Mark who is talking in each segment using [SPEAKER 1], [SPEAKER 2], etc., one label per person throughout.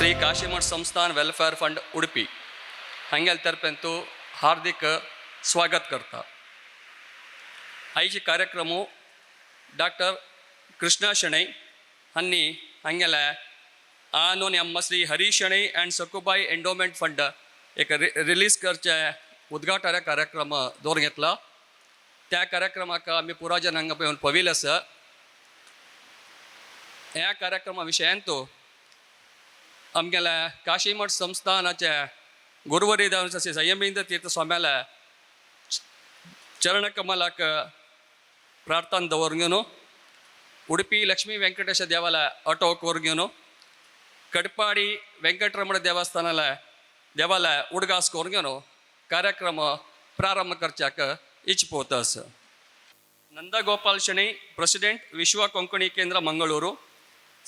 [SPEAKER 1] श्री काशीमठ संस्थान welfare fund उडपी हांगेले तर्फेंतू हार्दिक स्वागत करता. आयचे कार्यक्रम डॉक्टर कृष्णा शणै हांणी हांगेले आनोन M Shri Harish Shenoy and Sakubai endowment fund एक रिलीज करचे उद्घाटन कार्यक्रम दवरून घेतला. त्या कार्यक्रमाक आमी पुरा हांगा येवन पविल आसा. ह्या कार्यक्रमा विशयांतू आमगेल्या काशीमठ संस्थानाचे गुरुवरी श्री संयमेंद्र तीर्थ स्वाम्याल्या चरणकमलाक ಪ್ರಾರ್ಥನೆ ದವರ್ಗೇನು, ಉಡುಪಿ ಲಕ್ಷ್ಮೀ ವೆಂಕಟೇಶ ದೇವಾಲಯ ಆಟೋ ಕೋರ್ಗೇನು, ಕಡ್ಪಾಡಿ ವೆಂಕಟರಮಣ ದೇವಸ್ಥಾನಲ ದೇವಾಲಯ ಉಡ್ಗಾಸ್ ಕೋರ್ಗೇನು ಕಾರ್ಯಕ್ರಮ ಪ್ರಾರಂಭ करच्याक इच्छपोत आसा. ನಂದಗೋಪಾಲ್ ಶೆಣೈ, ಪ್ರೆಸಿಡೆಂಟ್, ವಿಶ್ವ ಕೊಂಕಣಿ ಕೇಂದ್ರ, Mangaluru.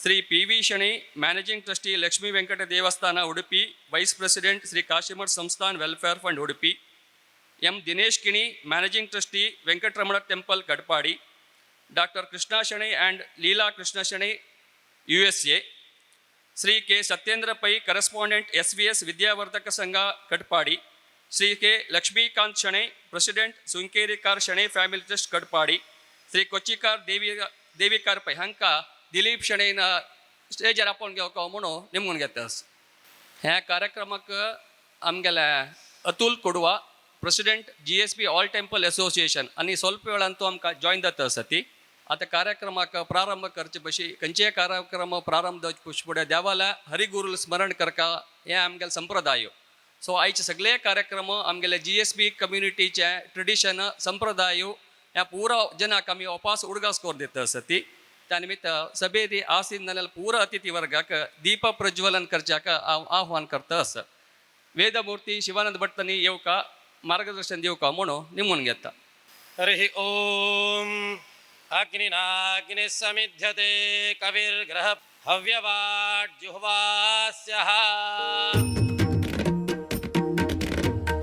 [SPEAKER 1] Shri P V Shenoy, managing trustee, Lakshmi Venkata ದೇವಸ್ಥಾನ, Udupi, vice president, Shri Kashimath Samsthan welfare fund, Udupi. M Dinesh Kini, managing trustee, Venkataramana temple, Katpadi. Doctor Krishna Shenoy and Leela Krishna Shenoy, USA. Shri K Satyendra pi, correspondent, SVS Vidyavardhaka Sangha, Katpadi. Shri K Lakshmikant Shenoy, president, Sunkerikar Shenoy family trust, Katpadi. Shri Kochikar Devi Devikar Pai ಹಂಕ ದಿಲೀಪ್ ಶೆಣೈನ ಸ್ಟೇಜರ್ आपोवन घेवका म्हणून निमगून घेता. ह्या कार्यक्रमाक आमगेले Atul Kodwa, president, GSB all temple association आनी ಸ್ವಲ್ಪ ವೇಳಂತೂ आमकां जॉयन जाता आसा. ती आतां कार्यक्रमाक प्रारंभ करचे बशी खंयचेय कार्यक्रम प्रारंभ जावचे फुडें देवाला हरिगुरू स्मरण करका हें आमगेले संप्रदाय. सो आयचे सगळे कार्यक्रम आमगेले जीएसबी कम्युनिटीचे ट्रेडिशन संप्रदाय ह्या पुरा जनाक आमी ओपास उडगास करून दिता आसा. ती त्या निमित्त सभेदी आसीन जाल्यार पुरा अतिथी वर्गाक दीप प्रज्वलन करच्याक हांव आव्हान करता आसा. ವೇದಮೂರ್ತಿ ಶಿವಾನಂದ ಭಟ್ಟನಿ येवका मार्गदर्शन दिवका म्हणून निमून घेता.
[SPEAKER 2] हरिः ॐ. अग्निनाग्निः समिध्यते कविर्ग्रह हव्यवाड्जुह्वास्यः.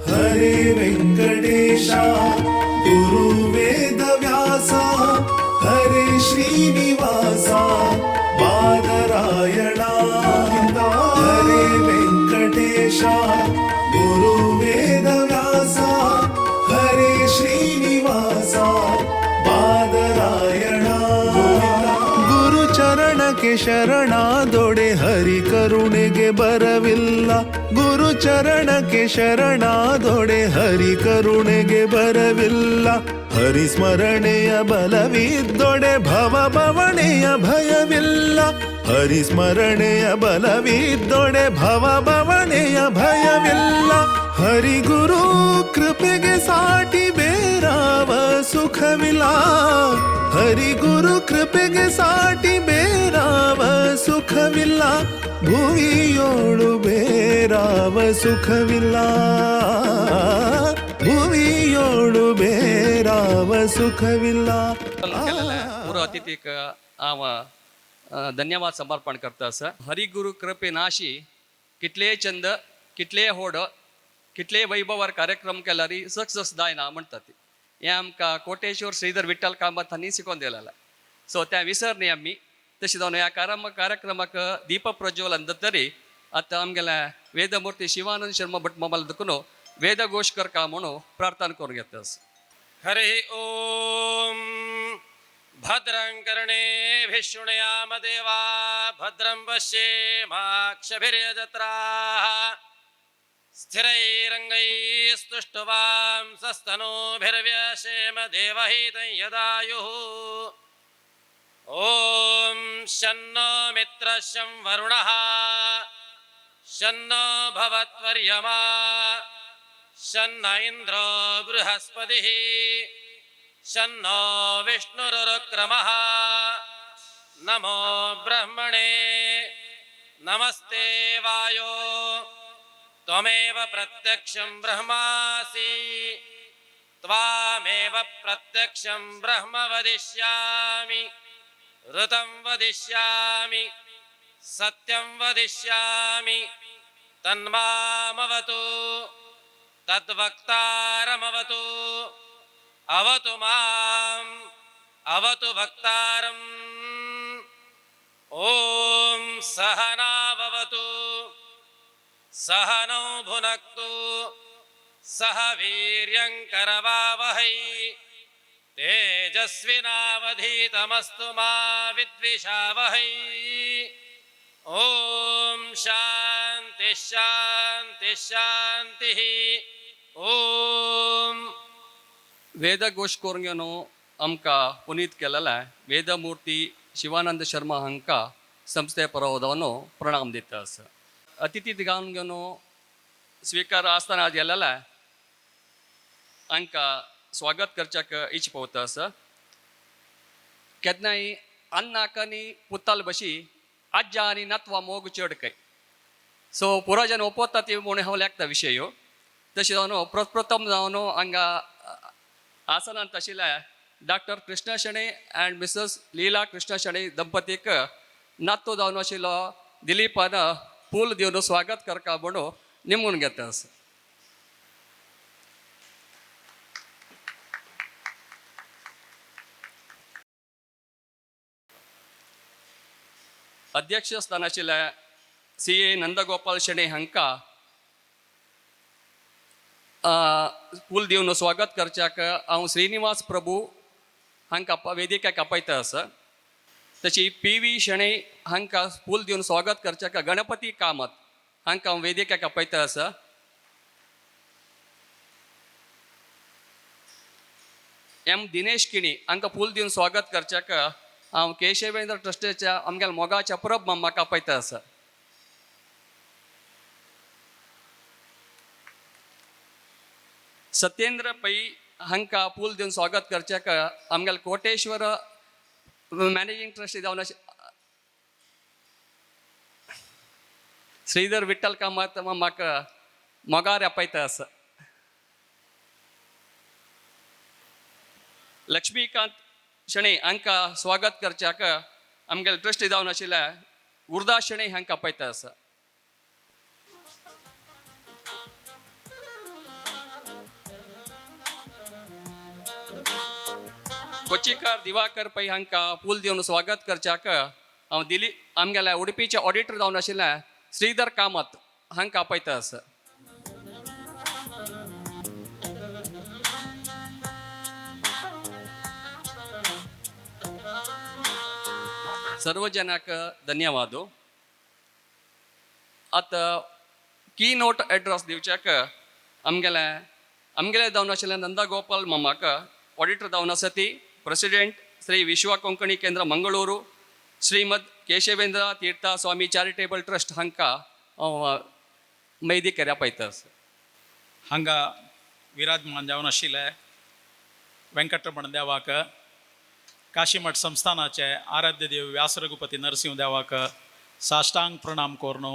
[SPEAKER 3] हरे वेङ्कटेश, गुरुवेदव्यास, हरे श्रीनिवास, बादरायण. हरे वेङ्कटेश, गुरुवेदव्यास, हरे श्रीनिवास, बादरायण. ಗುರುಚರಣಕ್ಕೆ ಶರಣಾದೊಡೆ ಹರಿ ಕರುಣೆಗೆ ಬರವಿಲ್ಲ. ಗುರುಚರಣಕ್ಕೆ ಶರಣಾದೊಡೆ ಹರಿ ಕರುಣೆಗೆ ಬರವಿಲ್ಲ. ಹರಿಸ್ಮರಣೆಯ ಬಲವಿದ್ದೊಡೆ ಭವ ಬವಣೆಯ ಭಯವಿಲ್ಲ. ಹರಿಸ್ಮರಣೆಯ ಬಲವಿದ್ದೊಡೆ ಭವ ಬವಣೆಯ ಭಯವಿಲ್ಲ. ಹರಿಗುರು ಕೃಪೆಗೆ ಸಾಟಿ ಬೇರಾವ ಸುಖವಿಲ್ಲ. ಹರಿಗುರು ಕೃಪೆಗೆ ಸಾಟಿ ಬೇರಾವ ಸುಖವಿಲ್ಲ. ಭುವಿಯೋಳು ಬೇರಾವ ಸುಖವಿಲ್ಲ. ಭುವಿಯೋಳು ಬೇರಾವ ಸುಖವಿಲ್ಲ.
[SPEAKER 1] ಪೂರ ಅತಿಥಿक हांव धन्यवाद समर्पण करता आसा. हरिगुरु कृपे नाशी कितलेय चंद, कितलेय होड, कितलेय वैभवार कार्यक्रम केल्यार सक्सेस जायना म्हणटा ती. हें आमकां कोटेश्वर श्रीधर विठ्ठल कामत हांणी शिकोवन दिलेलें. सो त्या विसर न्ही आमी. तशें जावन ह्या कार्यक्रमाक दीप प्रज्वलन जातरी आतां आमगेल्या वेदमूर्ती शिवानंद शर्मा भट मामाला देखून वेदघोश करका म्हणून प्रार्थना करून घेता.
[SPEAKER 2] हरिः ॐ. भद्रं कर्णेभिः शृणुयाम देवा, भद्रं पश्येमाक्षभिर्यजत्राः, स्थिरैरङ्गैस्तुष्टुवांसस्तनूभिर्व्यशेम देवहितं यदायुः. ॐ शं नो मित्रः शं वरुणः शं नो भवत्वर्यमा शं न इन्द्रो बृहस्पतिः शं नो विष्णुरुरुक्रमः. नमो ब्रह्मणे, नमस्ते वायो, त्वमेव प्रत्यक्षं ब्रह्मासि, त्वामेव प्रत्यक्षं ब्रह्म वदिष्यामि, ऋतं वदिष्यामि, सत्यं वदिष्यामि. तन्मामवतु, तद्वक्तारमवतु, अवतु माम्, अवतु वक्तारम्. ॐ सहनावतु. सह नौ भुनक्तु सह वीर्यङ्करवावहै तेजस्विनावधीतमस्तु मा विद्विषावहै। ॐ शान्ति शान्ति शान्तिः। ॐ।
[SPEAKER 1] ವೇದಘೋಷ್ कोरंग्यानो आमकां पुनीत केलेला ವೇದಮೂರ್ತಿ ಶಿವಾನಂದ ಶರ್ಮಾ ಹಾಂಕ ಸಂಸ್ಥೆ ಪರವಾದವನ್ನು ಪ್ರಣಾಮ ದಿತ್ತ ಆಸ. ಅತಿಥಿ ದಿಗಾಂಗನು ಸ್ವೀಕಾರ ಆಸ್ಥಾನ गेलेला हांकां स्वागत करच्याक इच्छ पावता आसा. केन्नाय अन्नाक आनी पुताल बशी आज्जा आनी नातवा मोग चड काय सो पुराजन ओपोता ती म्हूण हांव लेखता विशय. तशें जावन प्रथम जावन हांगा आसनांत आशिल्ल्या doctor Krishna Shenoy and Mrs Leela Krishna Shenoy दंपतीक नातू जावन आशिल्लो दिलीपान फूल दिवन स्वागत करका म्हणून निमून घेता आसा. अध्यक्ष स्थान आशिल्ल्या सी ए नंदगोपाल शेणै हांकां फूल दिवन स्वागत करच्याक हांव श्रीनिवास प्रभू हांकां वेदिकेक आपयता आसा. तशी पी व्ही शेणै हांकां फूल दिवन स्वागत करच्याक गणपती कामत हांकां हांव वेदिकेक आपयता आसा. एम दिनेश किणी हांकां फूल दिवन स्वागत करच्याक हांव केशवेंद्र ट्रस्टाच्या आमगेल्या मोगाच्या परब मामाक आपयता आसा. सत्येंद्र पै हांकां फूल दिवन स्वागत करच्याक आमगेल्या कोटेश्वर मॅनेजींग ट्रस्टी जावन श्रीधर विठ्ठल कामत मामाक मोगार आपयता आसा. लक्ष्मीकांत शणै हांकां स्वागत करच्याक आमगेले ट्रस्टी जावन आशिल्ल्या गुरदास शणै हांकां आपयता आसा. कोचीकार दिवाकर पै हांकां फूल दिवन स्वागत करच्याक हांव दिली आमगेल्या उडपीचे ऑडिटर जावन आशिल्ल्या श्रीधर कामत हांकां आपयता आसा. सर्व जनाक धन्यवाद. आतां की नोट एड्रेस दिवच्याक आमगेले जावन आशिल्ल्या नंदगोपाल मामाक ऑडिटर जावन आसा ती प्रेसिडेंट श्री विश्व कोंकणी केंद्र मंगळूरू श्रीमद केशवेंद्र तीर्थ स्वामी चॅरिटेबल ट्रस्ट हांकां हांव मैदी केऱ्या पळयता आसा.
[SPEAKER 4] हांगा विराजमान जावन आशिल्ले वेंकटरमण देवाक, काशीमठ संस्थानाचे आराध्य देव व्यास रघुपती नरसिंह देवाक साष्टांग प्रणाम कोरनो,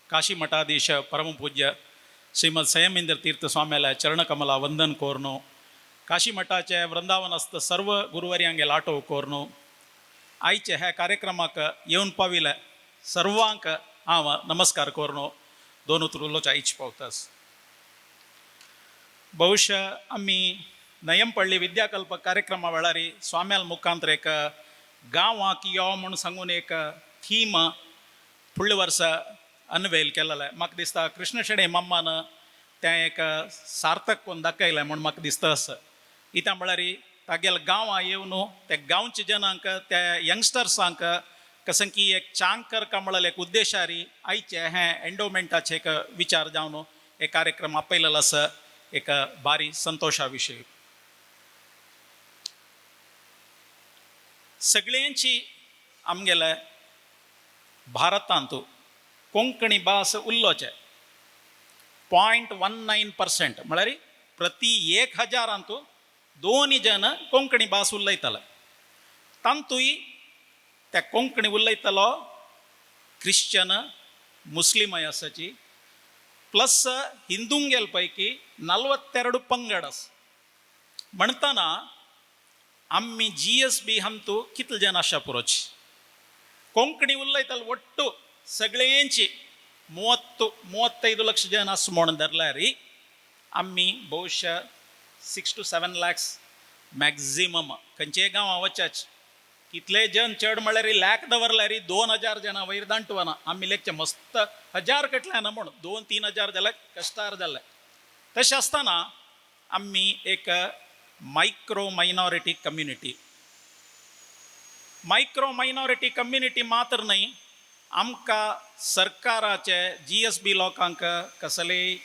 [SPEAKER 4] काशी मठाधीश परमपूज्य श्रीमद संयमेंद्र तीर्थ स्वाम्याला चरणकमला वंदन कोरनो, काशी मठाचे वृंदावनस्थ सर्व गुरुवर्यांगे लाटो कोरनो, आयचे ह्या कार्यक्रमाक येवन पाविले सर्वांक हांव नमस्कार कोरनो दोन उतर उलोवच्या इच्छ पावतास. ಬಹುಶಃ आमी नयमपल्ली विद्याकल्प कार्यक्रमा वेळार स्वाम्याल मुखांतर एक गांवाक यो म्हूण सांगून एक थीम फुडल्या वर्सा अनवेल केलेलें. म्हाका दिसता कृष्ण शेणै मम्मान तें एक सार्थक करून दाखयलें म्हूण म्हाका दिसता आसा. इत्या म्हळ्यार तागेल्या गांवां येवन ते गांवच्या जनांक त्या यंगस्टर्सांक कसं की एक चांग करका म्हळ्यार एक उद्देशारी आयचे हें एन्डोमेंटाचे एक विचार जावन एक कार्यक्रम आपयलेलो आसा. एक भारी संतोशा विशय. सगळ्यांची आमगेले भारतांत कोंकणी भास उल्लोचे 0.19% म्हळ्यार प्रति 1000 दोन जण कोंकणी भास उलयताले. तांतूय त्या कोंकणी उलयतलो क्रिश्चन मुस्लिमय आसाची प्लस हिंदूंगेल पैकी 42 पंगड आसा. म्हणटना आमी जी एस बी हांतू कितले जण आसा पुरोची कोंकणी उलयताले ಒಟ್ಟು सगळ्यांची 30-35 लक्ष जण आसा म्हूण धरल्यार आमी ಬಹುಶಃ 6 to 7 lakhs maximum खंयच्याय गांवां वचाच. कितले जन चड म्हळ्यार लॅक दवरल्यार 2000 जणां वयर दांटवना. आमी लेखचे मस्त 1000 कटले ना म्हूण 2-3 हजार जाल्यार कश्टार जाले. तशें आसतना आमी एक micro minority community, micro minority community मात्र न्हय, आमकां सरकाराचे GSB लोकांक कसलेय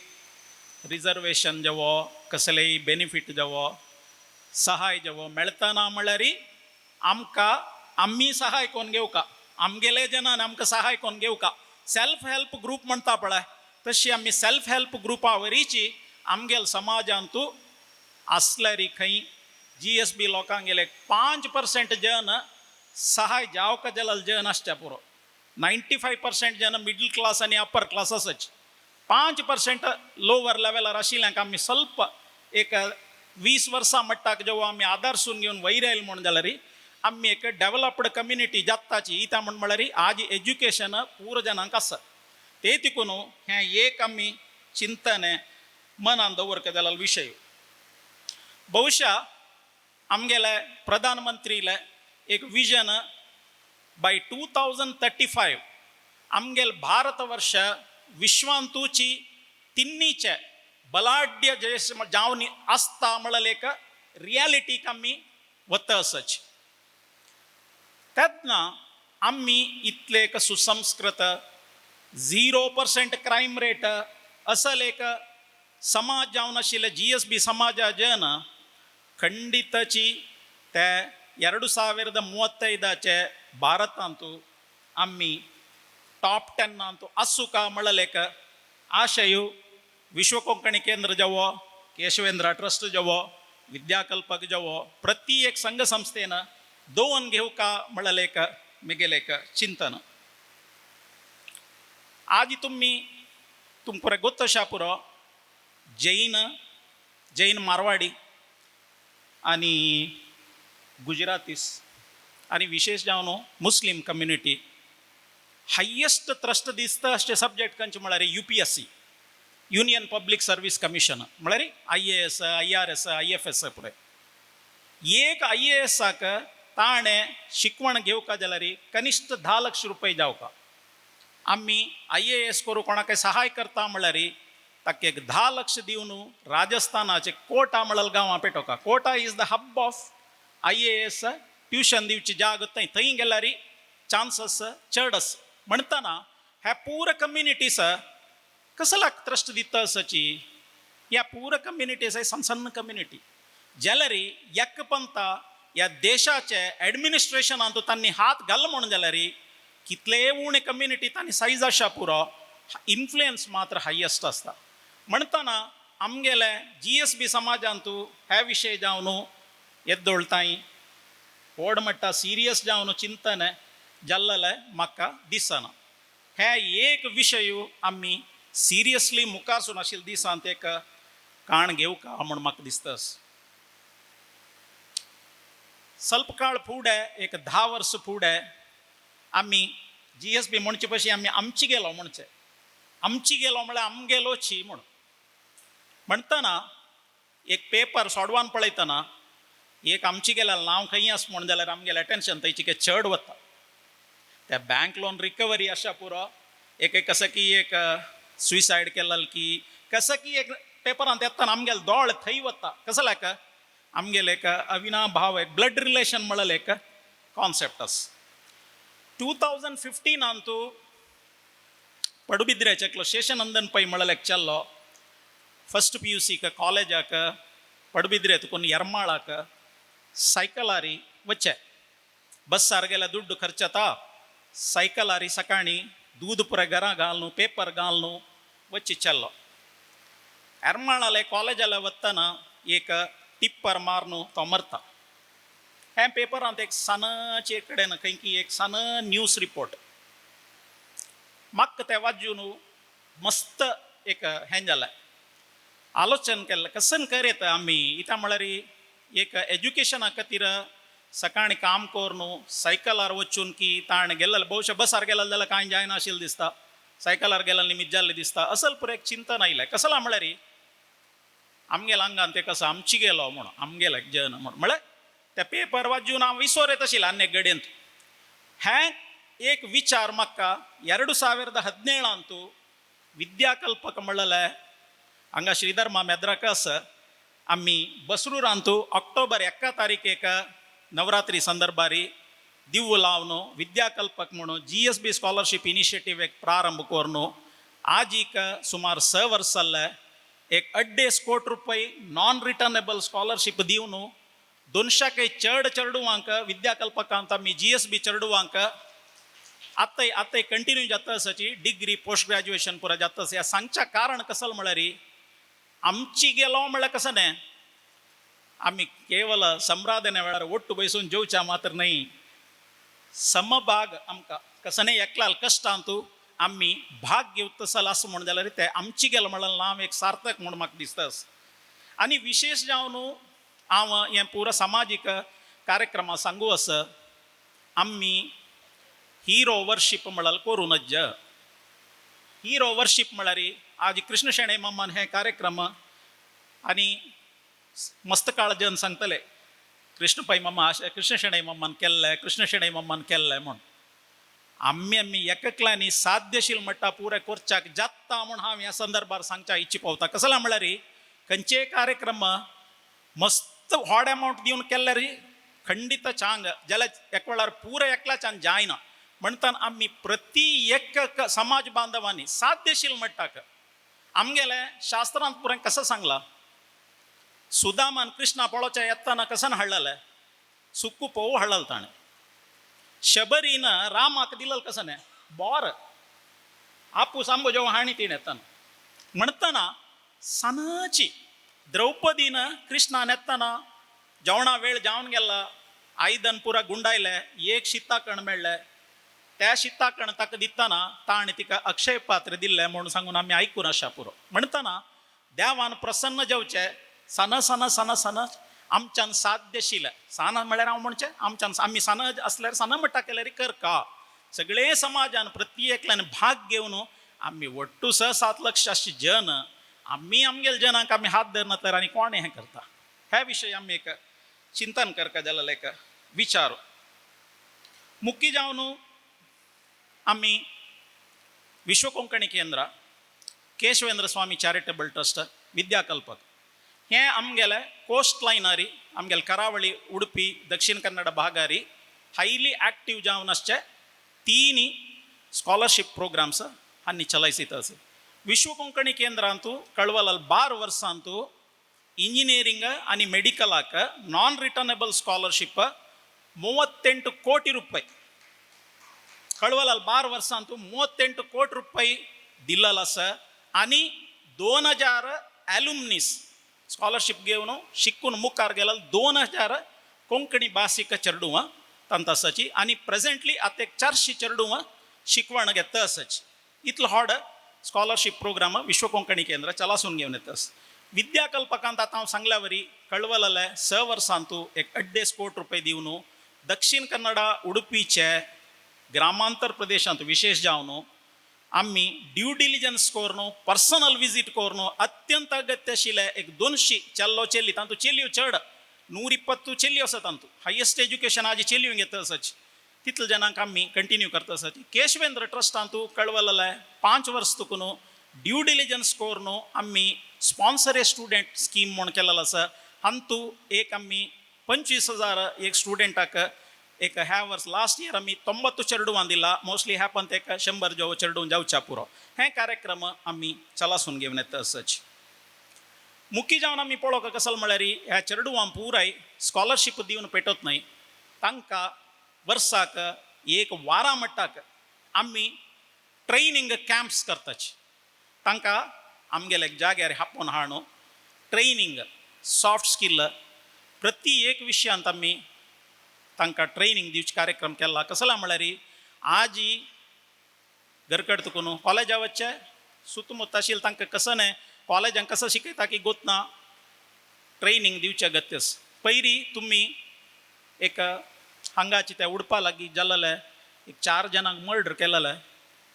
[SPEAKER 4] रिजर्वेशन जावो, कसलेय बेनिफीट जावो, सहाय जावो मेळतना म्हळ्यार आमकां आमी सहाय कोन्न घेवका, आमगेले जनान आमकां सहाय कोन्न घेवका. सेल्फ हेल्प ग्रूप म्हणटा पळय, तशी आमी सेल्फ हेल्प ग्रुपा वरीची आमगेल समाजांतू आसल्यार खंय GSB लोकांगेले 5% जन सहाय जावका जाल्यार जन आसच्या पुरो. 95% जन मिडल क्लास आनी अपर क्लास आसाच. 5% लोवर लेवलार आशिल्ल्यांक आमी स्वल्प एक 20 वर्सां मट्टाक जेव्हा आमी आदर्शून घेवन वयर आयल म्हूण जाल्यार आमी एक डेवलप्ड कम्युनिटी जाताची. इता म्हण म्हळ्यार आज एज्युकेशन पूर जनांक आसा. ते तिकून हें एक आमी चिंतन मनान दवरका जाल्यार विशय. बहुशा आमगेले प्रधानमंत्रीले एक विजन बाय 2035 आमगेल भारत वर्ष विश्वांतूची तिन्नीचे बलाढ्य देश जावन आसता म्हळ्यार एक रियालिटीक आमी वता आसाची. तेन्ना आमी इतले एक सुसंस्कृत 0% क्रायम रेट असल एक समाज जावन आशिल्ले GSB समाजा जन खंडितची ते 2035 भारतांतू आमी टॉप 10 आसूका म्हळ्यार एक आशयु विश्व कोंकणी केंद्र जावो, केशवेंद्र ट्रस्ट जावो, विद्याकल्पक जावो, प्रति एक संघ संस्थेन दोन घेवका म्हळ्यार एक मिगेले एक चिंतन. आज तुमी तुमकां गोत्तशा पुरो जैन, जैन मारवाडी आनी गुजरातीस आनी विशेष जावन मुस्लीम कम्युनिटी हायेस्ट त्रस्ट दिसता अशे सब्जेक्ट खंयचे म्हळ्यार UPSC, union public service commission, म्हळ्यार IAS, IRS, IFS. पळय एक IASाक ताणें शिकवण घेवका जाल्यार कनिश्ठ 10 लक्ष रुपये जावका. आमी IAS करूं कोणाकय सहाय करता म्हळ्यार ताका एक 10 लक्ष दिवन राजस्थानाचे कोटा म्हळ्यार गांवां पेटोवका. Kota is the hub of IAS tuition दिवची जाग. थंय थंय गेल्यार चान्सस चड आसा. म्हणटना ह्या पूर कम्युनिटीस कसलाक त्रस्ट दिता आसाची. ह्या पूर कम्युनिटीस सण सण्ण कम्युनिटी जाल्यार एक पंता ह्या देशाचे एडमिनिस्ट्रेशनांत तांणी हात घाल म्हणून जाल्यार कितले उणे कम्युनिटी तांणी सायज आसा पुरो, इन्फ्लुयन्स मात्र हायेस्ट आसता. म्हणटना आमगेले GSB समाजांतू हे विशय जावन येद्दोळताय व्हड म्हणटा सिरियस जावन चिंतन जाल्लें म्हाका दिसना. हे एक विशय आमी सिरियसली मुखार सून आशिल्ले दिसांत एक काण घेवका म्हूण म्हाका दिसता. स्वल्प काळ फुडें एक 10 वर्स फुडें आमी GSB म्हणचे पशी आमी आमची गेलो म्हणचे, आमची गेलो म्हळ्यार आमगेलोची म्हूण. म्हणटना एक पेपर सोडवान पळयतना एक आमची गेल्यार नांव खंय आसा म्हूण जाल्यार आमगेलें अटेन्शन थंयची चड वता. त्या बँक लोन रिकवरी आसा पुरो एक एक कसं की एक सुसायड केल्ल की कसं की एक पेपरांत येतना आमगेले दोळ थंय वता. कसल्याक आमगेले एक अविनाभाव एक ब्लड रिलेशन म्हळ्यार एक कॉन्सेप्ट आसा. 2015 पಡುಬಿದ್ರೆचे एकलो शेषनंदन पै म्हळ्यार एक चल्लो फस्ट PUCक कॉलेजाक पಡುಬಿದ್ರೆ तुकून एर्माळाक सायकलारी वचे. बस्सार गेल्यार दुड्डू खर्चता, सायकलारी सकाळी दूद पुरे घरा घालून पेपर घालून वची चल्लो. एर्माळाले कॉलेजाले वतना एक टिप्पर मारून तो मरता. हें पेपरांत एक सणाचे कडेन खंय की एक सन न्यूज रिपोर्ट म्हाका तें वाजून मस्त एक हें जालें. आलोचन केल्लें कसन करयत आमी इतां म्हळ्यार एक एज्युकेशना खातीर सकाळी काम करून सायकलार वचून की ताणें गेल्लें भोवशा बसार गेलें जाल्यार कांय जायना आशिल्लें दिसता, सायकलार गेल्लें निमित्त जाल्लें दिसता. असल पुरो एक चिंतन आयलें कसलां म्हळ्यार आमगेल्या आंगान तें कसो आमची गेलो म्हूण आमगेले जन म्हूण म्हळ्यार ते पेपर वाजून हांव विसोर येत आशिल्लें आनी एक गडयेंत. हें एक विचार म्हाका 2017 विद्याकल्पक म्हणलें हांगा श्रीधर मामेद्राकस आमी बसरूरांतू ऑक्टोबर 1 तारीखेक नवरात्री संदर्भारी दिवू लावन विद्याकल्पक म्हणून GSB scholarship initiative एक प्रारंभ करून आजीक सुमार 6 वर्स जाल्ले एक 2.5 कोटी रुपये नॉन रिटर्नेबल स्कॉलरशीप दिवन 200 चड चेडवांक विद्याकल्पकांत आमी GSB चेडवांक आतां आतां कंटिन्यू जाता आसाची डिग्री पोस्ट ग्रॅज्युएशन पुरा जाता आसा. ह्या सांगच्या कारण कसल म्हळ्यार आमची गेलो म्हळ्यार कसं न्ही, आमी केवल संराधने वेळार ಒಟ್ಟು ಬಯಸೂन जेवच्या मात्र न्हय, समभाग आमकां कसं न्ही एकलाल कश्टांतू आमी भाग घेवत तसल आसा म्हूण जाल्यार ते आमची गेलो म्हळ्यार नांव एक सार्थक म्हूण म्हाका दिसता. आनी विशेश जावन न्हू हांव हें पुरो समाजीक कार्यक्रमा सांगू आसा, आमी हिरो वर्शीप म्हळ्यार करूं नज. हिरो वर्शीप म्हळ्यार आज कृष्ण शेणै मामान हे कार्यक्रम आनी मस्त काळ जन सांगतले कृष्ण पै मामा अशें कृष्ण शेणै मामान केल्लें, कृष्ण शेणै मामान केल्लें म्हूण. आमी आमी एककल्यांनी साध्यशील म्हणटा पुरे करच्याक जाता म्हूण हांव ह्या संदर्भार सांगच्या इच्छी पावता. कसला म्हळ्यार खंयचेय कार्यक्रम मस्त व्हड अमावंट दिवन केल्यार खंडित चांग जाल्यार एक वेळार पुरे एकल्याच्यान जायना. म्हणटान आमी प्रति एक समाज बांधवांनी साध्यशील म्हणटाक आमगेलें शास्त्रांत पुरें कसं सांगलां, सुदामान कृष्णा पळोवच्या येताना कसन हाडलेलें सुक्कू पोव हाडलेलो ताणें. शबरीन रामाक दिलेलो कसं न्ही बोर आपूस आंबो जेव हाणी तिणें येताना. म्हणटना सनाची द्रौपदीन कृष्णान येताना जेवणा वेळ जावन गेला, आयदन पुरा गुंडायलें, एक शिताकण मेळ्ळें, त्या शिताकण ताका दितना ताणें तिका अक्षय पात्र दिल्लें म्हूण सांगून आमी आयकून आशा पुरो. म्हणटना देवान प्रसन्न जेवचें सन सन सन सन आमच्यान साध्यशील सान म्हळ्यार हांव म्हणचें आमच्यान आमी सान आसल्यार सान म्हणटा केल्यार कर का सगळे समाजान प्रत्येकल्यान भाग घेवन आमी ಒಟ್ಟು 6-7 लक्ष अशे जन आमी आमगेले जनांक आमी हात धरना तर आनी कोण हें करता. ह्या विशय आमी एक चिंतन करका जाल्यार एक विचार मुख्य जावन आमी विश्व कोंकणी केंद्र केशवेंद्र स्वामी चॅरिटेबल ट्रस्ट विद्याकल्पक हें आमगेलें कोस्ट लायनारी आमगेले करावळी उडुपी दक्षिण कन्नड भागारी हायली एक्टीव जावन आसचे 3 स्कॉलरशीप प्रोग्राम्स आनी चलयसीत आसा. विश्व कोंकणी केंद्रांतू कळवलाल 12 वर्सांतू इंजिनियरींग आनी मेडिकलाक नॉन रिटर्नेबल स्कॉलरशीप 38 कोटी रुपये कळवलाल 12 वर्सांतू 38 कोटी रुपये दिल्लेलो आसा. आनी 2000 एलुमनीस स्कॉलरशीप घेवन शिकून मुखार गेल्यार 2000 कोंकणी भाशीक चेडवां तांत आसाची आनी प्रेजेंटली आतां एक 400 चेडवां शिकवण घेता आसाची. इतलो व्हड स्कॉलरशीप प्रोग्राम विश्व कोंकणी केंद्र चलासून घेवन येता. विद्याकल्पकांत आतां हांव सांगल्या वरी कळवलले 6 वर्सांतू एक 2.5 कोटी रुपये दिवन दक्षिण कन्नडा उडुपीचे ग्रामांतर प्रदेशांत विशेष जावन आमी ड्यू डिलिजन्स करून पर्सनल विजीट करून अत्यंत अगत्य आशिल्ले एक 200 चेल्लो चेली तांतू चेलयो चड 120 चेलयो आसा तांतू हायेस्ट एज्युकेशन आज चेलयो घेता आसाची तितले जणांक आमी कंटिन्यू करता आसाची. केशवेंद्र ट्रस्टांतू कळवलले 5 वर्स तुकून ड्यू डिलिजन्स करून आमी स्पॉन्सर ए स्टुडंट स्कीम म्हूण केलेलो आसा. हांतू एक आमी 25,000 एक स्टुडंटाक एक ह्या वर्स लास्ट इयर आमी 90 चेडवां दिला, मोस्टली ह्या पंत एक 100 जो चेडूं जावच्या पुरो. हे कार्यक्रम आमी चलासून घेवन येता आसाची. मुख्य जावन आमी पळोवंक कसल म्हळ्यार ह्या चेडवां पुराय स्कॉलरशीप दिवन पेटत न्हय, तांकां वर्साक एक वारां म्हणटाक आमी ट्रेनिंग कॅम्प्स करताची. तांकां आमगेले जाग्यार हापोवन हाडून ट्रेनिंग सॉफ्ट स्किल प्रति एक विशयांत आमी तांकां ट्रेनिंग दिवचे कार्यक्रम केला. कसला म्हळ्यार आजी घरकड तुकून कॉलेजा वचचे सुतमुत आशिल्लें तांकां कसं न्हय कॉलेजान कसं शिकयता की गोत ना ट्रेनिंग दिवचे अगत्यस. पयली तुमी एक हांगाची त्या उडपा लागीं जालेलें एक 4 जाणांक मर्डर केलेलें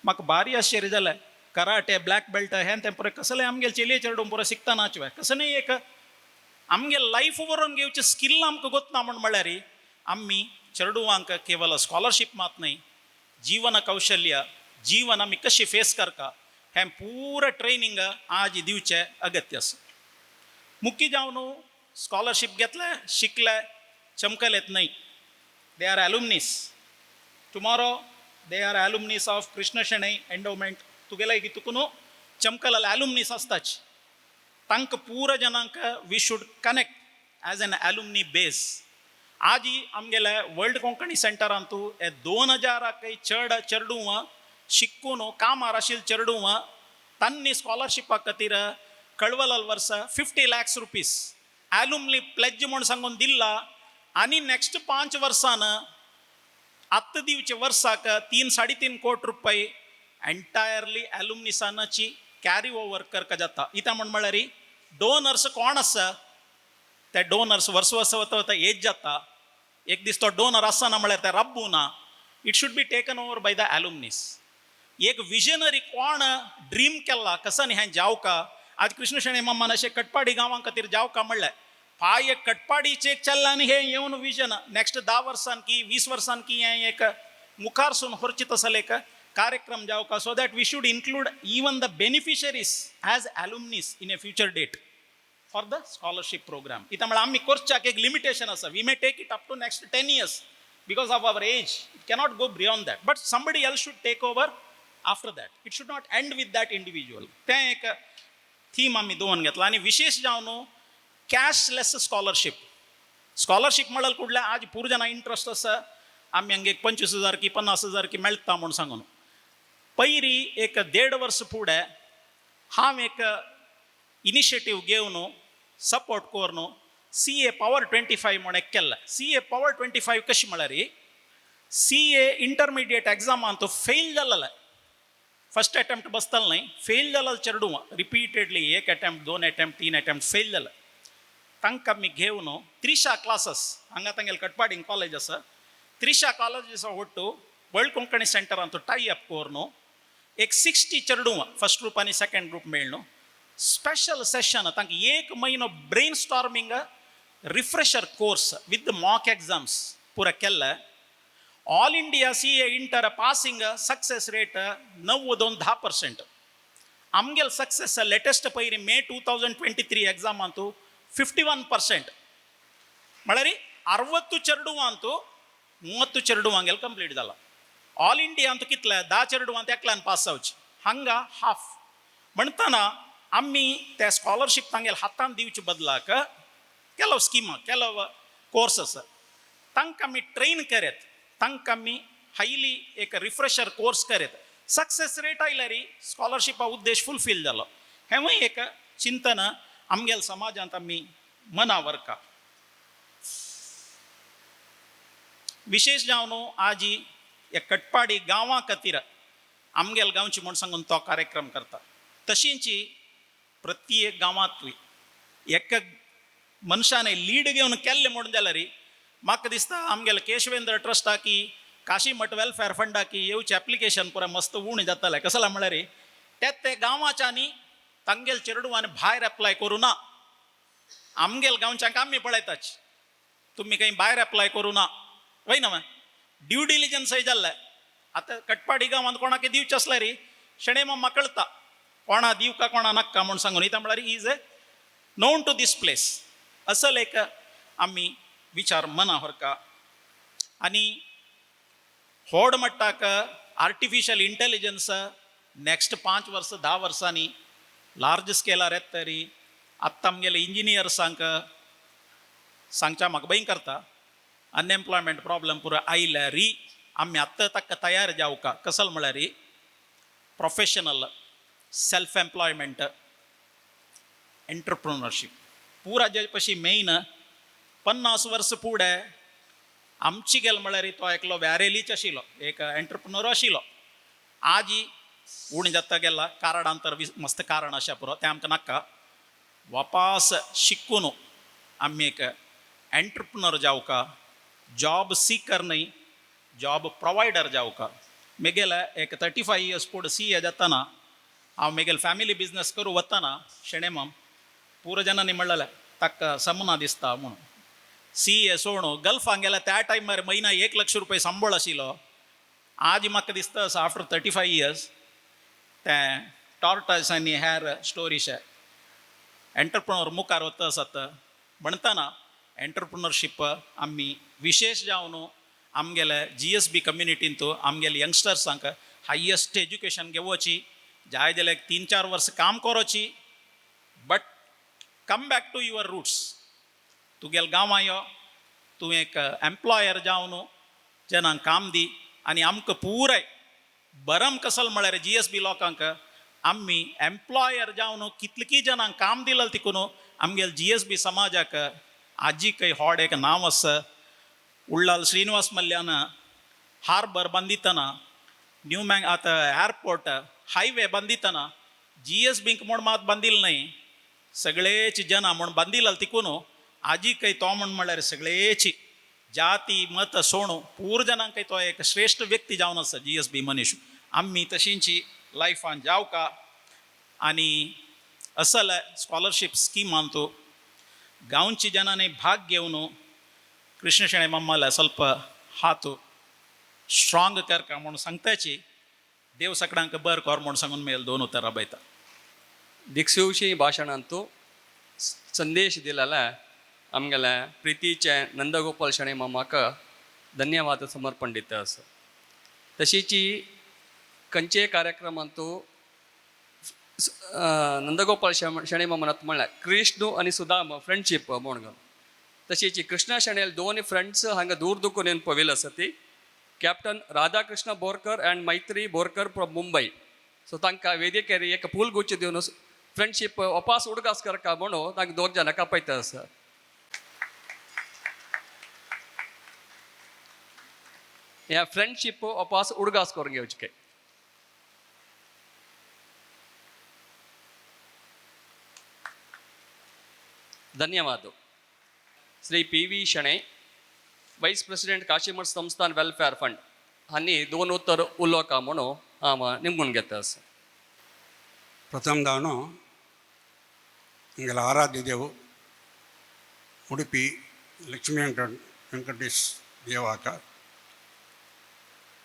[SPEAKER 4] म्हाका भारी आश्चर्य जालें. कराटे ब्लॅक बेल्ट हें तें पुरो कसलें आमगेले चेलये चेडूं पुरो शिकता नाचवे कसं न्ही एक आमगे लायफ बरोवन घेवचें स्किल आमकां गोतना म्हूण म्हळ्यार आमी चेडवांक केवल स्कॉलरशीप मात न्हय, जीवन कौशल्य, जीवन आमी कशी फेस करता हें पुरा ट्रेनिंग आज दिवचें अगत्य आसा. मुख्य जावन स्कॉलरशीप घेतले, शिकले, चमकलेत न्हय. They are alumnis. Tomorrow they are alumnis of Krishna Shenoy endowment. तुगेले तुकून चमकलेले ॲलुमनीस आसताच. तांकां पुरा जनांक we should connect as an alumni base. आजी आमगेले वर्ल्ड कोंकणी सेंटरांतू हे 2000क चड चेडूं शिकून कामार आशिल्ले चेडूं, तांणी स्कॉलरशिपा खातीर कळवलल वर्सा 50 lakhs rupees alumni pledge म्हूण सांगून दिला. आनी नेक्स्ट 5 वर्सान आत्तां दिवचे वर्साक 3 साडे 3 कोटी रुपये एंटायरली ॲलुमनिसानाची कॅरी ओवर करका जाता. इता म्हण म्हळ्यार डोनर्स कोण आसा, ते डोनर्स वर्स वर्स वता वता एज जाता. एक दीस तो डोनर आसना म्हळ्यार ते रब्बू ना. It should be taken over by the alumnis. एक विजनरी कोण ड्रीम केला कसं हें जावका. आज कृष्ण शेणै मामान अशें कटपाडी गांवां खातीर जावका म्हणलें, पाय एक कटपाडीचे एक चल्ला आनी हें येवन विजन नेक्स्ट 10 वर्सान की 20 वर्सान की हें एक मुखार सून व्हरचें तसले एक कार्यक्रम जावका, so that we should include even the beneficiaries as alumnis in a future date for the scholarship program. इथं म्हळ्यार आमी करच्याक एक लिमिटेशन आसा. We may take it up to next 10 years because of our age. It cannot go beyond that, but somebody else should take over after that. It should not end with that individual. तें एक theme आमी दवरून घेतला. आनी विशेष जावन cashless scholarship. Scholarship म्हणल्यार कुडल्या आज पूर जाणां इंट्रस्ट आसा, आमी हांगे 25,000 की 50,000 की मेळटा म्हूण सांगून. पयरी एक देड वर्स फुडें हांव एक इनिशिएटीव घेवन सपोर्ट करून CA power 25 म्हूण एक केल्लें. CA power 25 कशें म्हळ्यार, CA intermediate एग्जामान तो फेल जालेले, फर्स्ट अटेम्प्ट बसतलो न्हय, फेल जालेले चेडूं रिपीटेडली एक अटेम्प्ट, दोन अटेम्प्ट, तीन अटेम्प्ट फेल जाले, तांकां आमी घेवन त्रिशा क्लासीस, हांगा तांगेले कटपाडींग कॉलेज आसा, त्रिशा कॉलेजीचो ಒಟ್ಟು वर्ल्ड कोंकणी सेंटरान टाय अप करून एक 60 चेडूं फर्स्ट ग्रूप आनी सेकंड ग्रूप मेळ्ळो स्पेशल सेशन, तांकां एक म्हयनो brain storming refresher course with mock exams पुरा केल्लें. All India CA inter passing success rate 9.2%. आमगेल सक्सेस लेटेस्ट पयली May 2023 एग्जामांतू 51%. म्हळ्यार 60 चेडवांतू 30 चेडवांगेल कंप्लीट जाला. ऑल इंडिया अंतू कितले, 10 चेडवांत एकल्यान पास जावचे, हांगा हाफ. म्हणटना आमी ते स्कॉलरशीप तांगेल हातान दिवचे बदलाक ಕೆಲವು स्किमां, ಕೆಲವು कोर्सस तांकां आमी ट्रेन करेत, तांकां आमी हायली एक रिफ्रेशर कोर्स करेत, सक्सेस रेट आयल्यार स्कॉलरशिपा उद्देश फुलफील जालो. हेंवूय एक चिंतन आमगेल समाजांत आमी मना व्हरका. विशेष जावन आजी ह्या कटपाडी गांवां खातीर आमगेल गांवची म्हूण सांगून तो कार्यक्रम करता, तशींची प्रत्येक गांवांतूय एक मनशान लीड घेवन केल्लें म्हणून जाल्यार म्हाका दिसता आमगेले केशवेंद्र ट्रस्टा की काशी मठ वेलफेअर फंडा की येवचें एप्लिकेशन पुराय मस्त उणें जातालें. कसलें म्हळ्यार ते ते गांवाच्यांनी तांगेल चेडवांनी भायर एप्लाय करूं ना. आमगेल गांवच्यांक आमी पळयताच, तुमी खंय भायर एप्लाय करूं ना, वय ना? ड्यू डिलिजन्सय जाल्लें. आतां कटपाडी गांवांत कोणाक दिवचें आसल्यार शेणै मामा कळटा कोणा दिवका कोणा नाका म्हूण सांगून. इत्या म्हळ्यार is a known to this place. असल एक आमी विचार मना व्हरका. आनी होड म्हणटाक आर्टिफिशियल इंटेलिजन्स नेक्स्ट 5 वर्सां 10 वर्सांनी लार्ज स्केलार येत तरी आत्तां आमगेले इंजिनियर्सांक सांगच्या म्हाका भंय करता. अनएम्प्लॉयमेंट प्रॉब्लम पुरो आयल्यार आमी आत्तां ताका तयार जावका. कसल म्हळ्यार प्रोफेशनल सेल्फ एम्प्लॉयमेंट, एंटरप्रोनरशीप पुरा जे पशी मेन 50 वर्स फुडें आमची गेल म्हळ्यार तो एकलो व्यारेलीच आशिल्लो, एक एंटरप्रुनर आशिल्लो. आजी उणें जाता गेला कारणान तर मस्त कारण आसा पुरो, तें आमकां नाका. वापास शिकून आमी एक एंटरप्रुनर जावका, जॉब सीकर न्हय, जॉब प्रोवायडर जावका. मेगेले एक 35 इयर्स फुडें CA जाताना हांव मेगेल फॅमिली बिजनस करूं वतना शेणेमाम पुरो जाणांनी म्हणलेलें ताका समना दिसता म्हणून. सी ए सोणू गल्फांक गेल्या त्या टायमार म्हयना 1 लाख रुपये संबळ आशिल्लो. आज म्हाका दिसता आसा आफ्टर 35 इयर्स तें टॉर्टस आनी हेर स्टोरीश एंटरप्रोनर मुखार वता आसात. म्हणटना एंटरप्रोनरशीप आमी विशेश जावन आमगेले GSB कम्युनिटींतू आमगेले यंगस्टर्सांक हायस्ट एज्युकेशन घेवची, जाय जाल्यार 3-4 वर्सां काम करोची, but come back to your roots. तुगेले गांवां यो, तूं एक एम्प्लॉयर जावन जनांक काम दी. आनी आमकां पुराय बरम कसल म्हळ्यार GSB लोकांक आमी एम्प्लॉयर जावन कितलीं जनांक काम दिलें तिकून आमगेले GSB समाजाक आजीकय होड एक नांव आसा. उಳ್ಳाल श्रीनिवास मल्यान हार्बर बांदितना, न्यू मँग आतां एअरपोर्ट हायवे बांदितना GSBंक म्हूण मात बांदिल न्हय, सगळेच जनां म्हूण बांदिल तिकून आजीकय तो म्हूण म्हळ्यार सगळेची जाती मत सोणू पूर जनांकय तो एक श्रेश्ठ व्यक्ती जावन आसा GSB मनीस. आमी तशींची लायफान जावका आनी असल स्कॉलरशीप स्किमान तूं गांवची जनांनी भाग घेवन कृष्ण शेणै मम्माला ಸ್ವಲ್ಪ हात स्ट्रॉंग करका म्हूण सांगताची. देव सगळ्यांक बर कर म्हूण सांगून मेल दोन उतरां बयता.
[SPEAKER 1] दिक्सूशी भाशणांतू संदेश दिलेले आमगेले प्रितीचे नंदगोपाल शणै मामाक धन्यवाद समर्पण दिता आसा. तशीची खंयचेय कार्यक्रमांतू नंदगोपाल शणै मामानात म्हणल्यार कृष्ण आनी सुदाम फ्रेंडशीप म्हणून, तशीची कृष्णा शणैल दोन फ्रेंड्स हांगा दूर दुखून येवन पळयल आसा ती captain Radhakrishna Borkar and Maitri Borkar from Mumbai. So तांकां वेदिकेर एक फूल गुच्छ दिवन फ्रेंडशीप वापास उडगास करका म्हणून तांकां दोग जाणां कापयता आसा. ह्या फ्रेंडशीप वापास उडगास करून घेवचे. ಧನ್ಯವಾದ. Shri P V Shenoy, vice president Kashimath Samsthan welfare fund हांणी दोन उतर उलोवका म्हणून हांव निमगून घेता आसा.
[SPEAKER 5] ಪ್ರಥಮ ದಾನು ಎಂಗಲ ಆರಾಧ್ಯ ದೇವು ಉಡುಪಿ ಲಕ್ಷ್ಮೀ ವೆಂಕಟೇಶ್ ದೇವಾಕ,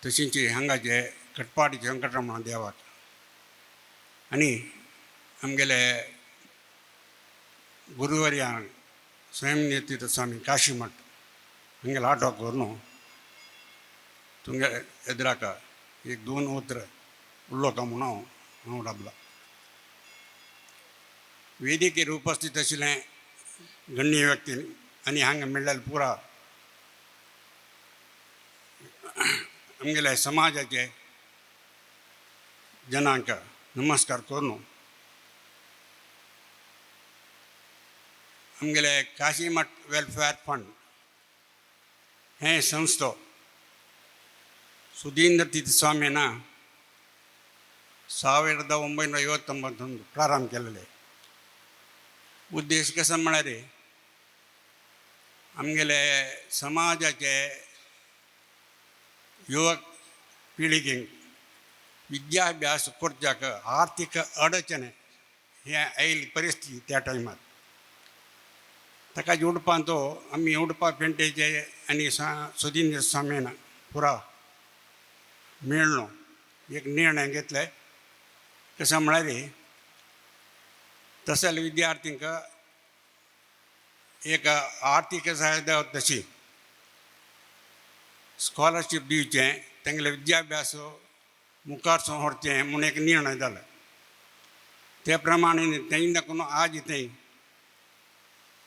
[SPEAKER 5] तशींची हांगाचे कटपाडीचे वेंकटरमण देवाक आनी आमगेले गुरुवर्या स्वयं नेतृत्व स्वामी काशीमठ हांगेले आटो करून तुमगे एदराक एक दोन उतर उलोवका म्हणून हांव राबला. वेदिकेर उपस्थित आशिल्ले गण्य व्यक्ती आनी हांगा मेळ्ळेले पुरा आमगेले समाजाचे जनांक नमस्कार करून आमगेले काशीमठ वेलफेअर फंड हें संस्था सुधींद्र तीर्थ स्वामीನ 1959 ಪ್ರಾರಂಭ केलेले. उद्देश कसो म्हळ्यार आमगेले समाजाचे युवक पिळगेक विद्याभ्यास करच्याक आर्थीक अडचण हे आयिल्ली परिस्थिती त्या टायमार ताका उडपान तो आमी उडपा पेंटेचे आनी सुधींद्र स्वामीन पुरा मेळ्ळो एक निर्णय घेतले. कशें म्हळ्यार तशें विद्यार्थींक एक आर्थीक सहायता तशी स्कॉलरशीप दिवचें, तेंगेले विद्याभ्यास मुखार व्हरचें म्हूण एक निर्णय जालो. ते प्रमाणे तेंय दाखोवन आज थंय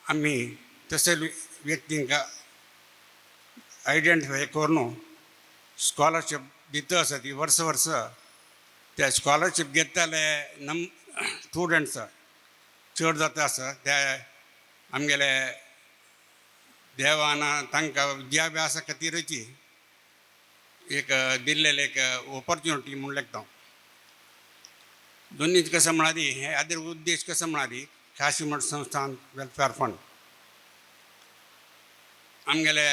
[SPEAKER 5] आमी तशे व्यक्तींक आयडेंटिफाय करून स्कॉलरशीप दिता आसा ती वर्स वर्स ते स्कॉलरशीप घेतले नम स्टुडंट्स चड जाता आसा. ते आमगेले देवान तांकां विद्याभ्यासा खातीरची एक दिल्लेले एक ऑपॉर्च्युनिटी म्हूण लेखता हांव. दोनीच कसो म्हळ्यार हे आदर उद्देश कसो म्हळ्यार काशीमठ संस्थान वेलफेअर फंड आमगेले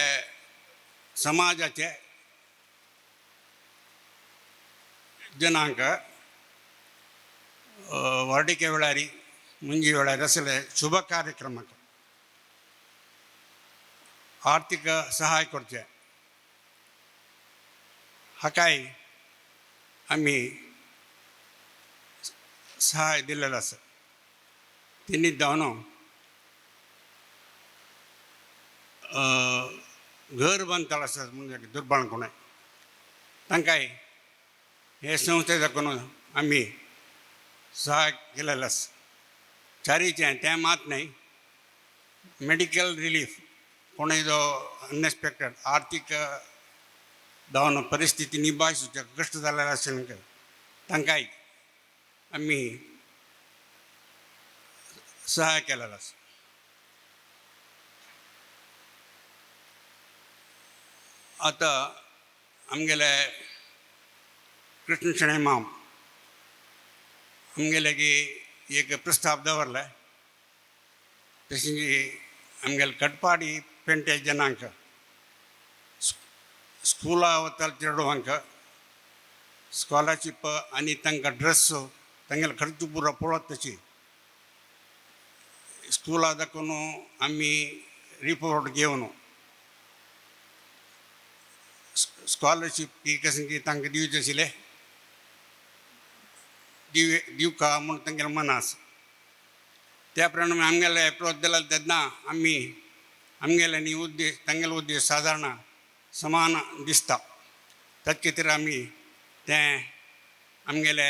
[SPEAKER 5] समाजाचे जनांक वर्डिके वेळारी मुंजी वेळार असले शुभ कार्यक्रमाक आर्थीक सहाय करचें हाकाय आमी सहाय दिल्लेलें आसा. तिनी जावन घर बांदतालो आसा म्हणजे दुर्बळ कोणूय तांकांय हे संस्थे दाखोवन आमी सहाय केलेलें आसा. चारीचें तें मात न्हय, मेडिकल रिलीफ कोणूय जो अनएक्सपेक्टेड आर्थीक जावन परिस्थिती निभायसूचे कश्ट जाल्ले आशिल्ले तांकांय आमी सहाय केलेलो आसा. आतां आमगेले कृष्ण शणै माम आमगेले की एक प्रस्ताव दवरले तशी आमगेले कटपाडी पेंटे जनांक स्कुला वताले चेडवांक स्कॉलरशीप आनी तांकां ड्रेस तांगेले खर्च पुरो पळोवप तशी स्कुला दाखोवन आमी रिपोर्ट घेवन स्कॉलरशीप ही कशें की तांकां दिवचें आशिल्लें दिवका म्हूण तांगेलें मन आसा. त्या प्रमाणे आमगेले एप्रोच दिला तेन्ना आमी आमगेले न्ही उद्देश तांगेलो उद्देश सादारण समान दिसता. ताचे खातीर आमी तें आमगेले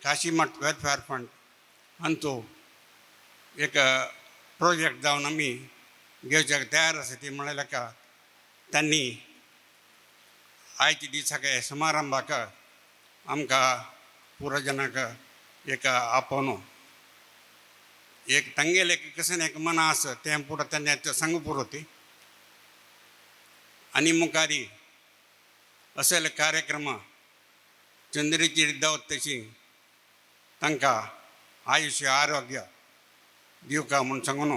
[SPEAKER 5] काशीमठ वेलफेअर फंड हांचो एक प्रोजेक्ट जावन आमी घेवच्याक तयार आसा. ती म्हणल्यार का तांणी आयच्या दिसाक समारंभाक आमकां पुरो जनांक एक आपोवन एक तांगेलें एक कशें एक मना आसा तें पुरो तांणी सांगू पुरो ती आनी मुखारी असले कार्यक्रम चंद्रीचेर दावत तशी तांकां आयुश्य आरोग्य दिवका म्हूण सांगून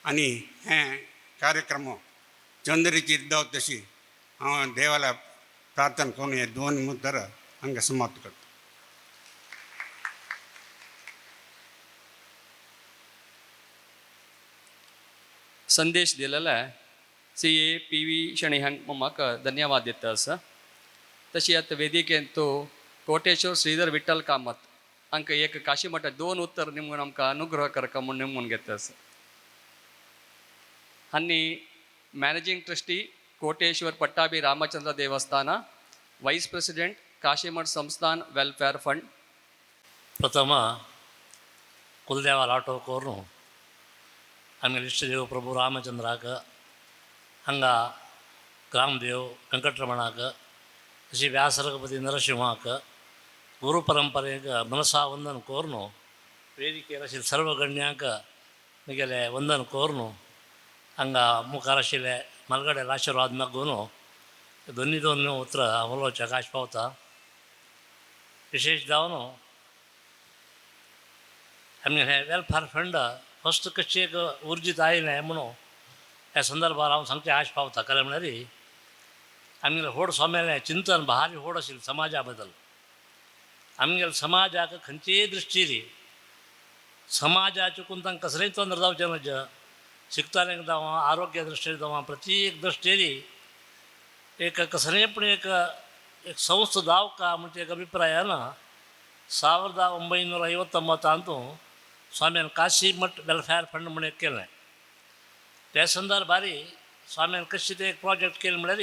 [SPEAKER 5] आनी हें कार्यक्रम चंद्रीचेर दावत तशी हांव देवाला प्रार्थना करून हे दोन मुद्दर हांगा समाप्त करता.
[SPEAKER 1] संदेश दिलेला CA P V Shenoy हांक म्हाका धन्यवाद दिता आसा. तशी आतां वेदिकेंत कोटेश्वर श्रीधर विठ्ठल कामत हांकां एक काशी मठात दोन उत्तर निमून आमकां अनुग्रह करका म्हूण निमून घेता आसा. आनी managing trustee Koteshwar Pattabhi Ramachandra Devasthana, vice president Kashimath Samsthan welfare fund.
[SPEAKER 6] ಪ್ರಥಮ ಕುಲದೇವ ಆಟೋ ಕೋರ್ನು ಆಮೇಲೆ ಇಷ್ಟದೇವ ಪ್ರಭು ರಾಮಚಂದ್ರಾಕ ಹಂಗ ಗ್ರಾಮದೇವ್ ವೆಂಕಟರಮಣಾಕ ಶ್ರೀ ವ್ಯಾಸರಘುಪತಿ ನರಸಿಂಹಾಕ ಗುರು ಪರಂಪರೆಗೆ ಮನಸಾ ವಂದನ ಕೋರ್ನು ವೇದಿಕೆ ಶ್ರೀ ಸರ್ವಗಣ್ಯಾಕ ಮಿಗೆಲೆ ವಂದನ ಕೋರ್ನು ಹಂಗ ಮುಖಾರ ಶಿಲೆ ಮಲ್ಗಡೆ ಆಶೀರ್ವಾದ ಮಗ್ಗುನು ದೊನ್ನಿ ದೊನ್ನಿ ಉತ್ತರ ಅವಲೋಚ ಆಕಾಶ ಪಾವತ ವಿಶೇಷ ದಾವನು आमगे हें वेलफेअर फंड फस्ट कशी एक उर्जित आयलें म्हणून ह्या संदर्भार हांव सांगचें आश पावता. खरें म्हळ्यार आमगेलें व्हड स्वाम्यालें चिंतन भारी व्हड आशिल्लें समाजा बद्दल. आमगेल्या समाजाक खंयचेय दृश्टीर समाजा चुकून तांकां कसलेंय तोंदर जावचें ना, शिकताल्यांक जावं आरोग्य दृश्टीर जावं प्रत्येक दृश्टीर एक कसलें पूण एक एक संस्था जावका म्हणजे एक अभिप्रायान 1959 स्वाम्यान काशी मठ वेलफेअर फंड म्हूण एक केलें. त्या संदर्भार स्वाम्यान कशी ते एक प्रोजेक्ट केलें म्हळ्यार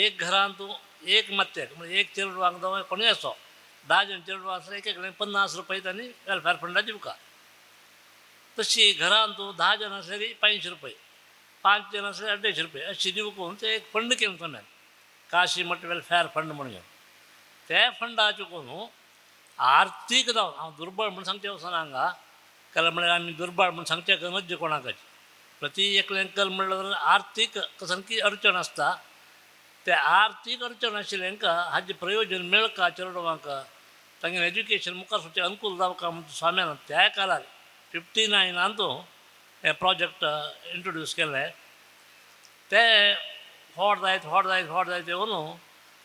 [SPEAKER 6] एक घरांत एक मत्त्याक म्हणजे एक चेडवांक जावं कोणूय आसो 10 जण चेडवां आसल्यार एक एकल्याक 50 रुपये तांणी वेलफेअर फंडा दिवका. तशी घरांत 10 जण आसल्यार 500 रुपये, 5 जण आसल्यार 250 रुपये अशी दिवंक ते एक फंड केलें स्वाम्यान काशी मठ वेलफेअर फंड म्हणून. त्या फंडाचें कोण आर्थीक जावन हांव दुर्बळ म्हूण सांगचें वचना हांगा, कारण म्हळ्यार आमी दुर्बळ म्हूण सांगचें गरज कोणाकच प्रति एकल्यान कल म्हणल्यार जाल्यार आर्थीक सामकी अडचण आसता. ते आर्थीक अडचण आशिल्ल्यांकां हाजें प्रयोजन मेळका चेडवांक तांगेलें एज्युकेशन मुखार सरचें अनुकूल जावका म्हूण स्वाम्यान त्या काळार 59 हें प्रोजेक्ट इंट्रोड्यूस केलें. तें व्हड जायत व्हड जायत व्हड जायत येवन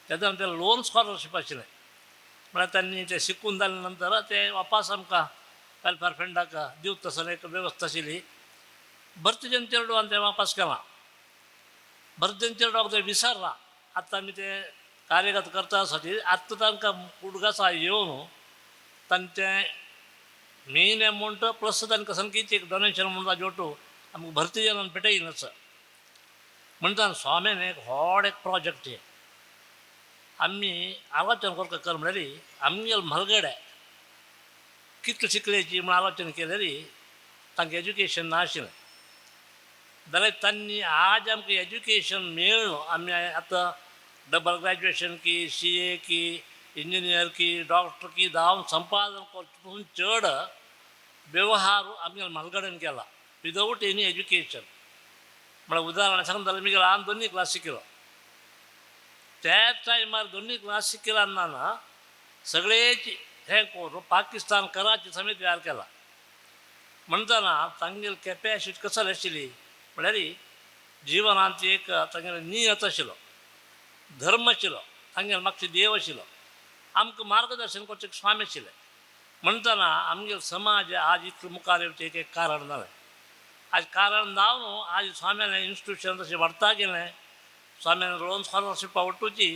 [SPEAKER 6] तेन्ना तें लोन स्कॉलरशीप आशिल्लें म्हळ्यार तांणी तें शिकून जाले नंतर तें वापस आमकां वेलफेअर फंडाक दिवता तसो एक वेवस्था आशिल्ली. भरती जन चेडवान तें वापस केलां. भरती जन चेडवाक तें विसरलां. आतां आमी तें कार्यगत करता आसा ती आतां तांकां उडगासा येवन तांचें मेन अमावंट प्लस तांकां सामकीच एक डोनेशन म्हणून ताजे ओटू आमकां भरती जनान पेटयन आसा. म्हणटा स्वाम्यान एक व्हड एक प्रोजेक्ट हे आमी आलोचन करता कर म्हणल्यार आमगेले म्हालगडे कितले शिकल्याची म्हूण आलोचन केल्यार तांकां एज्युकेशन नाशिल्लें जाल्यार तांणी आज आमकां एज्युकेशन मेळ्ळो. आमी आतां डबल ग्रॅज्युएशन की CA की इंजिनियर की डॉक्टर की जावन संपादन करचे पसून चड व्यवहार आमगेले म्हालगड्यान केला विदावट एनी एज्युकेशन. म्हळ्यार उदाहरण सांगता जाल्यार मुगे ल्हान दोन्ही क्लास शिकलो त्या टायमार दोन्ही क्लास शिकला ना सगळेच हें करून पाकिस्तान कराची समेत तयार केला. म्हणटना तांगेली कॅपॅसिटी कसली आशिल्ली म्हळ्यार जिवनांत एक तांगेलो नियत आशिल्लो, धर्म आशिल्लो, तांगेलो मागचे देव आशिल्लो, आमकां मार्गदर्शन करचें स्वामी आशिल्ले. म्हणटना आमगेलो समाज आज इतलो मुखार येवचें एक एक कारण जालें. आज कारण जावन आज स्वाम्यालें इन्स्टिट्यूशन तशें वाडता गेलें. स्वाम्यान लोन स्कॉलरशीप वटूची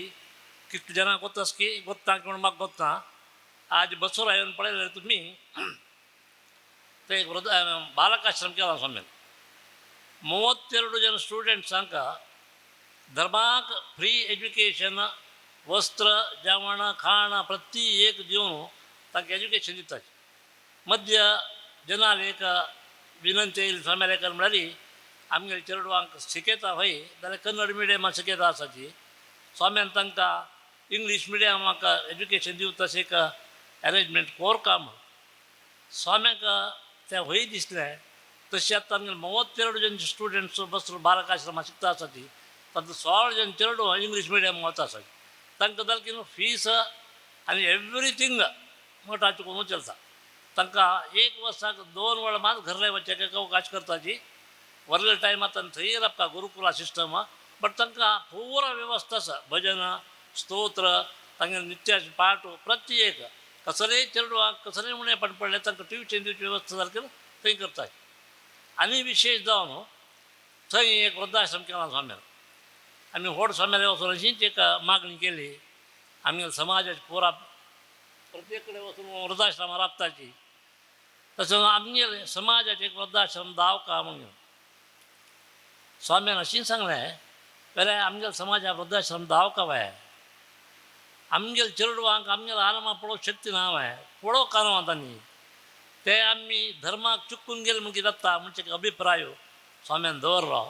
[SPEAKER 6] कितले जाणांक वता की गोत्ता म्हूण म्हाका गोत्ता. आज बसवर येवन पळयल्यार तुमी ते एक वृद्ध बालकाश्रम केला स्वाम्यान. 32 ಜನ ಸ್ಟೂಡೆಂಟ್ಸ್ धर्माक फ्री एज्युकेशन, वस्त्र, जेवण, खाण प्रति एक दिवन तांकां एज्युकेशन दितात. मध्य जनाल एक विनंती येयली स्वाम्याले कर म्हळ्यार आमगेले चेडवांक शिकयता हय जाल्यार कन्नड मिडियमान शिकयता आसा ती स्वाम्यान तांकां इंग्लीश मिडियमाक एज्युकेशन दिवता तशें एक अरेंजमेंट कोरका म्हूण स्वाम्याक तें हय दिसलें. तशें आतां आमगेले 32 जन स्टुडंट्स बसलो बालकाश्रमा शिकता आसा ती तातूंत 16 जन चेडूं इंग्लीश मिडियम वता आसा. तांकां जालें की फीस आनी एवरीथींग मठाचें करून चलता. तांकां एक वर्साक 2 वेळा मात घरा वचचें एक अवकाश करताची वरले टायमार तांकां थंय राबता गुरुकुला सिस्टम. बट तांकां पुरा वेवस्था आसा, भजन, स्तोत्र, तांगेले नित्याचे पाठ प्रत्येक कसलेय चेडवांक कसलेय उणेपण पडलें तांकां ट्युशन दिवची वेवस्था सारकी थंय करता. आनी विशेश जावन थंय एक वृद्धाश्रम केला स्वाम्यान. आमी व्हड स्वाम्याले वचून अशीच एक मागणी केली आमगे समाजाचे पुरा प्रत्येक कडेन वचून वृद्धाश्रमा राबताची तशें आमगेले समाजाचे एक वृद्धाश्रम दावका म्हणून स्वाम्यान अशीं सांगलें वेल्यार आमगेले समाजा वृद्धाश्रम दावका वाय आमगेले चेडवांक आमगेले आरामा पळोवंक शक्ती ना वाय पळोवंक कानवा तांणी ते आमी धर्माक चुकून गेले म्हण कितें जाता म्हणचे एक अभिप्राय स्वाम्यान दवरलो.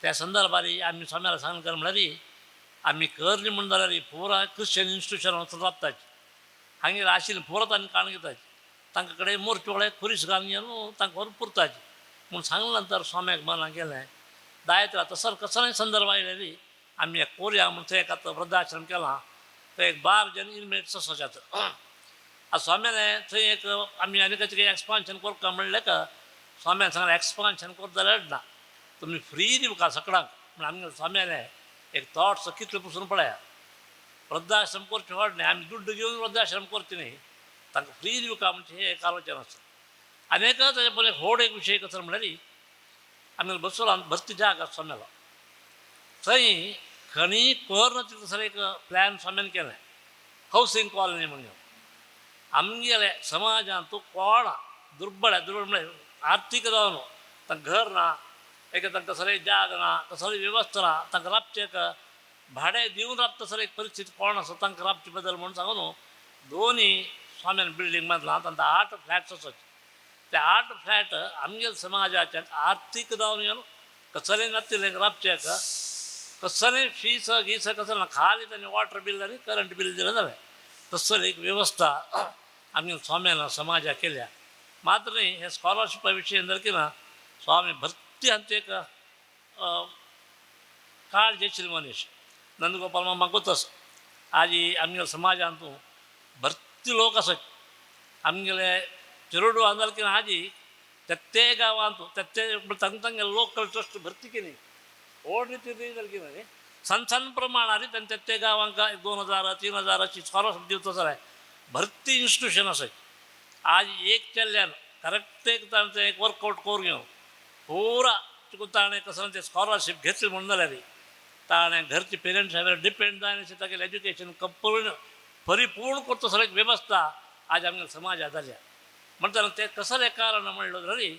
[SPEAKER 6] त्या संदर्भार आमी स्वाम्याला सांगून कर म्हळ्यार आमी करली म्हण जाल्यार पुरा क्रिश्चन इन्स्टिट्यूशन वचून राबताची हांगेर आशिल्लें पुरा तांणी काडून घेताची तांकां कडेन मोर्चे वळें खुरीस घालून घेवन तांकां व्हरून पुरताची म्हूण सांगले नंतर स्वाम्याक मना गेलें दायत रावता सर कसलोय संदर्भ आयलेली आमी एक कोरया म्हूण थंय एक आतां वृद्धाश्रम केला थंय एक 12 जन इनमेट्स आसात. आतां स्वाम्याले थंय एक आमी आनी खंयचें कितें एक्सपान्शन करता म्हणलें का स्वाम्यान सांगलें एक्सपान्शन करता जाल्यार ना तुमी फ्री दिवका सगळ्यांक म्हण आमगे स्वाम्याले एक थॉट्स कितले पसून पळया वृद्धाश्रम करचें व्हड न्ही आमी दुड्ड घेवन वृद्धाश्रम करचे न्ही तांकां फ्री दिवका म्हणजे हें एक आलोचन आसा. आनी एक ताजे पयलीं व्हड एक विशय कसो म्हणल्यार आमी बसवला भरती जाग आसा स्वाम्यालो थंय खणी कर तसो एक प्लॅन स्वाम्यान केलें हावसिंग कॉलनी म्हणून. आमगेले समाजांत कोण दुर्बळ दुर्बळ म्हळ्यार आर्थीक जावन तांकां घर ना एक तांकां कसलेय जाग ना कसली वेवस्था ना तांकां राबचें एक भाडें दिवन राबता सर एक परिस्थिती कोण आसा तांकां राबचे बदल म्हणून सांगून दोनी स्वाम्यान बिल्डींग बांदला तांकां 8 फ्लॅट्स आसात. ते 8 फ्लॅट आमगेले समाजाचे आर्थीक जावन येवन कसलेय नातिल्लें राबचें कसलेय फीस गीस कसलें ना खाली तांणी वॉटर बील आनी करंट बील दिलें जालें तसली एक वेवस्था आमगे स्वाम्यान समाजाक केल्या. मात्र न्ही हे स्कॉलरशिपा विशयी जर कितें स्वामी भरती हांचे एक काळजी आशिल्ले मनीस नंदगोपाल मामा गोतस आजी आमगेले समाजांत भरती लोक आसात आमगेले चेरडू जाल्यार कितें आजी तेत्ते गांवांत तेत्ते तांकां तांगेले लोकल ट्रस्ट भरती केली व्हड रीती जालें कितें सण सण प्रमाणार तांचे तेत्ते गांवांक 2000 3000 अशी स्कॉलरशीप दिवचो जाल्यार भरती इन्स्टिट्यूशन आसात. आज एक चल्ल्यान करेक्ट एक तांचें एक वर्कआउट करून घेवन पुरा तुका ताणें कसो ते स्कॉलरशीप घेतली म्हणून जाल्यार ताणें घरचे पेरंट्स हांवें डिपेंड जायना तागेलें एज्युकेशन कंपूर्ण परिपूर्ण करता सगळी वेवस्था आज आमगे समाजात जाल्या. म्हणटना तें कसलें कारण म्हणलें जाल्यार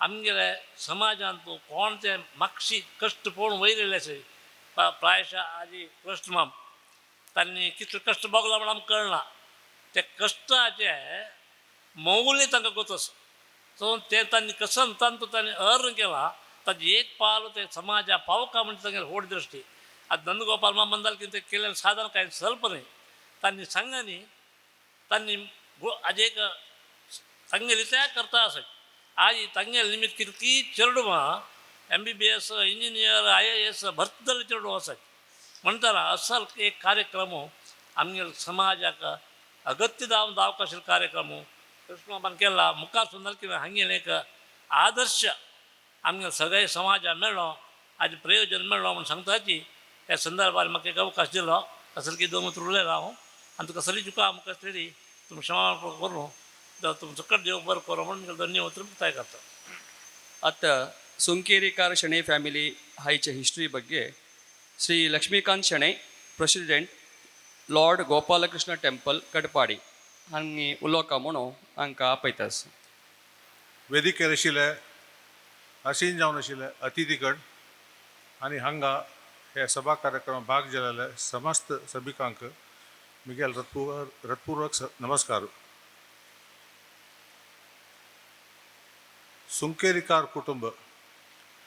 [SPEAKER 6] आमगेले समाजांत कोण ते मातशी कश्ट पळोवन वयर येयले आसा. प्रायशा आजी कृष्णमाम तांणी कितले कश्ट भोगला म्हण आमकां कळना, ते कश्टाचे मौल्य तांकां गोत आसा. सो ते तांणी कसन तांतू तांणी अर्न केला ताजी एक पाल ते समाजा पावका म्हणजे तांगेली व्हड दृश्टी. आतां नंदगोपाल मामा म्हणटाले की ते केल्लें साधन कांय स्वल्प न्हय, तांणी सांगांनी तांणी आज एक तांगेली त्या करता आसत. आज तांगेले निमित्त कितकी चेडवां MBBS engineer IAS भरती जाल्ले चेडवां आसात. म्हणटना असल एक कार्यक्रम आमगे समाजाक अगत्य जावन जावंक आशिल्लो कार्यक्रम कृष्णबाबान केला. मुखार सुंदर कितें हांगेलें एक आदर्श आमगे सगळे समाजा मेळ्ळो, हाजें प्रयोजन मेळ्ळो म्हूण सांगताची ह्या संदर्भार म्हाका एक अवकाश दिलो. असल की दोन उतर उलयला हांव आनी तुका कसली चुका आमकां आसलेली तुमी क्षमा करूं, तुमचो सकट देव बरो करूं म्हणून धन्यवाद मुक्ताय करता.
[SPEAKER 1] ಅತ್ತ ಸುಂಕೇರಿಕಾರ ಶೆಣೈ ಫ್ಯಾಮಿಲಿ ಹಾಯ್ಚ ಹಿಸ್ಟ್ರಿ ಬಗ್ಗೆ Shri Lakshmikant Shenoy, president, lord Gopalakrishna temple, Katpadi हांणी उलोवका म्हणून हांकां आपयतास.
[SPEAKER 7] वेदिकेर आशिल्ले आसीन जावन आशिल्ले अतिथीगण आनी हांगा हे सभा कार्यक्रम भाग घेतलेले समस्त सभिकांक मिगेल रत्पूर्वक नमस्कार. सुंकेरीकार कुटुंब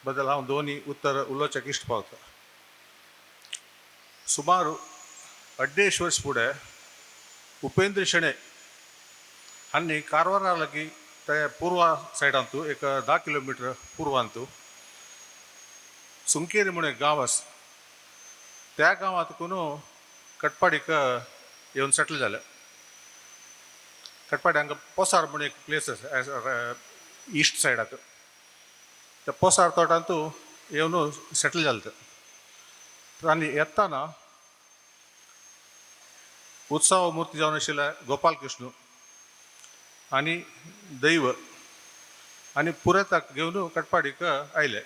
[SPEAKER 7] बद्दल हांव दोनी उत्तर उलोवच्याक इश्ट पावता. सुमार 2.5 वर्स फुडें उपेंद्र शेणै हांणी कारवारा लागीं ते पूर्वा सायडांतू एक 10 किलोमिटर पूर्वांतू सुंकेरी म्हूण एक गांव आसा. त्या गांवांत कोण कटपाडीक येवन सेटल जाले. कटपाडी हांगा पोसार म्हूण एक प्लेस आसा इस्ट सायडाक, त्या पोसार तोटांतू येवन सेटल जाले ते. आनी येताना उत्सव मूर्ती जावन आशिल्ले गोपाल कृष्ण आनी दैव आनी पुरेताक घेवन कटपाडीक आयले.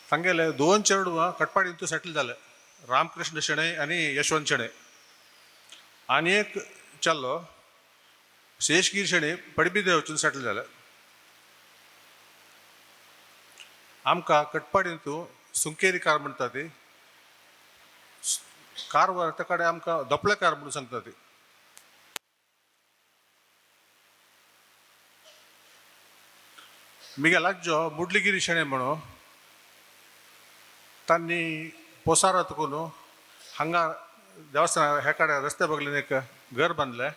[SPEAKER 7] तांगेले 2 चेडवां कटपाडींतू सेटल जाले, रामकृष्ण शेणै आनी यशवंत शेणै. आनी एक चलो शेषगिरी शेणै पडबिदे वचून सेटल जाले. आमकां कटपाडींतू सुंकेरी कार म्हणटा ती कारवार त्या कडेन आमकां दोपळेकार म्हणून सांगता ती. मिगेल आज्जो मुडलीगिरी शेणै म्हणून तांणी पोसारात कोण हांगा देवस्थान ह्या कडेन रस्त्या बगलेन एक घर बांदलें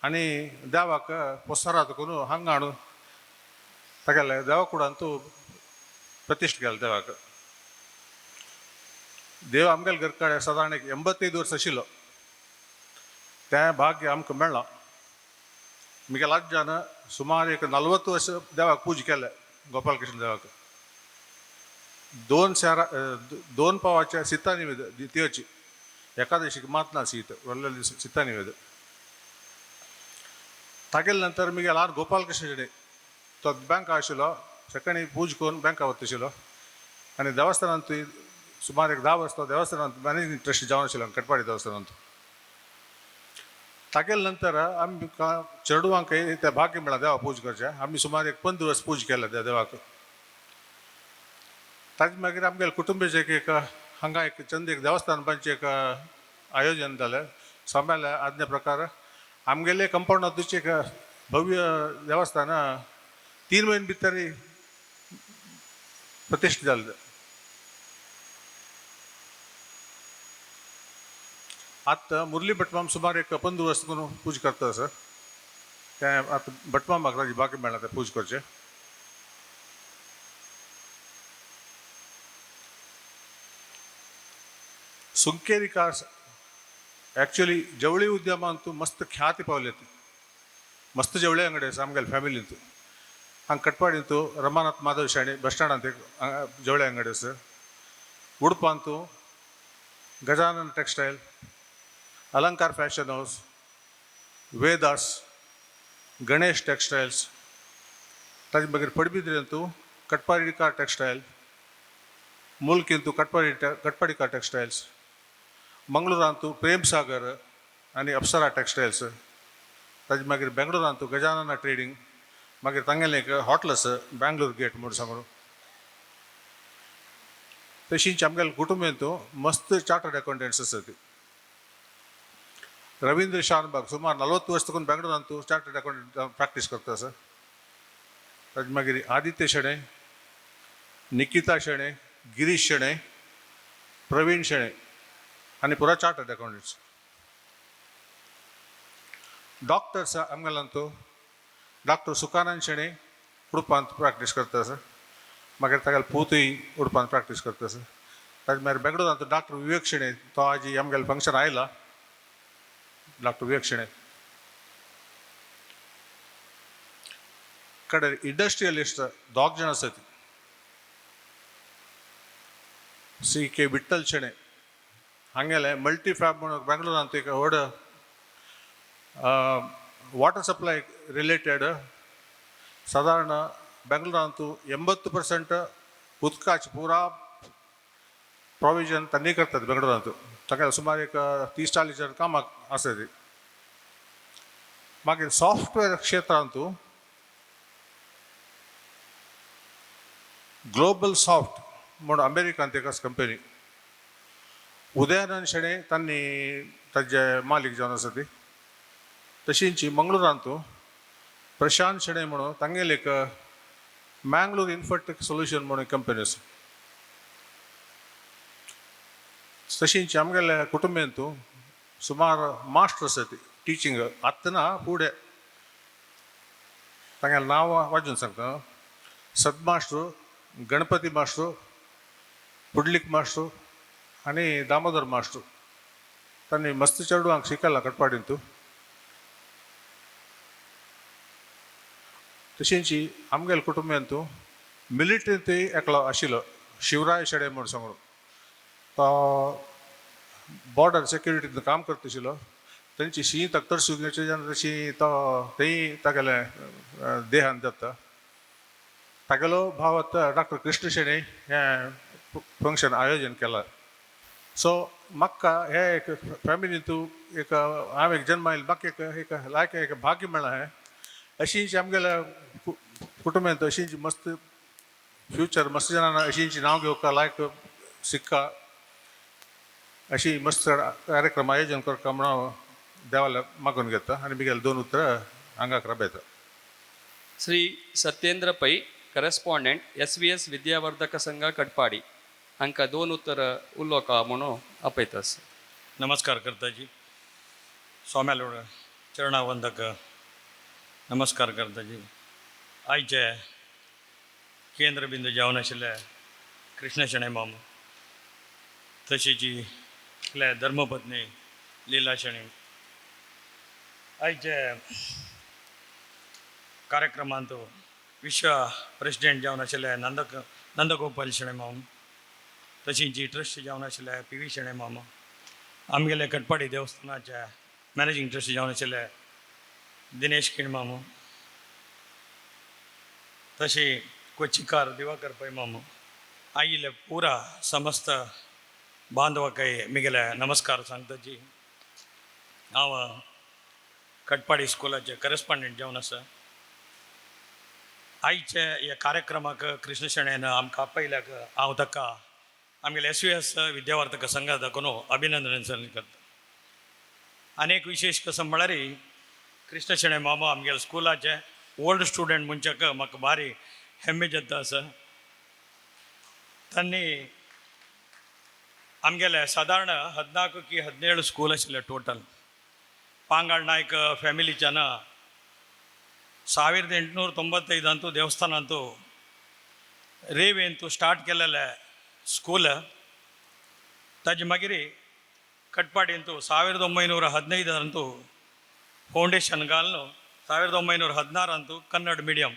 [SPEAKER 7] आनी देवाक पोसारात कोण हांगा हाडून तागेले देवा कुडांतू प्रतिश्ठ केलें देवाक. देव आमगेले घर कडेन सादारण एक 85 वर्स आशिल्लो, तें भाग्य आमकां मेळ्ळां. मिगेल आज्जान सुमार एक 40 वर्स देवाक पूजा केले गोपालकृष्ण देवाक. 2 पावाचे सीता निवेद द्वितीयची एकादशीक मात ना सीत व्हडले दीस सीता निवेद. तागेले नंतर मिगेल आर गोपालकृष्ण शेणै तो बँका आशिल्लो, सकाळी पूज करून बँका वता आशिल्लो आनी देवस्थानांत सुमार एक 10 वर्स तो देवस्थानांत मॅनेजींग ट्रस्ट जावन आशिल्लो कटपाडी देवस्थानांत. तागेले नंतर आमकां चेडवांकय तें भाग्य मेळ्ळां देवा पूज करचें. आमी सुमार एक 15 वर्स पूज केल्या त्या देवाक. ताजे मागीर आमगेले कुटुंबाचें एक हांगा एक चंद एक देवस्थान बांदचें एक आयोजन जालें. स्वाम्याल्या आज्ञे प्रकार आमगेले कंपाउंडांतूच एक भव्य देवस्थान 3 म्हयने भितर प्रतिश्ठा जालें. आतां मुरली भटमाम सुमार एक 15 वर्स करून पूजा करता सर. तें आतां भटमामाक ताजी बाकी मेळ्ळा तें पूजा करचें. सुंकेरी कार्स ॲक्च्युली जवळी उद्यमांतू मस्त ख्याती पावली ती. मस्त जवळी अंगडी आसा आमगेले फॅमिलींतू. हांगा कटपाडींतू रमानाथ माधव शाणी बस स्टँडांत एक जवळी अंगडी आसा. उडपांतू Gajanan textile Alankar fashion house, Vedas, Ganesh textiles, ताजे मागीर पडबिद्रेंतू कटपारीकार टेक्स्टायल, मुल्कींतू कटपाडीकार टेक्स्टायल्स, मंगळुरांतू प्रेमसागर आनी अप्सरा टेक्स्टायल्स, ताजे मागीर बेंगळुरांतू गजानना ट्रेडींग, मागीर तांगेलें एक हॉटल आसा बँगलोर गेट म्हूण सांगून. तशींच आमगेले कुटुंबेंतू मस्त चार्टर्ड अकाउंटंट्स आसात. रवींद्र शानबाग सुमार 40 वर्स तुकून बेंगळुरांतू चार्टर्ड अकाउंटंट प्रॅक्टीस करता आसा. ताजे मागीर आदित्य शेणै, निकिता शेणै, गिरीश शेणै, प्रवीण शेणै आनी पुरा चार्टर्ड अकाउंटंट्स. डॉक्टर्स आमगेल्यांतू डॉक्टर सुकानंद शेणै उडपांत प्रॅक्टीस करता आसा. मागीर तागेले पूतय उडपांत प्रॅक्टीस करता आसा. ताजे मागीर बेंगळुरांत डॉक्टर विवेक शेणै, तो आजी आमगेले फंक्शन आयला डॉक्टर विवेक शेणै. कडेन इंडस्ट्रियलिस्ट दोग जाण आसात, सी के विठ्ठल शेणै हांगेले मल्टी फॅब म्हणून बेंगळुरांत एक व्हड वाटर सप्लाय रिलेटेड. सादारण बेंगळुरांतू 80% उदकाची पुरा प्रोविजन तांणी करतात बेंगळुरांतू. ताका सुमार एक 30-40 जण कामाक आसा ती. मागीर सॉफ्टवेअर क्षेत्रांतू ग्लोबल सॉफ्ट म्हूण अमेरिकांत एक आसा कंपनी, उदयानंद शेणै तांणी ताजे मालीक जावन आसा ती. तशींच मंगळुरांतू प्रशांत शेणै म्हणून तांगेले एक मँगलोर इन्फोटेक सोल्युशन म्हणून एक कंपनी आसा. तशींच आमगेल्या कुटुंबेंतू सुमार मास्टर आसा टिचींग आतां ना फुडें, तांगेलें नांव वाजून सांगता, सदमास्टर, गणपती मास्टर, पुंडलीक मास्टर आनी दामोदर मास्टर. तांणी मस्त चेडवांक शिकयलां कटपाडींतू. तशींच आमगेल्या कुटुंबांतू मिलिटरींतूय एकलो आशिल्लो शिवराय शेडे म्हूण सांगून, तो बॉर्डर सेक्युरिटींत काम करता आशिल्लो. तेंची शीं तकतर सुगण्याचे जेन्ना तशी तो तेंय तागेलें देहांत जाता. तागेलो भाव आतां डॉक्टर कृष्ण शेणै हें फंक्शन आयोजन केलां. सो म्हाका हे एक फॅमिलींतू एक हांव एक जन्म आयलो, म्हाका एक एक लायक एक भाग्य मेळ्ळां हें. अशींच आमगेल्या कुटुंबांत अशींच मस्त फ्युचर मस्त जाणां अशींच नांव घेवपाक लायक सिक्का अशी मस्त कार्यक्रम आयोजन करता म्हणून हांव देवाला मागून घेता आनी मिगेले दोन उतरां हांगाक राबयता.
[SPEAKER 1] Shri Satyendra Pai, correspondent, S V S Vidyavardhaka Sangha, Katpadi हांकां दोन उतरां उलोवका म्हणून आपयता.
[SPEAKER 8] नमस्कार करताजी, स्वाम्यालोड चरणावंदक नमस्कार करताजी. आयचे केंद्रबिंदू जावन आशिल्ले कृष्ण शेणै माम, तशीची आपल्या धर्मपत्नी लीला शेणै, आयचे कार्यक्रमांत विश्व प्रेसिडेंट जावन आशिल्ले नंदगोपाल शेणै माम, तशींची ट्रस्ट जावन आशिल्ले पी व्ही शेणै मामा, आमगेले कटपाडी देवस्थानाचे मॅनेजींग ट्रस्टी जावन आशिल्ले दिनेश किण मामू, तशी कोच्चीकार दिवाकर पै मामू, आयिल्ले पुरा समस्त बांधवाकय मिगेले नमस्कार सांगताची. हांव कटपाडी स्कुलाचे करस्पॉन्डंट जावन आसा. आयचे ह्या कार्यक्रमाक कृष्ण शेणैन आमकां आपयल्याक हांव ताका आमगेले एस व्ही एस विद्यावर्धक संघा दाखोवन अभिनंदन करता. आनी एक विशेश कसो म्हळ्यार कृष्ण शेणै मामा आमगेले स्कुलाचे ओल्ड स्टुडंट म्हणच्याक म्हाका भारी हेम्मे जाता आसा. तांणी आमगेले सादारण 14 की 17 स्कूल आशिल्ले टोटल. पांगाळ नायक फ्यामिलीच्यान 1895 ದೇವಸ್ಥಾನಂತೂ ರೇವೆಂತು ಸ್ಟಾರ್ಟ್ केलेले ಸ್ಕೂಲ್. ताजे मागीर कटपाडींतू 1915 ಫೌಂಡೇಶನ್ घालून 1916 Kannada medium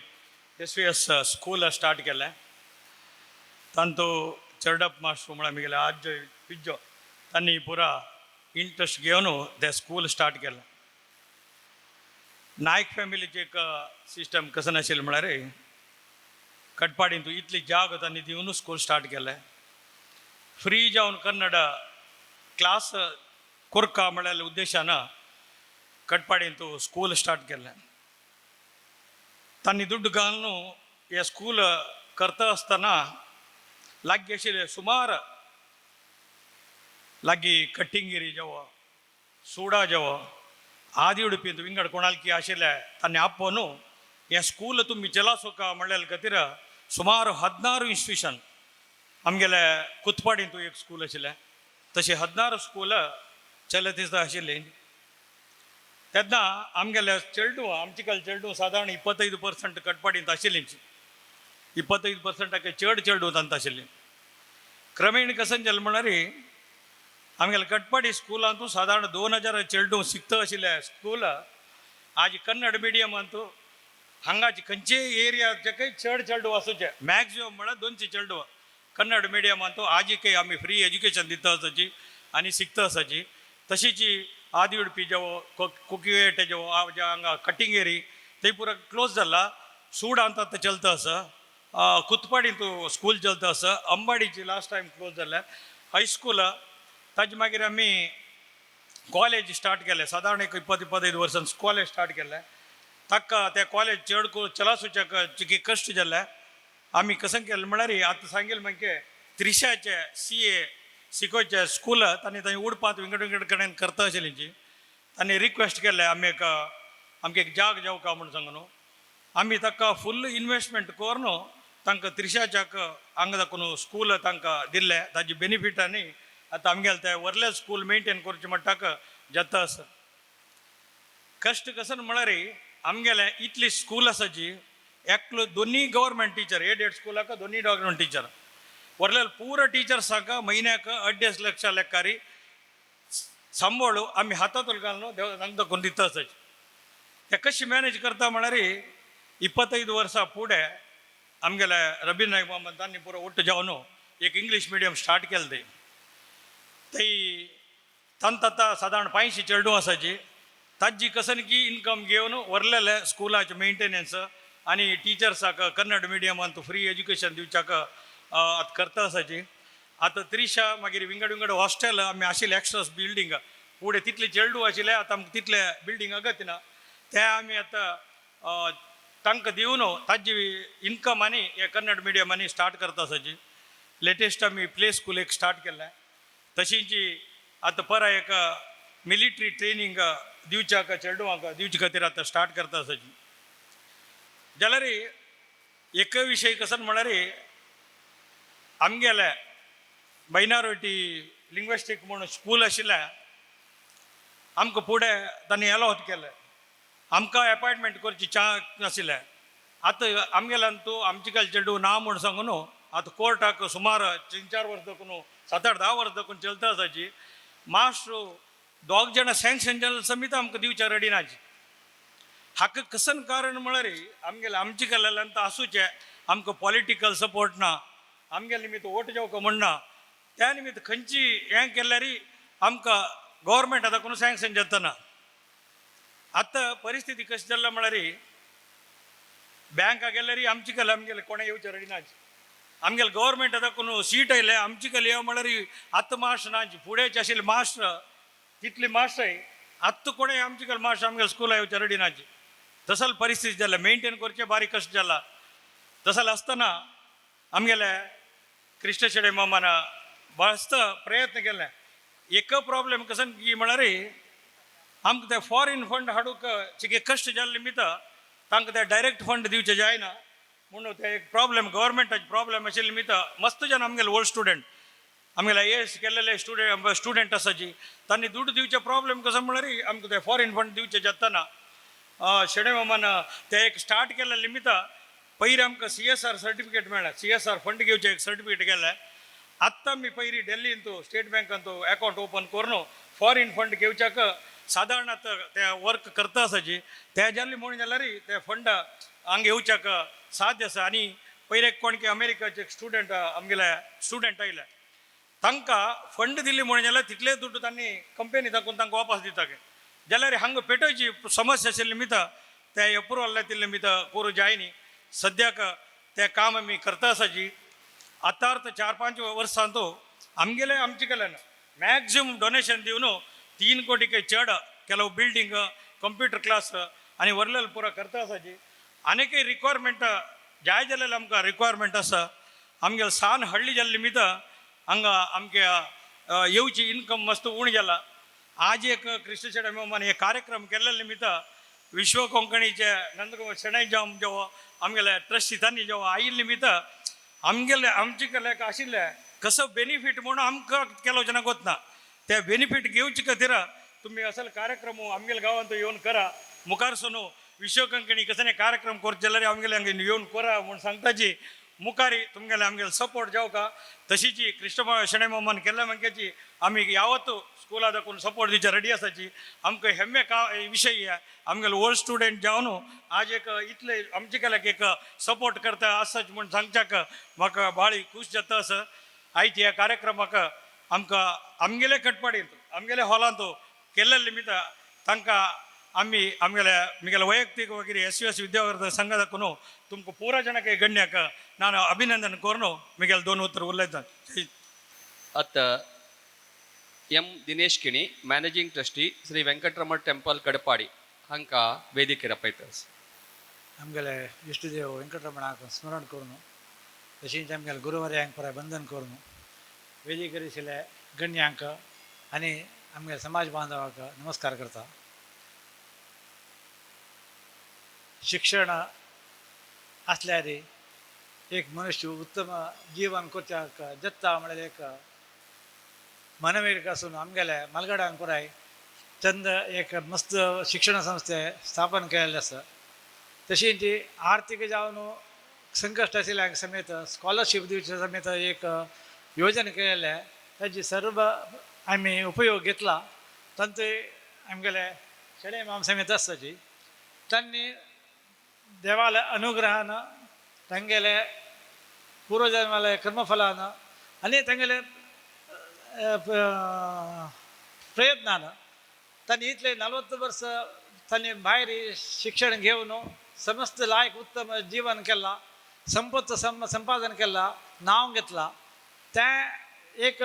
[SPEAKER 8] S V S school start केलें. तांतू चर्डप मास्टर म्हळ्यार मिगेले आज्जो पिज्जो तांणी पुरा इंट्रस्ट घेवन तें स्कूल स्टार्ट केलें. नायक फॅमिलीचें एक सिस्टम कसं नाशिल्लें म्हळ्यार कटपाडींत इतली जाग तांणी दिवन स्कूल स्टार्ट केलें. फ्री जावन कन्नड क्लास कोरका म्हळ्यार उद्देशान कटपाडींत स्कूल स्टार्ट केलें. तांणी दुड्ड घालून हें स्कूल करता आसतना लागीं आशिल्ले सुमार लागीं कट्टिंगिरी जावं सुडा जावं आदी उडपींत विंगड कोणालकी आशिल्ले तांणी आपोवन हें स्कूल तुमी चलासोका म्हणल्या खातीर सुमार 16 इन्स्टिट्यूशन आमगेले कुतपाडींत एक स्कूल आशिल्लें, तशें 16 स्कूल चलत आशिल्लीं. तेन्ना आमगेले चेडूं आमचे काल चेडूं सादारण 25% कटपाडींत आशिल्लीं, 25% चड चेडूं तांत आशिल्लीं. क्रमेण कसं जालें म्हळ्यार आमगेले कटपाडी स्कुलांतू सादारण 2000 चेडूं शिकता आशिल्लें स्कूल आज कन्नड मिडियमांतू हांगाचे खंयचेय एरियाचे चड चेडूं आसूचें मॅक्सिमम म्हळ्यार 200 चेडूं कन्नड मिडियमांतू आजिकय आमी फ्री एज्युकेशन दिता आसाची आनी शिकता आसाची. तशीच आदी उडपी जावं कुकिवेट जावं हांगा कटिंगेरी थंय पुरो क्लोज जाला, सुडांत आतां चलता आसा, कुतपाडींत स्कूल चलता आसा, अंबाडीची लास्ट टायम क्लोज जालें हायस्कूल. ताजे मागीर आमी कॉलेज स्टार्ट केलें, सादारण एक 20-25 वर्सां कॉलेज स्टार्ट केलें. ताका त्या कॉलेज चड चलासूच्याक चिके कश्ट जाले. आमी कसं केलें म्हळ्यार आतां सांगेल मागीर त्रिशाचे CA शिकोवचे स्कूल तांणी थंय उडपांत विंगड विंगड कडेन करता आशिल्ली. तांणी रिक्वेस्ट केलें आमी एक आमकां एक जाग जावका म्हूण सांगून न्हू आमी ताका फुल इनवेस्टमेंट करून तांकां त्रिशाच्याक हांगा दाखोवन स्कूल तांकां दिल्लें. ताजे बेनिफीट आनी आतां आमगेलें तें व्हडलें स्कूल मेंटेन करचें म्हणटाक जाता आसा. कश्ट कशें म्हळ्यार आमगेलें इतली स्कूल आसाची एकलो दोनी गव्हर्मेंट टिचर एडेड स्कुलाक दोनी गव्हर्मेंट टिचर व्हडले पुरो टिचर्सांक म्हयन्याक 2.5 लक्ष लेखारी संबळ आमी हातांत घालून देव तांकां दाखोवन दिता आसाची. ते कशें मॅनेज करता म्हळ्यार 25 वर्सां फुडें आमगेले रबी नायक मामा तांणी पुरो ಒಟ್ಟು जावन एक इंग्लीश मिडियम स्टार्ट केलें. ते थंय तांत आतां सादारण 500 चेडूं आसाची. ताजी कसन की इनकम घेवन व्हरलेले स्कुलाचे मेंटेनन्स आनी टिचर्साक कन्नड मिडियमांत फ्री एज्युकेशन दिवच्याक आतां करता आसाची. आतां त्रिशा मागीर विंगड विंगड हॉस्टेल आमी आशिल्ले एक्स्ट्रा बिल्डींग फुडें तितले चेडूं आशिल्ले आतां आमकां तितले बिल्डींग अगतना ते आमी आतां तांकां दिवन ताजी इनकम आनी हे कन्नड मिडियम आनी स्टार्ट करता आसाची. लेटेस्ट आमी प्ले स्कूल एक स्टार्ट केल्लें. तशींच आतां परा एक मिलिट्री ट्रेनींग दिवच्याक चेडवांक दिवचे खातीर आतां स्टार्ट करता आसाची. जाल्यार एक विशय कसो म्हळ्यार आमगेले मायनॉरिटी लिंग्विस्टीक म्हूण स्कूल आशिल्लें आमकां फुडें तांणी एलॉट केलें. आमकां एपॉयंटमेंट करची चान्स नाशिल्लें. आतां आमगेल्यान तूं आमचे काल चेडूं ना म्हूण सांगू न्हू आतां कोर्टाक सुमार 3-4 वर्सां दाखोवन 7-8-10 वर्सां दाखोवन चलता आसाची. मास्टर दोग जाणां सँक्शन जालें समेत आमकां दिवच्या रेडी नाची. हाका कसन कारण म्हळ्यार आमगेले आमचे केल्ल्यान तर आसूचें आमकां पॉलिटिकल सपोर्ट ना, आमगेले निमित्त वोट जावका म्हणना, त्या निमित्त खंयची हें केल्यार आमकां गव्हर्मेंट आतां कोण सँक्शन जातना. आतां परिस्थिती कशी जाल्या म्हळ्यार बँका गेल्यार आमची कला आमगेले कोणें येवचें रेडी नाची. आमगेले गव्हर्मेंट आतां कोण सीट आयले आमची कला येव म्हळ्यार आतां मास्टर नाची, फुडेंचे आशिल्ले मास्टर तितले मास्टर आतां कोणें आमची कला मास्टर आमगेले स्कुला येवचें रेडी नाची. तसल परिस्थिती जाल्या मेंटेन करचें बारीक कश्ट जाला. तसल आसतना आमगेले कृष्ण शेणै मामान बस्त प्रयत्न केले. एक प्रॉब्लेम कसं की म्हळ्यार आमकां ते फॉरेन फंड हाडूंक चिके कश्ट जाल्ले निमित्त तांकां ते डायरेक्ट फंड दिवचे जायना म्हणून ते एक प्रॉब्लेम गव्हर्मेंटाचे प्रॉब्लेम आशिल्ले निमित्त मस्त जाण आमगेले ओल्ड स्टुडंट आमगेले IAS केल्लेले स्टुडंट आसाची तांणी दुडू दिवचे प्रॉब्लेम कसो म्हळ्यार आमकां ते फॉरेन फंड दिवचे जातना शेणै मामान ते एक स्टार्ट केल्ले निमित्त पयलीं आमकां CSR certificate मेळ्ळें. CSR fund घेवचें एक सर्टिफिकेट केलें. आत्तां आमी पयलीं दिल्लींत स्टेट बँकांत अकावंट ओपन करून फॉरेन फंड घेवच्याक सादारण आतां ते वर्क करता आसाची. ते जाल्ले म्हणून जाल्यार ते फंड हांगा येवच्याक साध्य आसा. आनी पयलीं एक कोण की अमेरिकाचे स्टुडंट आमगेले स्टुडंट आयले तांकां फंड दिल्ली म्हणून जाल्यार तितले दुड्डू तांणी कंपनी दाखोवन तांकां वापस दिता जाल्यार हांगा पेटोवची समस्या आशिल्ली निमित्त ते अप्रुवल तितले निमित्त करूं जायनी. सद्याक तें काम आमी करता आसाची. आतां तर 4-5 वर्सां तो आमगेले आमचे कडल्यान मॅक्झिमम डोनेशन दिवन 3 कोटीक चड ಕೆಲವು बिल्डींग, कंप्युटर क्लास आनी वरलेले पुरो करता आसाची. आनीकय रिक्वायरमेंट जाय जाल्यार आमकां रिक्वायरमेंट आसा. आमगेले सान हळ्ळी जाल्ले निमित्त हांगा आमगे येवची इनकम मस्त उणें जाला. आज एक कृष्ण शेणै मामान हे कार्यक्रम केल्ले निमित्त विश्व कोंकणीचे नंदकुमार शेणै जावन जेव आमगेले ट्रस्टी तांणी जेव आयिल्ले निमित्त आमगेले आमचे कडेन आशिल्ले कसो बेनिफीट म्हणून आमकां ಕೆಲವು ಜನ ಗೊತ್ತना. ते बेनिफीट घेवचे खातीर तुमी असले कार्यक्रम आमगेले गांवांत येवन करा. मुखार सोनू विश्व कोंकणी कसले कार्यक्रम करचे जाल्यार आमगेले हांगा येवन करा म्हूण सांगताची. मुखारी तुमगेले आमगेले सपोर्ट जावका तशीची कृष्ण शेणै मामान केल्ल्या मंक्याची आमी यावत स्कुला दाखोवन सपोर्ट दिवचे रेडी आसाची. आमकां हेम्मे का विशय आमगेले ओल्ड स्टुडंट जावन आज एक इतले आमचे कडेन एक सपोर्ट करता आसाच म्हूण सांगच्याक म्हाका बाळी खूश जाता आसा. आयज ह्या कार्यक्रमाक आमकां आमगेले कटपाडींत आमगेले हॉलांत केल्ले निमित्त तांकां आमी आमगेले मिगेले वैಯಕ್ತಿक वगैरे एस यू एस विद्यावर्धन संघ दाखोवन तुमकां पुरा जणांक गಣ್ಯಾक ನಾನು ಅಭಿನಂದನೆ ಕೋರ್ನು ಮಿಗೆಲ್ ದೋನ್ ಉತ್ತರ ಉಲ್ಲೈತ.
[SPEAKER 1] ಅತ್ತ M Dinesh Kini, managing trustee, Shri Venkataramana temple, Kadapadi हांकां वेदिकेर आपयता.
[SPEAKER 9] आमगेले इश्टदेव वेंकटरमणाक स्मरण करून तशेंच आमगेले गुरुवर्यांक पराय बंधन करून वेदिकेर आशिल्ले गण्यांक आनी आमगेले समाज बांधवाक नमस्कार करता. शिक्षण आसल्यार एक मनुष्य उत्तम जीवन करच्याक जत्ता म्हळ्यार एक मनवेक आसून आमगेले मालगडान पुराय चंद एक मस्त शिक्षण संस्थे स्थापन केल्ले आसा. तशीच आर्थीक जावन संकश्ट आशिल्ल्यांक समेत स्कॉलरशीप दिवचे समेत एक योजन केल्लें ताजी सर्व आमी उपयोग घेतला. तांचो आमगेले शेणै माम समेत आसताची तांणी देवाल्या अनुग्रहान तांगेले पूर्वजन्माले कर्मफलान आनी तांगेले प्रयत्नान तांणी इतले 40 वर्स तांणी भायर शिक्षण घेवन समस्त लायक उत्तम जीवन केलां, संपत्त संपादन केलां, नांव घेतलां. तें एक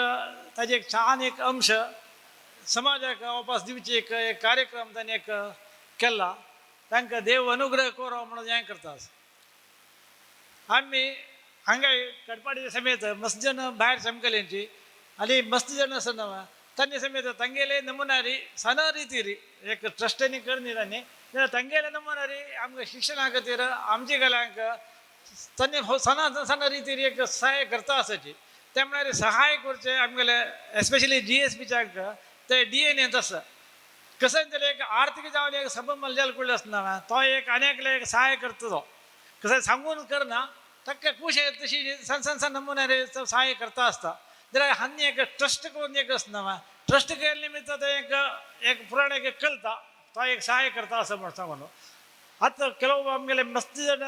[SPEAKER 9] ताजे एक छान एक अंश समाजाक वापस दिवचे एक एक कार्यक्रम तांणी एक केला. तांकां देव अनुग्रह करो म्हणून हें करता. आमी हांगा कडपाडी समेत मस्त जण भायर सामकेल्यांची आनी मस्त जण आसा तांचे समेत तांगेले नमुनारी सण रितीरी एक ट्रस्टांनी करनी तांणी जाल्यार तांगेले नमुनारी आमकां शिक्षणा खातीर आमचे कल्यांक तांणी सणा सण रितीर एक सहाय करता आसाची. ते म्हळ्यार सहाय करचें आमगेले एस्पेशली जी एस बीच्याक ते डी एन एंत आसा. कसं जाल्यार एक आर्थीक जावन एक सबंद मलजाल कुडले आसना तो एक आनी एकले एक सहाय करता. तो कसं सांगून करना ताका खूश तशी सण सण सण नमुन्यार सहाय करता आसता. जाल्यार हांणी एक ट्रस्ट करून एक आसना ट्रस्ट केल्ले निमित्त ते एक एक पुराण एक कळटा तो एक सहाय करता असं म्हण सांगून. आतां ಕೆಲವು आमगेले मस्त जण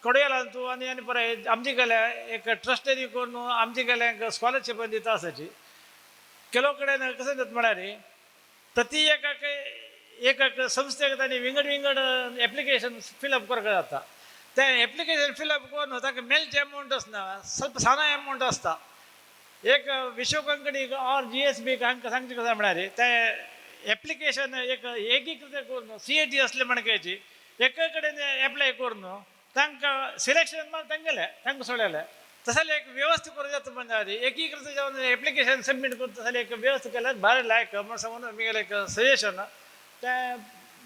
[SPEAKER 9] कोडयलांतू आनी आनी पळय आमचे कडेन एक ट्रस्ट करून आमचे कडेन स्कॉलरशीप दिता आसाची. ಕೆಲವು कडेन कसं जाता म्हळ्यार प्रति एकाक एक संस्थेक तांणी विंगड विंगड एप्लिकेशन फिलअप करपाक जाता. तें एप्लिकेशन फिलअप करून ताका मेळचे अमावंट आसना ಸ್ವಲ್ಪ साना अमावंट आसता. एक विश्व कोंकणी ऑर जी एस बी हांकां सांगचें कशें म्हळ्यार तें एप्लिकेशन एक एकीकृत करून सी ए टी असले म्हणकायची एका कडेन एप्लाय करून तांकां सिलेक्शन मात तांगेलें तांकां सोडयलें. तसले एक व्यवस्था करूं जाता म्हणजे एकीकृत जावन एप्लिकेशन सबमीट करून तसले एक व्यवस्था केल्यार बरें लायक म्हण सांगून आमगेलें एक सजेशन तें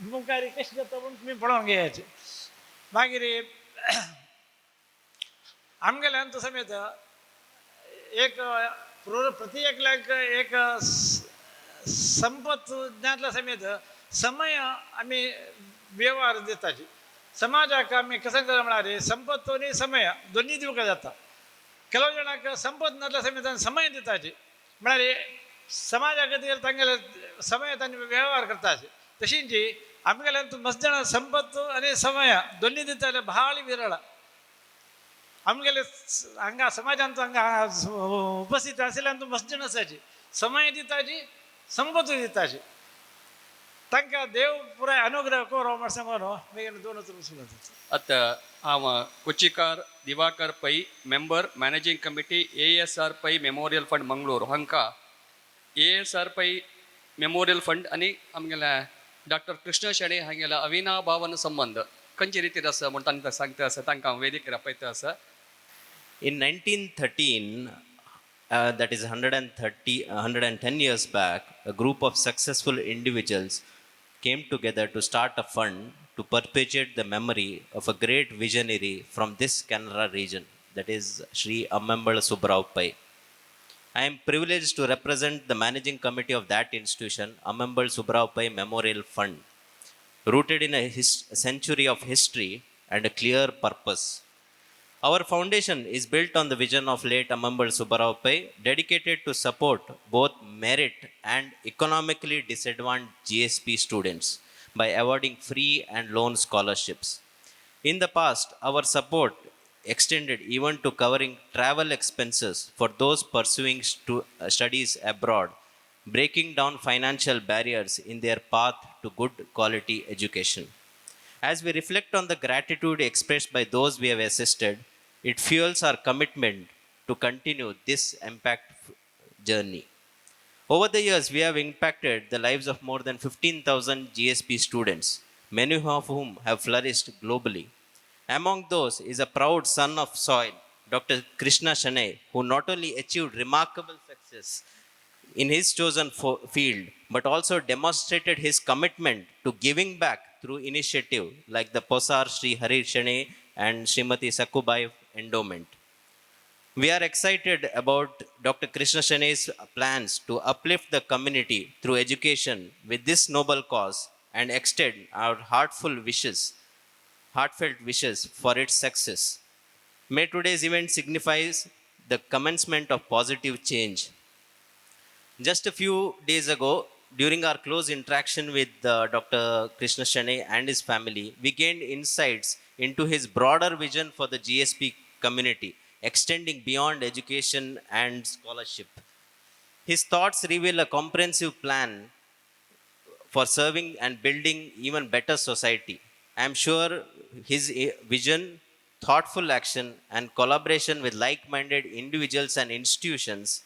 [SPEAKER 9] मुखार कशें जाता म्हूण तुमी पळोवन घेयाचें. मागीर आमगेलें अंत समेत एक प्रति एकल्याक एक संपत ज्ञातल्या समेत समय आमी व्यवहार दिताची. समाजाक आमी कसं करप म्हळ्यार संपत आनी समय दोन्ही दिवंक जाता. ಕೆಲವು ಜನಕ್ಕೆ ಸಂಪತ್ नासल्या समेत समय दिताची म्हळ्यार समाजा खातीर तांगेले समय तांणी व्यवहार करताची. तशींच आमगेले मस्त जाणां संपत आनी समय दोन्ही दिताले भाळ विरळ. आमगेले हांगा समाजांत हांगा उपस्थित आशिल्ल्यान तूं मस्जिद आसाची समय दिताची संपत्ती दिताची तांकां देव पुराय अनुग्रह करो म्हण सांगून मागीर दोनच उलयता.
[SPEAKER 1] आतां हांव Kochikar Diwakar Pai, member managing committee ASR Pai memorial fund Mangalore हांकां ASR Pai memorial fund आनी आमगेले डॉक्टर कृष्ण शेणै हांगेल्या अविनाभावन संबंद खंयचे रितीर आसा म्हूण तांकां सांगता आसा, तांकां हांव वेदिकेर आपयता आसा.
[SPEAKER 10] In 1913, that is 110 years back, a group of successful individuals came together to start a fund to perpetuate the memory of a great visionary from this Canara region, that is Sri Ammembal Subba Rao Pai. I am privileged to represent the managing committee of that institution, Ammembal Subba Rao Pai Memorial Fund, rooted in a century of history and a clear purpose. Our foundation is built on the vision of late Ammembal Subba Rao Pai, dedicated to support both merit and economically disadvantaged GSB students by awarding free and loan scholarships. In the past, our support extended even to covering travel expenses for those pursuing studies abroad, breaking down financial barriers in their path to good quality education. As we reflect on the gratitude expressed by those we have assisted, it fuels our commitment to continue this impact journey. Over the years, we have impacted the lives of more than 15,000 GSB students, many of whom have flourished globally. Among those is a proud son of soil, Dr. Krishna Shenoy, who not only achieved remarkable success in his chosen field, but also demonstrated his commitment to giving back through initiative like the Posar Sri Hari Shenoy and Srimati Sakubai Endowment. We are excited about Dr. Krishna Shenoy's plans to uplift the community through education with this noble cause and extend our heartfelt wishes for its success. May today's event signifies the commencement of positive change. Just a few days ago, during our close interaction with Dr. Krishna Shenoy and his family, we gained insights into his broader vision for the GSB community, extending beyond education and scholarship. His thoughts reveal a comprehensive plan for serving and building even better society. I am sure his vision, thoughtful action, and collaboration with like-minded individuals and institutions,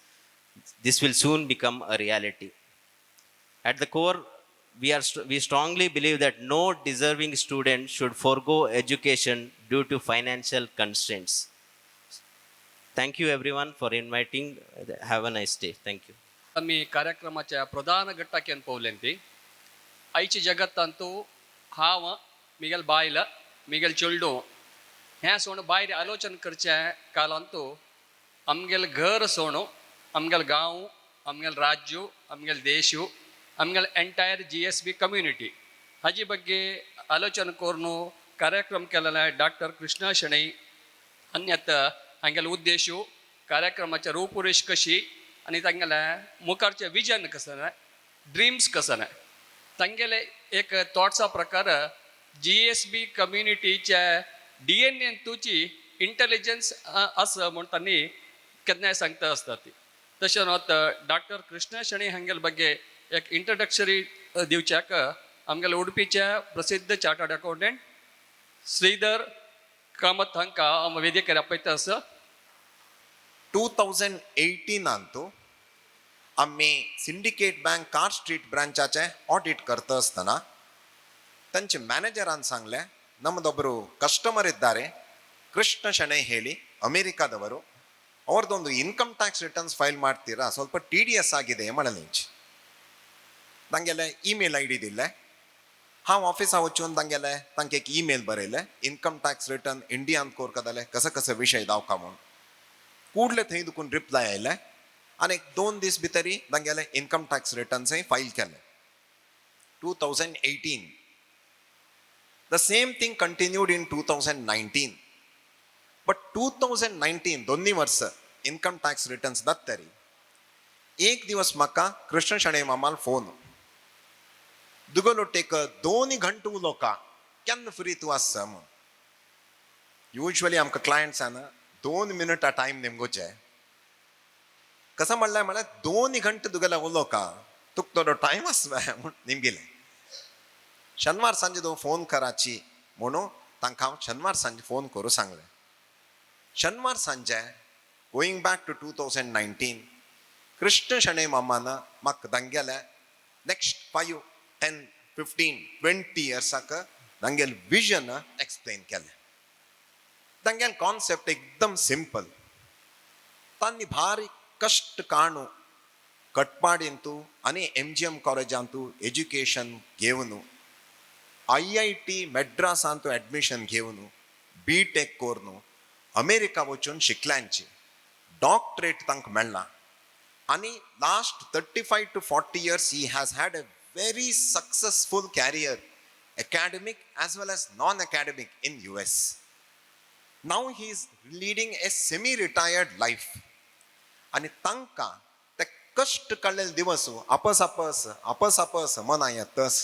[SPEAKER 10] this will soon become a reality. At the core, we strongly believe that no deserving student should forego education due to financial constraints. Thank you everyone for inviting. Have a nice day. Thank you.
[SPEAKER 1] आमी कार्यक्रमाच्या प्रधान घटकान पावले ती आयच्या जगतांतू हांव Miguel बायल Miguel चेडूं हें सोण भायर आलोचन करचें कालांतू आमगेल घर सोणू आमगेल गांव आमगेल राज्य आमगेल देश आमगेल एंटायर GSB community हाजी ಬಗ್ಗೆ आलोचन करून कार्यक्रम केलेला डॉक्टर कृष्णा शणै अन्यत हांगेलो उद्देश कार्यक्रमाचे रूपुरेश कशी आनी तांगेले मुखारचें विजन कसलें, ड्रिम्स कसलें, तांगेले एक थॉट्सा प्रकार GSB कम्युनिटीचे DNA तुची इंटेलिजन्स आसा म्हूण तांणी केन्नाय सांगता आसता ती. तशें आतां डॉक्टर कृष्णा शणै हांगेले ಬಗ್ಗೆ एक इंट्रोडक्शरी दिवच्याक आमगेले उडपीच्या प्रसिद्ध चार्टर्ड अकाउंटंट श्रीधर कामत हांकां हांव वेदिकेर आपयता आसा.
[SPEAKER 11] 2018नांतू आमी सिंडिकेट बँक कार स्ट्रीट ब्रांचाचें ऑडिट करता आसतना तांचे मॅनेजरान सांगलें, ನಮ್ಮದೊಬ್ಬರು ಕಸ್ಟಮರ್ ಇದ್ದಾರೆ, ಕೃಷ್ಣ ಶೆಣೈ ಹೇಳಿ ಅಮೇರಿಕಾದವರು, ಅವ್ರದ್ದೊಂದು ಇನ್ಕಮ್ ಟ್ಯಾಕ್ಸ್ ರಿಟರ್ನ್ಸ್ ಫೈಲ್ ಮಾಡ್ತೀರಾ, ಸ್ವಲ್ಪ TDS ಆಗಿದೆ म्हणलेंच. तांगेले ईमेल ID दिल्ले. हांव ऑफिसा वचून तांगेले तांकां एक ईमेल बरयलें, इन्कम टॅक्स रिटर्न इंडियान कोरका जाल्यार कसो कसो विशय दावका म्हूण. कूडले थंय दुकून रिप्लाय आयले आनी एक 2 दीस भितरी तांगेले इन्कम टॅक्स रिटर्न्सय फायल केले. 2018. The same thing continued in 2019, but 2019 दोन्ही वर्स इन्कम टॅक्स रिटर्न्स जात तरी एक दिवस म्हाका कृष्ण शणै मामाल फोन दुगोलो टेक दोन घंटे उलोवका, केन्ना फ्री तूं आसा म्हूण. युजली आमकां क्लायंट्सान 2 मिनटां टायम निमगोचे. कसं म्हणल्यार, म्हळ्यार 2 घंटे तुगेले उलोवका, तुका थोडो टायम आसता म्हूण निमगिलें. शनिवार सांजे तूं फोन कराची म्हणून तांकां हांव शनिवार सांजे फोन करूं सांगलें. शनिवार सांजे, going back to 2019, Krishna Shenoi मामान म्हाका तांगेले नेक्स्ट 5, 10, 15, 20 इयर्साक तांगेले विजन एक्सप्लेन केलें. तांगेले कॉन्सेप्ट एकदम सिंपल. तांणी भारी कश्ट काणू कटपाडींतू आनी एमजीएम कॉलेजांतू एज्युकेशन घेवन, आयआयटी मेड्रासांतू एडमिशन घेवन, बी टेक करून अमेरिका वचून शिकल्यांची, डॉक्टरेट तांकां मेळ्ळा आनी last 35 to 40 years he has had a very successful career, academic as well as non academic, in US. Now he is leading a semi retired life. आनी तांकां ते कश्ट काडलेले दिवस आपस आपस आपस आपस मना येतस,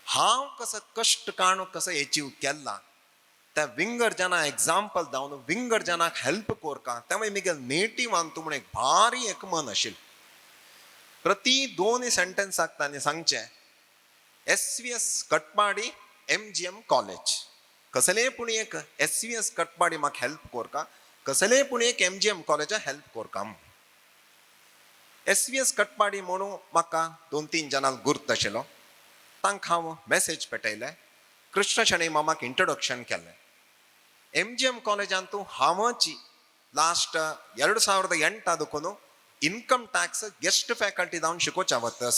[SPEAKER 11] हांव कसो कश्ट काडून कसो एचीव केला त्या विंगड जाणां एग्जाम्पल जावन विंगड जाणांक हेल्प कोरका. त्यामुळे मिगेल नेटिव्ह अंतू म्हूण एक भारी एक मन आशिल्लें. प्रति दोन सेंटेन्साक तांणी सांगचें, एसवीएस कटपाडी, एमजीएम कॉलेज, कसलेय पूण एक एसवीएस कटपाडी म्हाका हेल्प कोरका, कसलेय पूण एक एमजीएम कॉलेजा हेल्प कोरका. एसवीएस कटपाडी म्हणून म्हाका दोन तीन जाणांक गुर्त आशिल्लो. तांकां हांव मॅसेज पेटयले, कृष्ण शणै मामाक इंट्रोडक्शन केलें. एमजीएम कॉलेजांतू हांवची लास्ट 2008 देखून इन्कम टॅक्स गेस्ट फॅकल्टी जावन शिकोवच्या वता.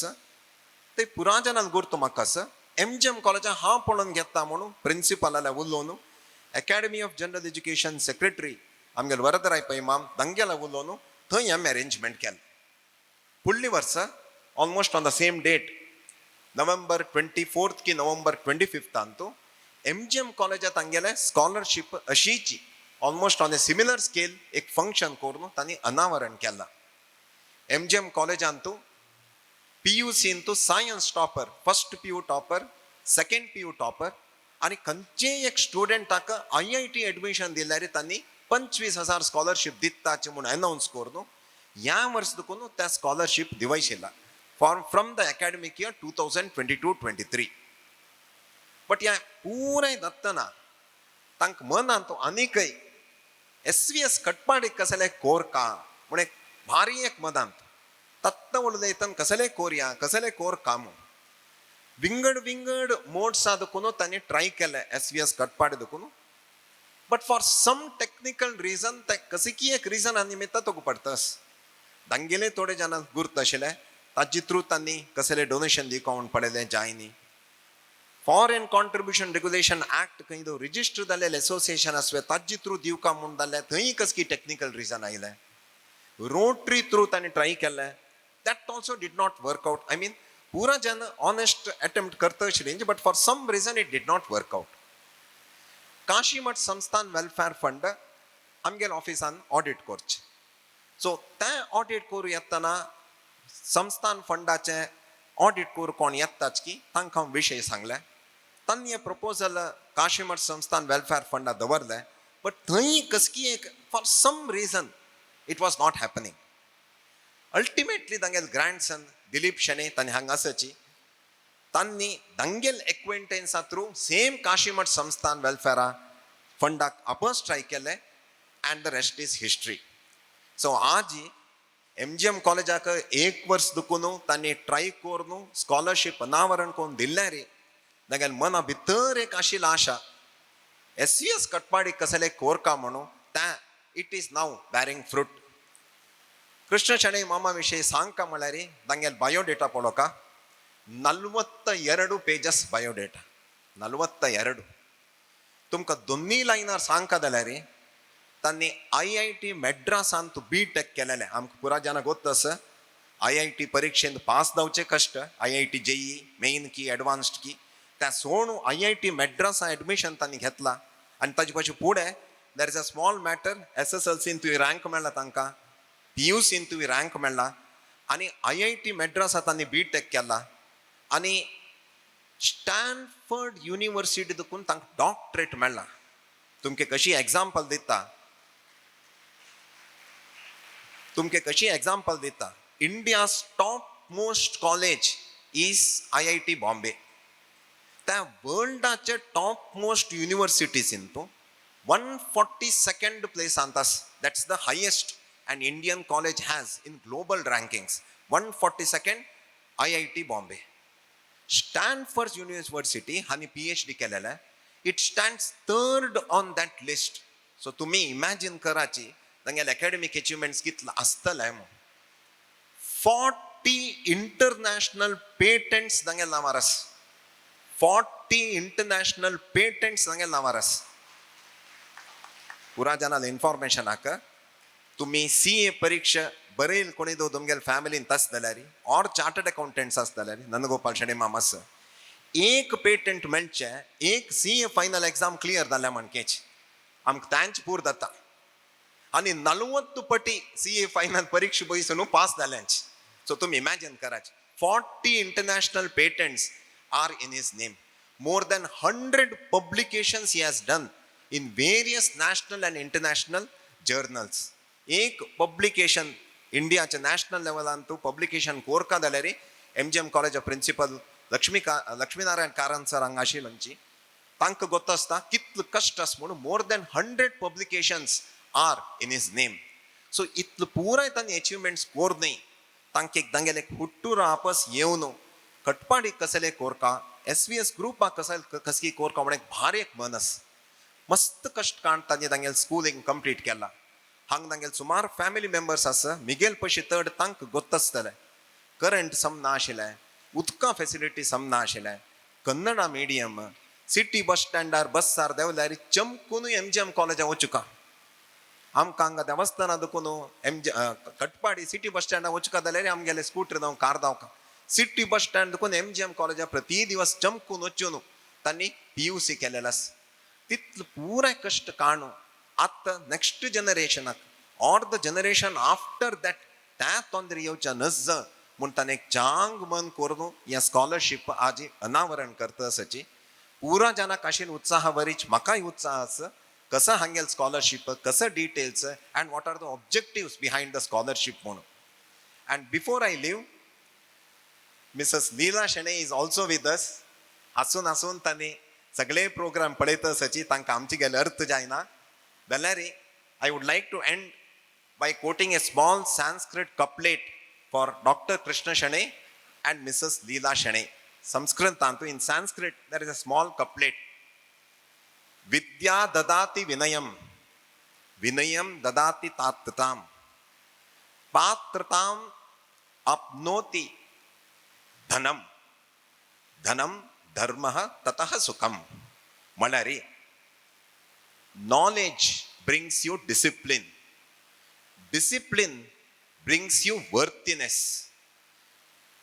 [SPEAKER 11] ते पुरा जाणांक गुर्त म्हाका आसा. एमजीएम कॉलेजान हांव पळोवन घेता म्हणून प्रिंसिपलाल्या उलोवन, Academy of General Education secretary आमगेले वरदराय पै माम तांगेल्या उलोवन थंय आमी अरेंजमेंट केलें. फुडली वर्सा almost on the same date, November 24th की नोव्हेंबर 25 अंतू एमजीएम कॉलेजात तांगेले स्कॉलरशीप अशीची almost on a similar scale एक फंक्शन करून तांणी अनावरण केलां. एमजीएम कॉलेजांतू पीयूसींतू science topper, first PU topper, second PU topper आनी खंयचेय एक स्टुडंटाक आयआयटी एडमिशन दिल्यार तांणी 25,000 स्कॉलरशीप दिताचे म्हूण अनावन्स करून ह्या वर्स देखून त्या scholarship दिवयशिल्ला for from the academic year 2022-23. But ह्या पुराय जातना तांकां मनांत आनीकय एसवीएस कटपाडी कसले कोरका म्हूण एक भारी एक मनांत तत्त उलयतन कसले कोरया, कसले कोर काम. विंगड विंगड मोड्सा देखून तांणी ट्राय केलें एसवीएस कटपाडी देखून, but for some technical reason ते कसकी एक रिजन निमित्त तुका पडतस. तांगेले थोडे जाणां गुर्त आशिल्ले, ताजे थ्रू तांणी कसले डोनेशन दिवका म्हूण पडलें जायनी. फॉरेन कॉन्ट्रिब्युशन रेग्युलेशन ऍक्ट खंय तो रिजिस्टर जाल्लें एसोसिएशन आसवे, ताजे थ्रू दिवका म्हूण जाल्यार थंय कसकी टेक्निकल रिजन आयलें. रोटरी थ्रू तांणी ट्राय केलें, that also did not work out. I mean, पुरा जन ऑनेस्ट अटेम्प्ट करता आशिल्ली, but for some reason it did not work out. Kashi Math Samsthan welfare fund आमगेल्या ऑफिसान ऑडिट करचें. सो तें ऑडिट करूं येतना, संस्थान फंडाचें ऑडिट करूं कोण येताच की तांकां हांव विशय सांगलें. तांणी हें प्रपोजल काशीमठ संस्थान वेलफेअर फंडा दवरलें, बट थंय कसकी एक for some reason it was not happening. Ultimately तांगेले ग्रँडसन दिलीप शणै, तांणी हांगा आसाची, तांणी तांगेल एक्वेंटन्सा थ्रू सेम काशीमठ संस्थान वेलफेअरा फंडाक आपस ट्राय केलें and the rest is history. So आजी एमजीएम कॉलेजाक एक वर्स दुखून तांणी ट्राय करून स्कॉलरशीप अनावरण करून दिल्लें रे. तांगेले मना भितर एक आशिल्ली आशा एसवीएस कटपाडी कसले कोरका म्हणून, त्या it is now bearing fruit. Krishna Shenoi मामा विशयी सांगका म्हळ्यार तांगेले बायोडेटा पळोवका, 42 पेजस बायोडेटा, 42. तुमकां दोन्ही लायनार सांगका जाल्यार तांणी आयआयटी मेड्रासान बी टेक केलेलें. आमकां पुरा जाणां गोत्त आसा, आयआयटी परिक्षेंत पास जावचे कश्ट, आयआयटी जेई मेन की एडवान्स्ड की, त्या सोडून आयआयटी मेड्रासा एडमिशन तांणी घेतला. आनी ताजे पासून फुडें there is a small matter, एसएसएलसीन तुवें रँक मेळ्ळा तांकां, पीयूसीन तुवें रँक मेळ्ळा आनी आयआयटी मेड्रासा तांणी बी टेक केला आनी स्टॅनफर्ड युनिवर्सिटी देखून तांकां डॉक्टरेट मेळ्ळा. तुमकां कशी एग्जाम्पल दिता, तुमकां कशी एग्जाम्पल दिता. India's top most college is IIT Bombay. त्या वर्ल्डाचे टॉप मोस्ट युनिव्हर्सिटीज तूं 142nd प्लेसांत आस. That's the highest an Indian college has in global rankings. 142nd IIT Bombay. Stanford University हांणी PhD केलेलें. It stands third on that list. So तुम्ही imagine कराची तांगेले एकॅडमीक achievements कितले आसतले म्हूण. 40 इंटरनॅशनल पेटंट्स तांगेले नांवार आसा. 40 इंटरनॅशनल पेटंट्स तांगेले नांवार आसा. पुरा जाणां इन्फॉर्मेशन हाका तुम्ही CA परीक्षा बरेल कोणी दो तुमगेले फॅमिलीन तस जाल्यार ऑर चार्टर्ड अकाउंटंट्स आसत जाल्यार नंदगोपाल शेणै माम आसा. एक पेटंट मेळचें, एक CA final exam clear जाल्या म्हणकेच आमकां तांचे पूर जाता. आनी 40 पटी CA final परीक्षा बयसून पास जाल्यांच. सो तुमी इमॅजिन कराच, 40 international patents are in his name. More than 100 publications he has done in various national and international journals. एक पब्लिकेशन इंडियाच्या नॅशनल लेवलान तूं पब्लिकेशन कोरका जाल्यार MGM college of principal Lakshminarayan Karanth sir हांगा आशिल्ली तांकां गोत आसता कितलो कश्ट आसा म्हणून. More than 100 publications are in his name. So इतलो पुराय तांणी अचिवमेंट्स कोर न्हय, तांकां एक तांगेले हुट्टूर आपस येवन कटपाडी कसले कोरका SVS ग्रुपाक कसली कोरका म्हणून एक भारी एक मन आसा. मस्त कश्ट काण तांणी तांगेले स्कुलींग कंप्लीट केला. हांगा तांगेले सुमार फॅमिली मेंबर्स आसा. मिगेल पयशे चड तांकां गोत आसतलें. करंट सम ना आशिल्लें, उदका फेसिलिटी सम ना आशिल्लें, कन्नडा मिडियम, सिटी बस स्टँडार बस्सार देंवल्यार चमकूनय MGM कॉलेजा वचुका. आमकां हांगा देवस्थाना देखून MG Katpadi city bus स्टँडार वचुका जाल्यार आमगेले स्कूटर धांव कार धांवका. सिटी बस स्टँड देखून MGM कॉलेजा प्रति दिवस चमकून वचून तांणी PUC केलेलें आसा. तितलो पुराय कश्ट काणू आतां next जनरेशनाक or the generation after that त्या तोंदरे येवच्या नज म्हूण ताणें एक चांग मन करून हें स्कॉलरशीप आज अनावरण करता आसाची. पुरा जाणाक आशिल्लो उत्साह वरीच म्हाकाय उत्साह आसा कसो हांगेल स्कॉलरशीप, कसो details and what are the objectives behind the scholarship म्हणून. And before I leave, Mrs Leela Shenoy is also with us. हांसून हांसून तांणी सगळे प्रोग्राम पळयता आसाची. तांकां आमचे गेले अर्थ जायना जाल्यार I would like to end by quoting a small Sanskrit couplet for Doctor Krishna Shenoy and Mrs Leela Shenoy. संस्कृतांतु in Sanskrit there is a small couplet. विद्या ददाति विनयम, विनयम ददाति तात्रताम, पात्रताम आपनोति धनम, धनम धर्मः ततः सुखम. म्हळ्यार knowledge brings you discipline, discipline brings you worthiness.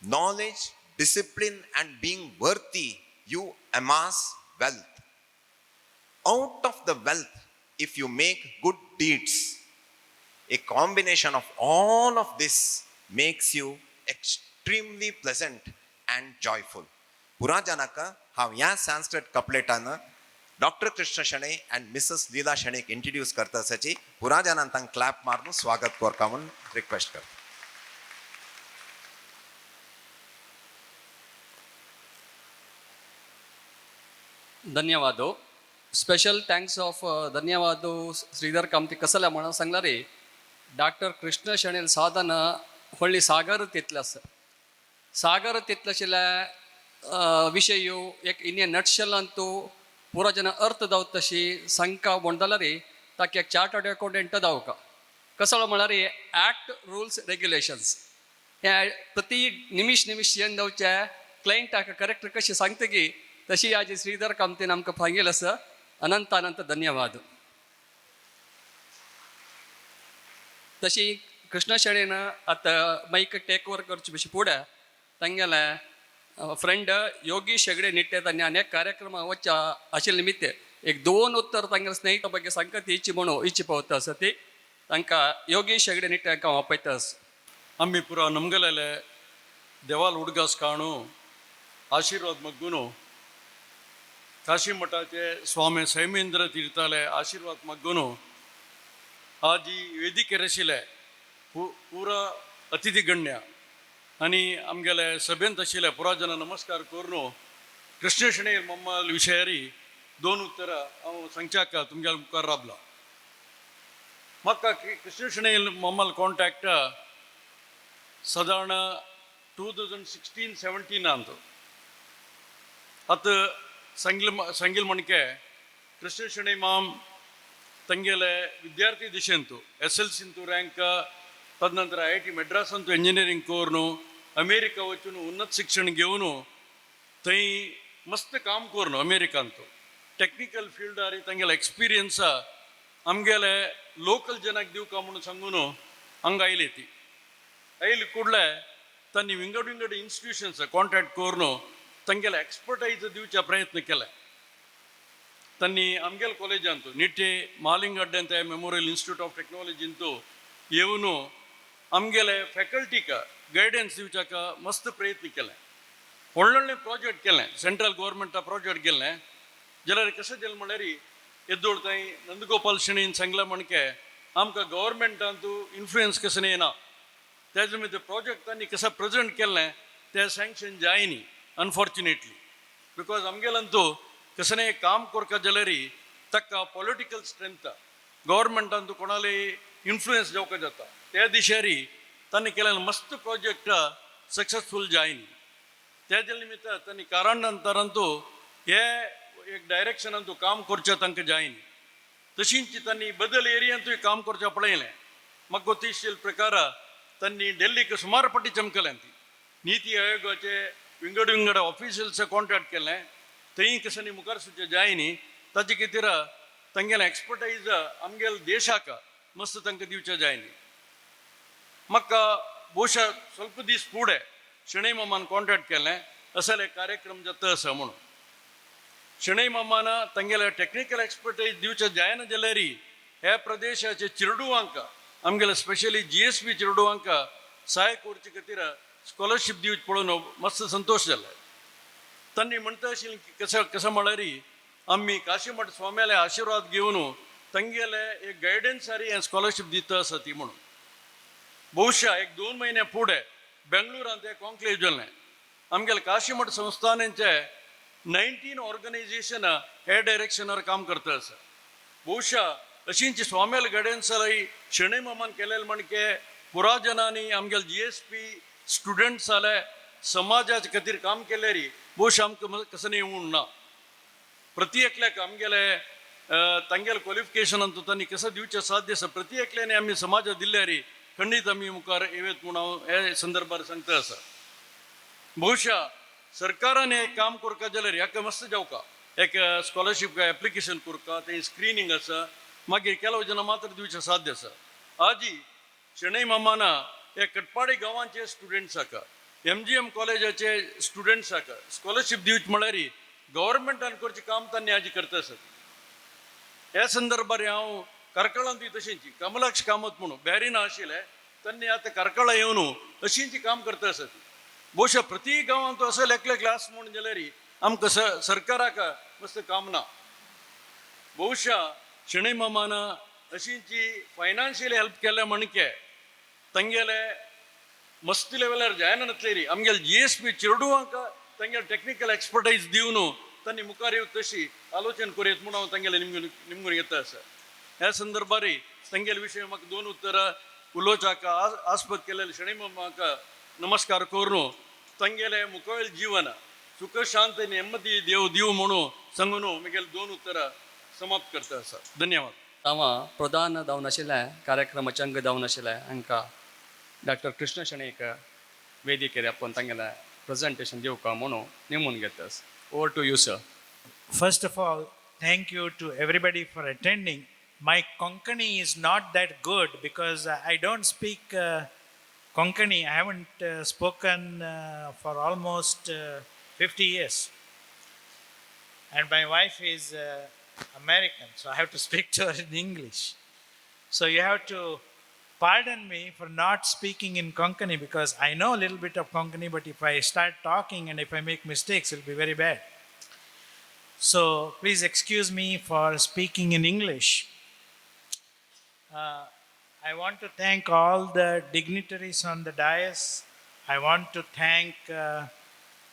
[SPEAKER 11] Knowledge, discipline and being worthy, you amass wealth. Out of the wealth, if you make good deeds, a combination of all of this makes you extremely pleasant and joyful. पुरा जाणाक हांव ह्या संस्कृत कपलेटान doctor Krishna Shenoy and Mrs Leela शणैक introduce करता आसाची. पुरा जाणान तांकां क्लॅप मारून स्वागत करता म्हूण रिक्वेस्ट करता.
[SPEAKER 1] ಧನ್ಯವಾದ. ಸ್ಪೆಷಲ್ thanks of ಧನ್ಯವಾದ ಶ್ರೀಧರ್ ಕಾಮತಿ कसल्या म्हणून सांगला रे डॉक्टर कृष्ण शणैल साधन व्हडली सागर तितलें आसा. सागर तितलें आशिल्ल्या विशय एक इन ए नटशेलांतू पुरो जेन्ना अर्थ जावता तशी सांगका म्हण जाल्यार रे ताका एक चार्टर्ड अकाउंटंट जावका कसलो म्हळ्यार ॲक्ट रुल्स रेग्युलेशन्स हे प्रति निमिश निमिश येवन जावचे क्लायंटाक करेक्ट कशें सांगता की तशी आज श्रीधर कामतीन आमकां सांगेल आसा. अनंत अनंत धन्यवाद. तशी कृष्ण शणैन आतां मैक टेक ओवर करचे बेशी फुडें तांगेले फ्रेंड योगीश हेगडे निट्टे तांणी अनेक कार्यक्रम वच्च्या आशिल्ले निमित्त एक दोन उत्तर तांगेले स्नेहिता ಬಗ್ಗೆ संगती इच्छी म्हणून इच्छी पावता आसा ती तांकां योगीश हेगडे निट्टे हांकां हांव आपयता आसा.
[SPEAKER 12] आमी पुरा नमगेलेले देवाल उडगास काणू आशिर्वाद मग्गुनो काशी मठाचे स्वामी सैमेंद्र तीर्थाले आशिर्वाद मग्गुनो आजी वेदिकेर आशिल्ले पुरा अतिथी गण्य आनी आमगेले सभेंत आशिल्ले पुरा जन नमस्कार करून कृष्ण शणै मम्माल विशयारी दोन उत्तरां हांव सांगच्याक तुमगेल्या मुखार राबला. म्हाका कृष्ण शणै मम्माल कॉन्टॅक्ट सादारण 2016-17 अंत. आतां सांगिल म्हणके कृष्ण शणै माम ತಂಗೆಲೆ ವಿದ್ಯಾರ್ಥಿ ದಿಶೆಂತು SLC ಇಂತು ರ್ಯಾಂಕ್, ತದನಂತರ IIT Madras ಅಂತು ಎಂಜಿನಿಯರಿಂಗ್ ಕೋರ್ನು, ಅಮೇರಿಕಾ ವಚುನು ಉನ್ನತ ಶಿಕ್ಷಣ घेवन थंय मस्त काम करून अमेरिकांतू टॅक्निकल फिल्डार तांगेले एक्सपिरियन्स आमगेले लोकल जनाक दिवका म्हणून सांगून हांगा आयली. ती आयली ಕೂಡಲೇ तांणी विंगड विंगड इन्स्टिट्युशन्स कॉन्टॅक्ट करून तांगेले एक्सपर्टायज दिवच्या प्रयत्न केले. तांणी आमगेले कॉलेजांतू निट्टे मालिंगड्डे ಅಂತ ಮೆಮೋರಿಯಲ್ ಇನ್ಸ್ಟಿಟ್ಯೂಟ್ ಆಫ್ ಟೆಕ್ನಾಲಜಿಂತು येवन आमगेले फॅकल्टीक गयडन्स दिवच्याक मस्त प्रयत्न केले. व्हडले प्रोजेक्ट केले, सेंट्रल गव्हर्मेंटा प्रोजेक्ट केले. जाल्यार कशें जालें म्हणल्यार येदोळ थंय नंदगोपाल शणैन सांगलें म्हणके आमकां गव्हर्मेंटांतू इन्फ्लुयन्स कशें येना. त्याच निमित्त प्रोजेक्ट तांणी कसं प्रेजेंट केलें तें सँक्शन जायनी अनफॉर्च्युनेटली, because आमगेल्यांतू कसलें काम करता जाल्यार ताका पॉलिटिकल स्ट्रेंथ गव्हर्मेंटांतू कोणाले इन्फ्लुयन्स जावपाक जाता. त्या दिशेरी तांणी केलें मस्त प्रोजेक्ट सक्सेसफूल जायनी. त्याच्या निमित्त तांणी कारणंतरांतू हे एक डायरेक्शनांतू काम करचें तांकां जायनी. तशींच तांणी बदल एरियांतूय काम करचें पळयलें. म्हाका गोतीशील प्रकार तांणी डेल्लीक सुमार पट्टी चमकलें. ती नीती आयोगाचे विंगड विंगड ऑफिशियल्स कॉन्टॅक्ट केलें, थंय कशांनी मुखार सरचें जायनी. ताजे खातीर तांगेलें एक्सपर्टायज आमगेले देशाक मस्त तांकां दिवचें जायनी. म्हाका बहुशा ಸ್ವಲ್ಪ दीस फुडें शणै मामान कॉन्टॅक्ट केलें असले एक कार्यक्रम जाता आसा म्हणून. शणै मामान तांगेले टॅक्निकल एक्सपर्टायज दिवचें जायना जाल्यार ह्या प्रदेशाचे चिरडुवांक आमगेले स्पेशली GSP चिरडुवांक सहाय करचे खातीर स्कॉलरशीप दिवचे पळोवन मस्त संतोश जाले. तांणी म्हणटा आशिल्लें की कशें कशें म्हळ्यार आमी काशीमठ स्वाम्याले आशिर्वाद घेवन तांगेले एक गायडन्सारी हें स्कॉलरशीप दिता आसा ती म्हणून. बहुशा एक 2 म्हयने फुडें बेंगळुरांत एक कॉन्क्लेव जालें. आमगेले काशीमठ संस्थानांचे 19 ऑर्गनायझेशन हे डायरेक्शनार काम करता आसा. बहुशा अशींच स्वाम्याले गायडन्सारी शणै मामान केलेले म्हणके पुरा जनांनी आमगेले GSP students जाले समाजाच्या खातीर काम केल्यारी बहुशा आमकां कसं येवूंक ना. प्रति एकल्याक आमगेले तांगेले क्वॉलिफिकेशन अंतू तांणी कसं दिवचें साध्य आसा. प्रति एकल्यानी आमी समाजा दिल्यारी खंडीत आमी मुखार येवत म्हूण हांव हे संदर्भार सांगता आसा. बहुशा सरकारान हें काम करता जाल्यार हेका मस्त जावका एक स्कॉलरशीप एप्लिकेशन करता, तें स्क्रिनींग आसा, मागीर ಕೆಲವು जन मात्र दिवचें साध्य आसा. आजी शणै मामान हे कटपाडी गांवांचे स्टुडंट्साक MGM कॉलेजाचे स्टुडंट्साक स्कॉलरशीप दिवचे म्हळ्यार गव्हर्मेंटान करचें काम तांणी आजी करता आसा. ह्या संदर्भार हांव कार्कळांतूय तशेंच कमलाक्ष कामत म्हणून बॅरिना आशिल्ले तांणी आतां कार्कळा येवन अशींच काम करता आसा. बहुशा प्रति गांवांत असो एकले क्लास म्हणून जाल्यार आमकां सरकाराक मस्त काम ना. बहुशा शणै मामान अशींची फायनान्शियली हेल्प केल्या म्हणके तांगेले मस्त लेवलार जायना आमगेले GSP चेडुवांक तांगेले टॅक्निकल एक्सपर्टायज दिवन तांणी मुखार येवं तशी आलोचन करूं म्हणून हांव तांगेले निमगून येता आसा. ह्या संदर्भार तांगेले विशय म्हाका दोन उत्तरां उलोवच्याक आस्पद केलेले शणै मामाक नमस्कार करून तांगेले मुखावेल जीवन सुख शांत नेमदी देव दिव म्हणून सांगून म्हगेले दोन उत्तरां समाप्त करता आसा. धन्यवाद.
[SPEAKER 1] हांव प्रधान जावन आशिल्लें कार्यक्रमाचें अंग जावन आशिल्लें हांकां डॉक्टर कृष्ण शणैक वेदिकेर आपोवन तांगेलें प्रेजेंटेशन दिवका म्हणून नेमून घेता. Over to you sir.
[SPEAKER 13] First of all, thank you to everybody for attending. My Konkani is not that good because I don't speak Konkani. I haven't spoken for almost 50 years. And my wife is American, so I have to speak to her in English. So you have to pardon me for not speaking in Konkani because I know a little bit of Konkani, but if I start talking and if I make mistakes, it'll be very bad. So please excuse me for speaking in English. I want to thank all the dignitaries on the dais. I want to thank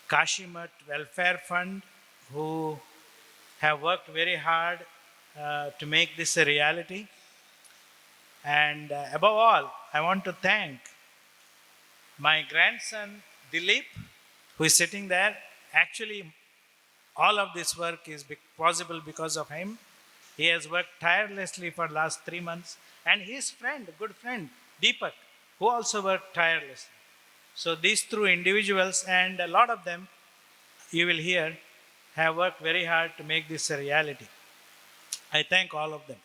[SPEAKER 13] Kashimad Welfare Fund, who have worked very hard to make this a reality. And above all, I want to thank my grandson Dilip, who is sitting there. Actually, all of this work is possible because of him. He has worked tirelessly for last 3 months, and his friend, good friend, Deepak, who also worked tirelessly. So these two individuals, and a lot of them, you will hear, have worked very hard to make this a reality. I thank all of them.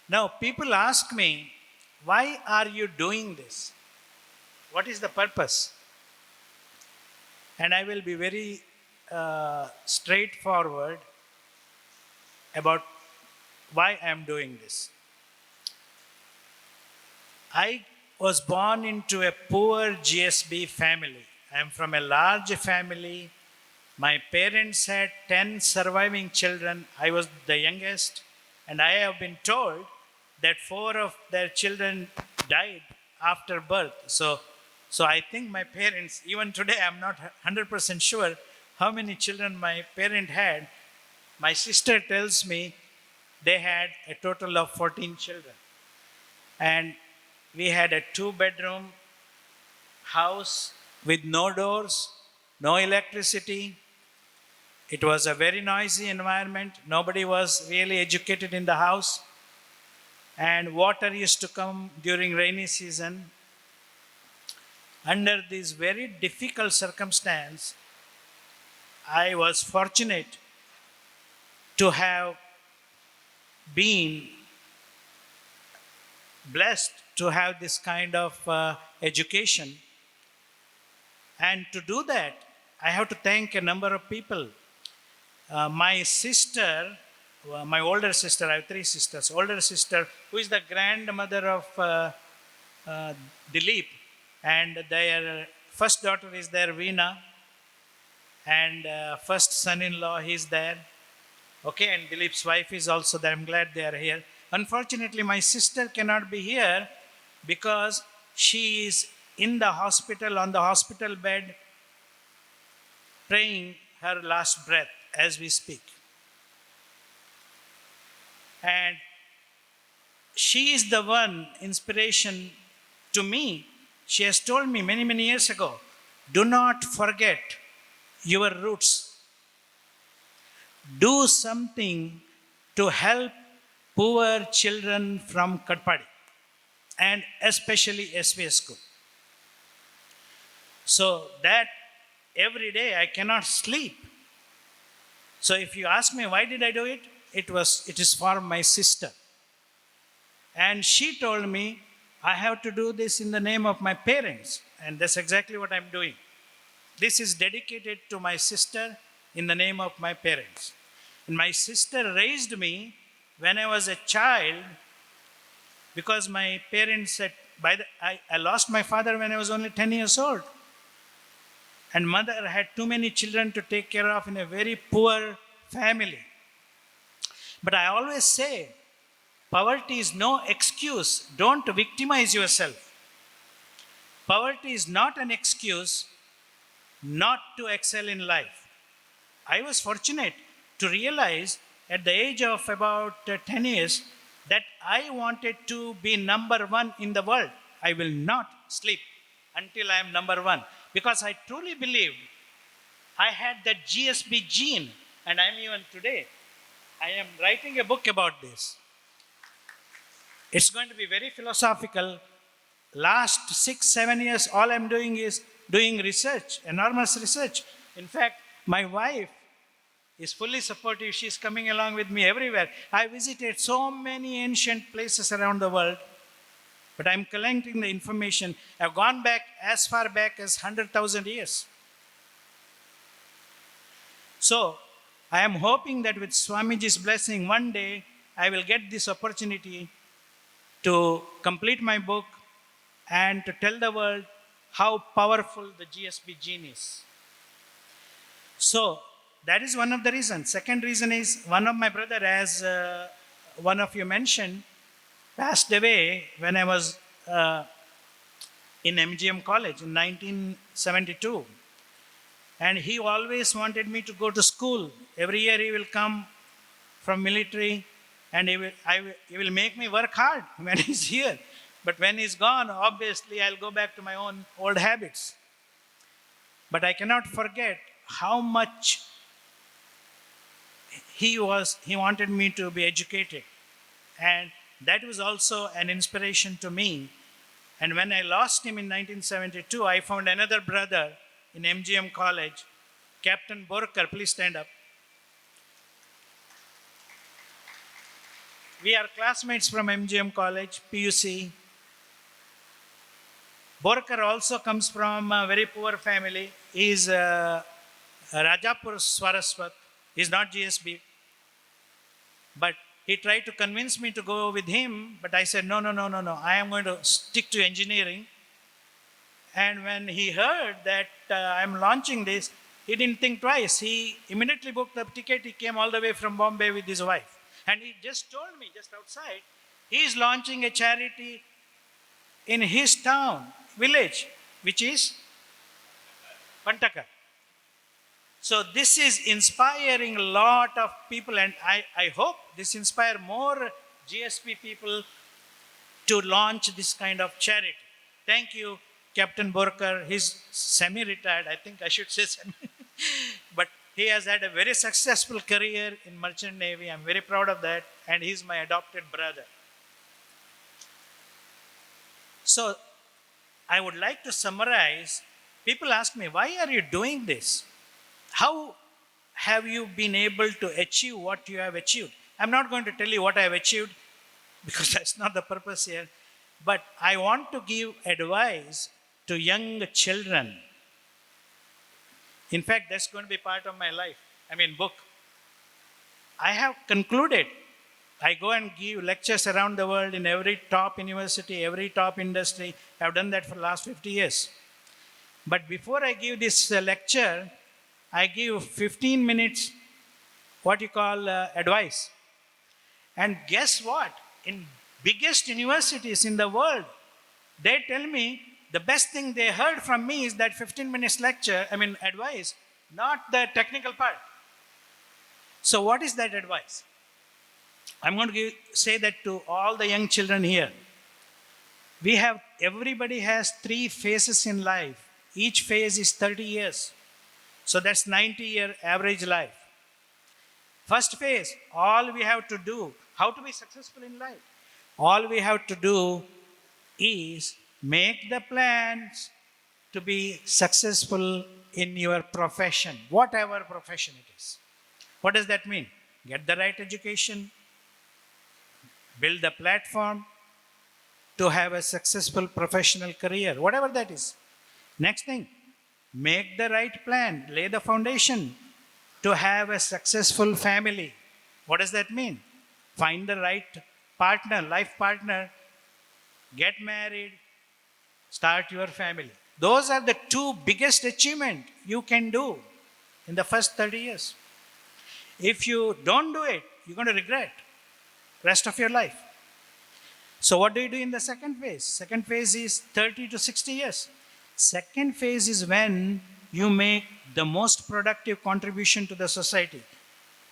[SPEAKER 13] Now, people ask me, why are you doing this? What is the purpose? And I will be very straightforward about why I am doing this. I was born into a poor GSB family. I am from a large family. My parents had 10 surviving children. I was the youngest, and I have been told that 4 of their children died after birth. So I think my parents, even today, I'm not 100% sure how many children my parent had. My sister tells me they had a total of 14 children. And we had a 2-bedroom house with no doors, no electricity. It was a very noisy environment. Nobody was really educated in the house. And water used to come during rainy season. Under this very difficult circumstance, I was fortunate to have been blessed to have this kind of education. And to do that, I have to thank a number of people. My sister, my older sister, I have 3 sisters, older sister, who is the grandmother of Dilip, and their first daughter is there, Veena, and first son-in-law, he's there. Okay, and Dilip's wife is also there. I'm glad they are here. Unfortunately, my sister cannot be here because she is in the hospital, on the hospital bed, praying her last breath as we speak. And she is the one inspiration to me. She has told me many, many years ago, do not forget your roots. Do something to help poor children from Katpadi, and especially SVS school. So that every day I cannot sleep. So if you ask me why did I do it, it is for my sister. And she told me, I have to do this in the name of my parents. And that's exactly what I'm doing. This is dedicated to my sister in the name of my parents. And my sister raised me when I was a child, because my parents said, I lost my father when I was only 10 years old. And mother had too many children to take care of in a very poor family. But I always say, poverty is no excuse. Don't victimize yourself. Poverty is not an excuse not to excel in life. I was fortunate to realize at the age of about 10 years that I wanted to be number 1 in the world. I will not sleep until I am number 1, because I truly believed I had that GSB gene, and I'm even today. I am writing a book about this. It's going to be very philosophical. Last 6-7 years, all I'm doing is doing research, enormous research. In fact, my wife is fully supportive. She's coming along with me everywhere. I visited so many ancient places around the world, but I'm collecting the information. I've gone back as far back as 100,000 years. So I am hoping that with Swamiji's blessing, one day I will get this opportunity to complete my book and to tell the world how powerful the GSB gene is. So that is one of the reasons. Second reason is, one of my brother, as one of you mentioned, passed away when I was in MGM College in 1972. And he always wanted me to go to school. Every year he will come from military and he will make me work hard when he's here. But when he's gone, obviously I'll go back to my own old habits. But I cannot forget how much he wanted me to be educated. And that was also an inspiration to me. And when I lost him in 1972, I found another brother in MGM College, Captain Borker. Please stand up. We are classmates from MGM College, PUC. Borker also comes from a very poor family. He is Rajapur Swaraswat. He is not GSB. But he tried to convince me to go with him, but I said, no, no, no, no, no. I am going to stick to engineering. And when he heard that I'm launching this, he didn't think twice. He immediately booked the ticket. He came all the way from Bombay with his wife. And he just told me just outside, he is launching a charity in his town, village, which is Pantaka. So this is inspiring a lot of people, and I hope this inspire more GSB people to launch this kind of charity. Thank you, Captain Borker. He's semi-retired, I think I should say semi. But he has had a very successful career in Merchant Navy. I'm very proud of that, and he's my adopted brother. So I would like to summarize. People ask me, why are you doing this? How have you been able to achieve what you have achieved? I'm not going to tell you what I have achieved because that's not the purpose here. But I want to give advice to young children. In fact, that's going to be part of my life. I mean, book. I have concluded. I go and give lectures around the world in every top university, every top industry. I've done that for the last 50 years. But before I give this lecture, I give 15 minutes, what you call advice. And guess what? In biggest universities in the world, they tell me the best thing they heard from me is that 15 minutes lecture, I mean advice, not the technical part. So what is that advice? I'm going to say that to all the young children here. Everybody has 3 phases in life. Each phase is 30 years. So that's 90-year average life. First phase, all we have to do, how to be successful in life? All we have to do is make the plans to be successful in your profession, whatever profession it is. What does that mean? Get the right education, build the platform to have a successful professional career, whatever that is. Next thing, make the right plan, lay the foundation to have a successful family. What does that mean? Find the right partner, life partner, get married, start your family. Those are the 2 biggest achievements you can do in the first 30 years. If you don't do it, you're going to regret rest of your life. So what do you do in the second phase? Second phase is 30 to 60 years. Second phase is when you make the most productive contribution to the society.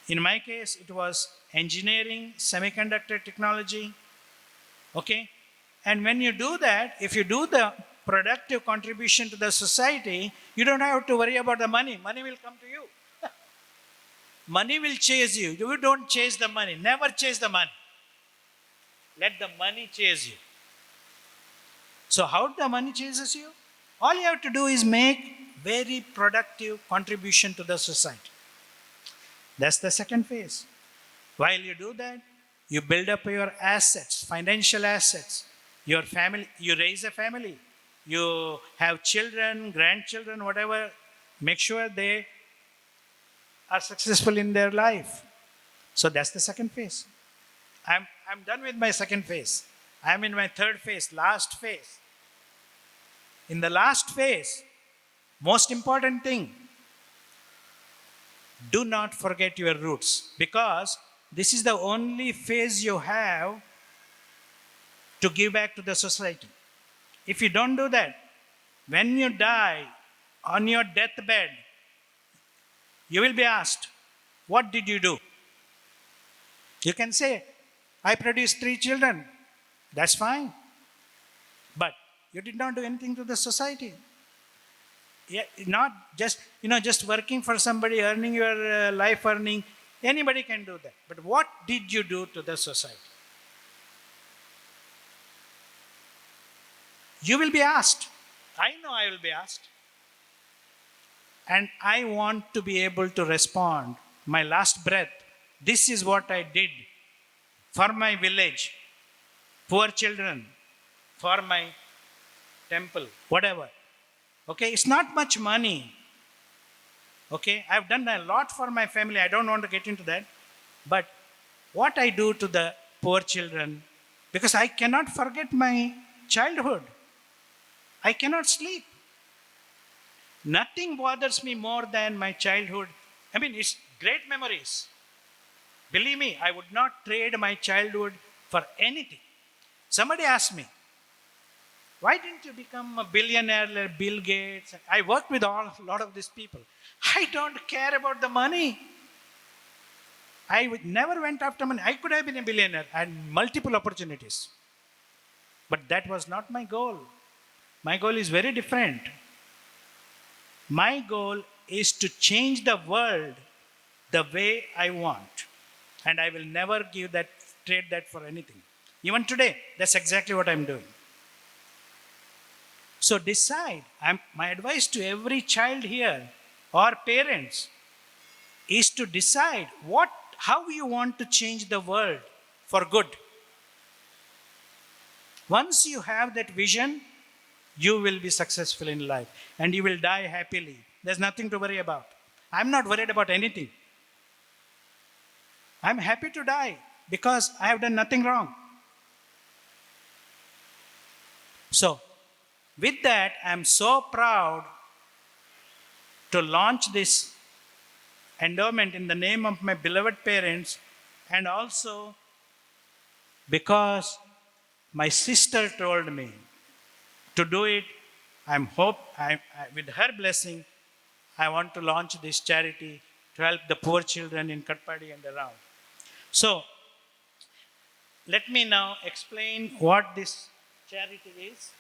[SPEAKER 13] In my case, it was engineering, semiconductor technology, okay? And when you do that, if you do the productive contribution to the society, you don't have to worry about the money. Money will come to you. Money will chase you. You don't chase the money. Never chase the money. Let the money chase you. So how the money chases you? All you have to do is make very productive contribution to the society. That's the second phase. While you do that, you build up your assets, financial assets, your family, you raise a family, you have children, grandchildren, whatever. Make sure they are successful in their life. So that's the second phase. I'm done with my second phase. I'm in my third phase, last phase. In the last phase, most important thing, do not forget your roots, because this is the only phase you have to give back to the society. If you don't do that, when you die on your deathbed, you will be asked, what did you do? You can say, I produced 3 children. That's fine. But you did not do anything to the society. Yeah, not just, just working for somebody, earning your life earning. Anybody can do that. But what did you do to the society? You will be asked. I know I will be asked. And I want to be able to respond. My last breath, this is what I did for my village, poor children, for my temple, whatever. Okay, it's not much money. Okay, I've done a lot for my family. I don't want to get into that. But what I do to the poor children, because I cannot forget my childhood. I cannot sleep. Nothing bothers me more than my childhood. I mean, it's great memories. Believe me, I would not trade my childhood for anything. Somebody asked me, why didn't you become a billionaire like Bill Gates? I worked with a lot of these people. I don't care about the money. I never went after money. I could have been a billionaire. I had multiple opportunities. But that was not my goal. My goal is very different. My goal is to change the world the way I want. And I will never trade that for anything. Even today, that's exactly what I'm doing. So decide. My advice to every child here or parents is to decide how you want to change the world for good. Once you have that vision, you will be successful in life and you will die happily. There's nothing to worry about. I'm not worried about anything. I'm happy to die because I have done nothing wrong. So, with that, I'm so proud to launch this endowment in the name of my beloved parents, and also because my sister told me to do it. With her blessing, I want to launch this charity to help the poor children in Katpadi and around. So, let me now explain what this charity is.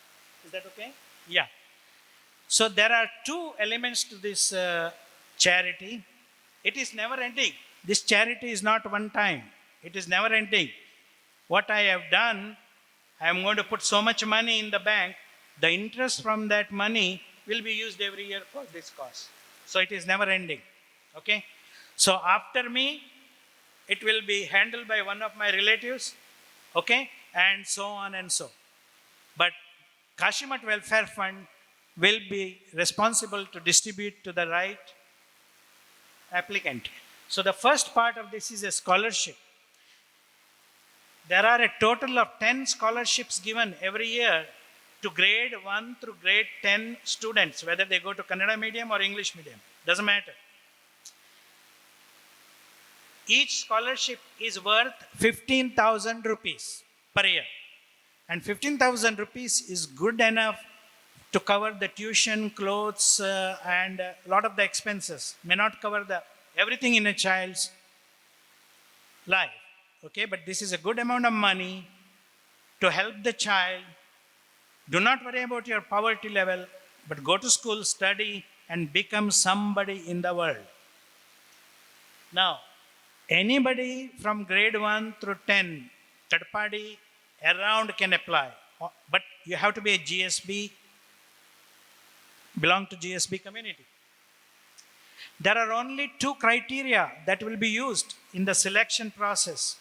[SPEAKER 13] Is that okay? Yeah. So there are 2 elements to this charity. It is never ending. This charity is not one time. It is never ending. What I have done, I am going to put so much money in the bank. The interest from that money will be used every year for this cause. So it is never ending. Okay? So after me, it will be handled by one of my relatives. Okay? And so on and so. But Kashimath Welfare Fund will be responsible to distribute to the right applicant. So the first part of this is a scholarship. There are a total of 10 scholarships given every year to grade 1 through grade 10 students, whether they go to Kannada medium or English medium, doesn't matter. Each scholarship is worth 15,000 rupees per year. And 15,000 rupees is good enough to cover the tuition, clothes, and a lot of the expenses. May not cover the everything in a child's life. Okay, but this is a good amount of money to help the child. Do not worry about your poverty level, but go to school, study, and become somebody in the world. Now, anybody from grade 1 through 10, Katpadi, around can apply. But you have to be a GSB, belong to GSB community. There are only 2 criteria that will be used in the selection process.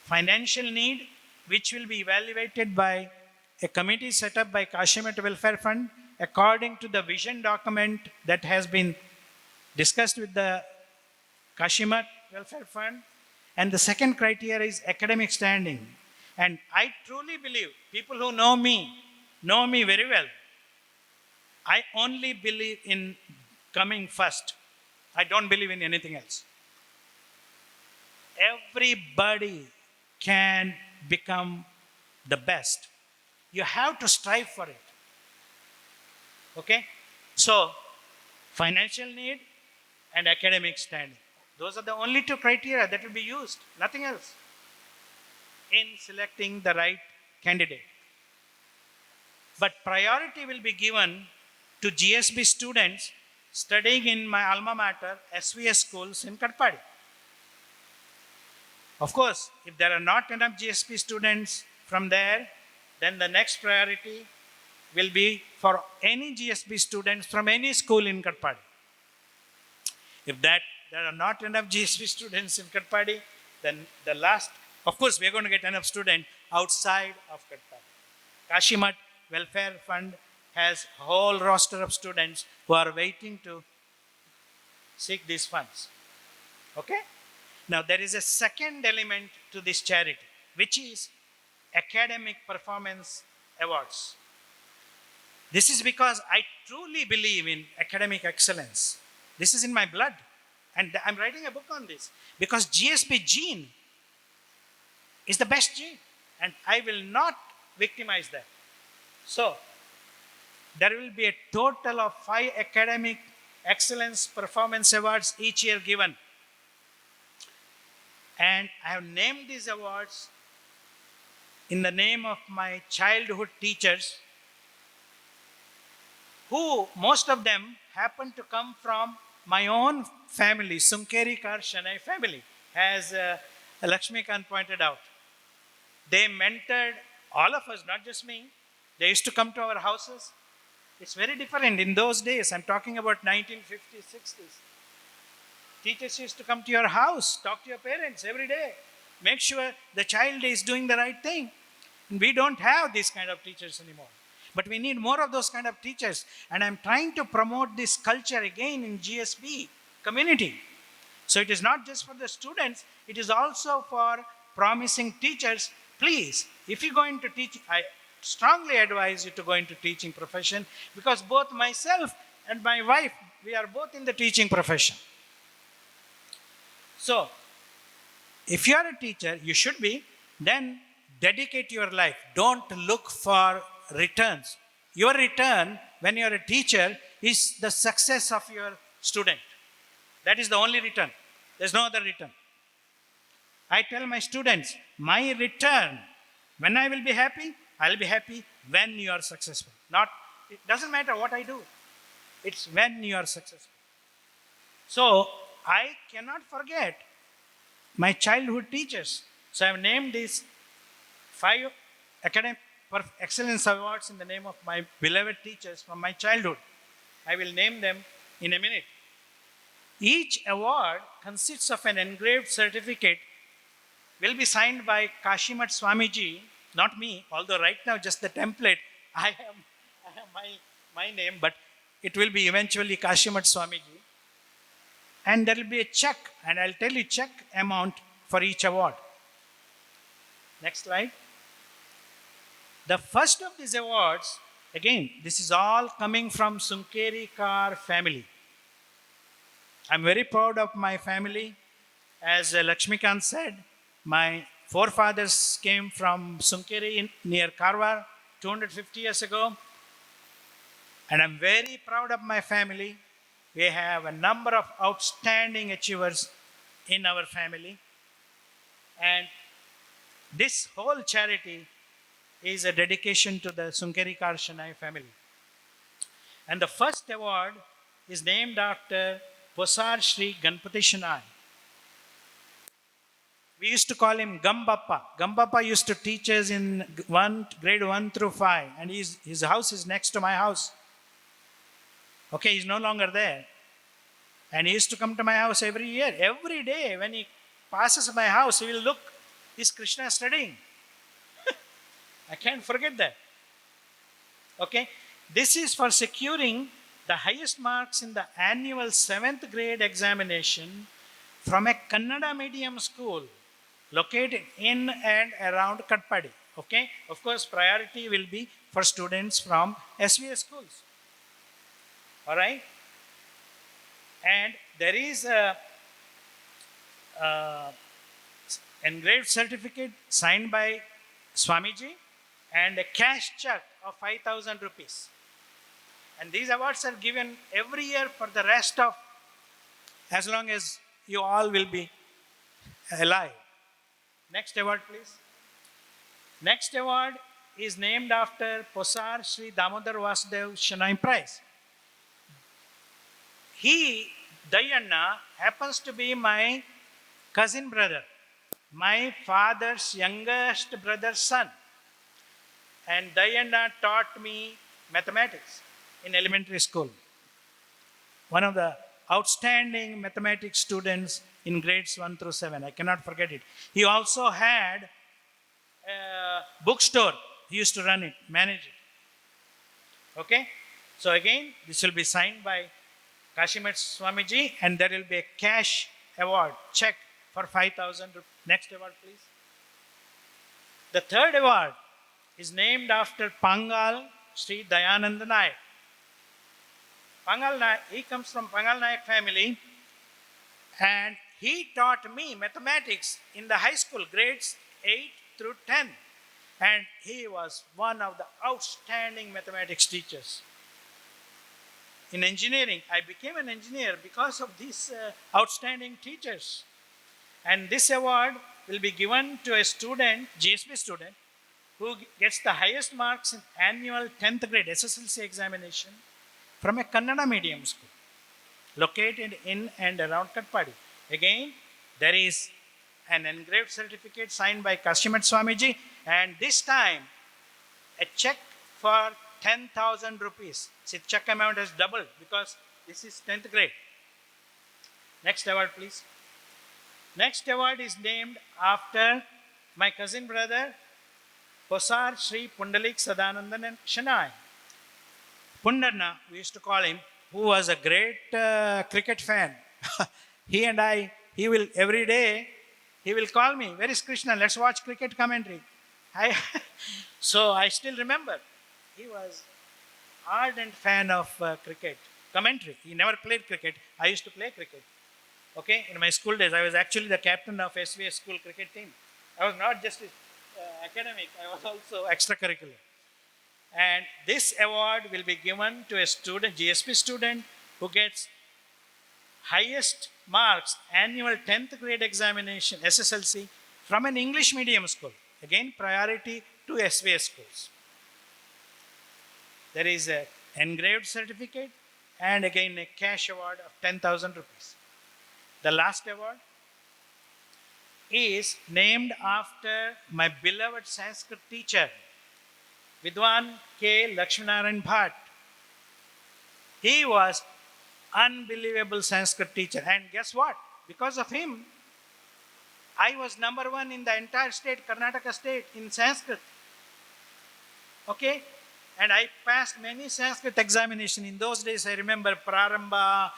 [SPEAKER 13] Financial need, which will be evaluated by a committee set up by Kashimath Welfare Fund according to the vision document that has been discussed with the Kashimath Welfare Fund. And the second criteria is academic standing. And I truly believe, people who know me very well. I only believe in coming first. I don't believe in anything else. Everybody can become the best. You have to strive for it. Okay? So, financial need and academic standing. Those are the only two criteria that will be used, nothing else, in selecting the right candidate. But priority will be given to GSB students studying in my alma mater, SVS schools in Katpadi. Of course, if there are not enough GSB students from there, then the next priority will be for any GSB students from any school in Katpadi. If there are not enough GSB students in Katpadi, then the last, of course, we are going to get enough students outside of Katpadi. Kashimath Welfare Fund has a whole roster of students who are waiting to seek these funds. Okay? Now, there is a second element to this charity, which is academic performance awards. This is because I truly believe in academic excellence. This is in my blood. And I'm writing a book on this because GSB gene is the best gene, and I will not victimize that. So, there will be a total of 5 academic excellence performance awards each year given. And I have named these awards in the name of my childhood teachers, who most of them happen to come from my own family, Sunkeri Kar Shanai family, as Lakshmikant pointed out. They mentored all of us, not just me. They used to come to our houses. It's very different in those days. I'm talking about 1950s, 60s. Teachers used to come to your house, talk to your parents every day, make sure the child is doing the right thing. And we don't have these kind of teachers anymore. But we need more of those kind of teachers. And I'm trying to promote this culture again in GSB community. So it is not just for the students, it is also for promising teachers. Please, if you go into teaching, I strongly advise you to go into teaching profession, because both myself and my wife, we are both in the teaching profession. So, if you are a teacher, you should be, then dedicate your life. Don't look for returns. Your return when you are a teacher is the success of your student. That is the only return. There's no other return. I tell my students, my return, when I will be happy, I'll be happy when you are successful. Not, it doesn't matter what I do. It's when you are successful. So, I cannot forget my childhood teachers. So, I have named these 5 academic excellence awards in the name of my beloved teachers from my childhood. I will name them in a minute. Each award consists of an engraved certificate, will be signed by Kashimath Swamiji, not me, although right now just the template, I have my name, but it will be eventually Kashimath Swamiji. And there will be a check, and I'll tell you check amount for each award. Next slide. The first of these awards, again, this is all coming from Sunkeri Kar family. I'm very proud of my family. As Lakshmikant said, my forefathers came from Sunkeri near Karwar 250 years ago. And I'm very proud of my family. We have a number of outstanding achievers in our family. And this whole charity is a dedication to the Sunkeri Kar Shanai family. And the first award is named after Posar Shri Ganpati Shanai. We used to call him Gambappa. Gambappa used to teach us in grade 1 through 5, and his house is next to my house. Okay, he's no longer there. And he used to come to my house every year. Every day when he passes my house, he will look, is Krishna studying? I can't forget that. Okay, this is for securing the highest marks in the annual 7th grade examination from a Kannada medium school located in and around Katpadi. Okay, of course, priority will be for students from SVS schools. All right, and there is a engraved certificate signed by Swamiji. and a cash check of 5,000 rupees. And these awards are given every year for the rest of, as long as you all will be alive. Next award, please. Next award is named after Posar Sri Damodar Vasudev Shenoy Prize. He, Dayanna, happens to be my cousin brother, my father's youngest brother's son. And Dayanna taught me mathematics in elementary school. One of the outstanding mathematics students in grades 1 through 7. I cannot forget it. He also had a bookstore. He used to run it, manage it. Okay? So again, this will be signed by Kashimath Swamiji, and there will be a cash award, check for 5,000 rupees. Next award, please. The third award is named after Pangal Sri Dayananda Nayak. Pangal Nayak, he comes from Pangal Nayak family, and he taught me mathematics in the high school, grades 8 through 10. And he was one of the outstanding mathematics teachers. In engineering, I became an engineer because of these outstanding teachers. And this award will be given to a student, GSB student, who gets the highest marks in annual 10th grade SSLC examination from a Kannada medium school located in and around Katpadi. Again, there is an engraved certificate signed by Kashimath Swamiji, and this time a check for 10,000 rupees. See, check amount has doubled because this is 10th grade. Next award, please. Next award is named after my cousin brother, Posar Sri Pundalik Sadanandan Shenoy. Pundarna, we used to call him, who was a great cricket fan. He and I, he will every day, he will call me, where is Krishna? Let's watch cricket commentary. So I still remember, he was ardent fan of cricket commentary. He never played cricket. I used to play cricket. Okay, in my school days, I was actually the captain of SVS school cricket team. I was not just academic, I was also extracurricular. And this award will be given to a student, GSP student, who gets highest marks, annual 10th grade examination, SSLC, from an English medium school. Again, priority to SVS schools. There is an engraved certificate and again a cash award of 10,000 rupees. The last award is named after my beloved Sanskrit teacher, Vidwan K. Lakshminarayan Bhatt. He was unbelievable Sanskrit teacher. And guess what? Because of him, I was number 1 in the entire state, Karnataka state, in Sanskrit. Okay? And I passed many Sanskrit examinations. In those days, I remember Prarambha,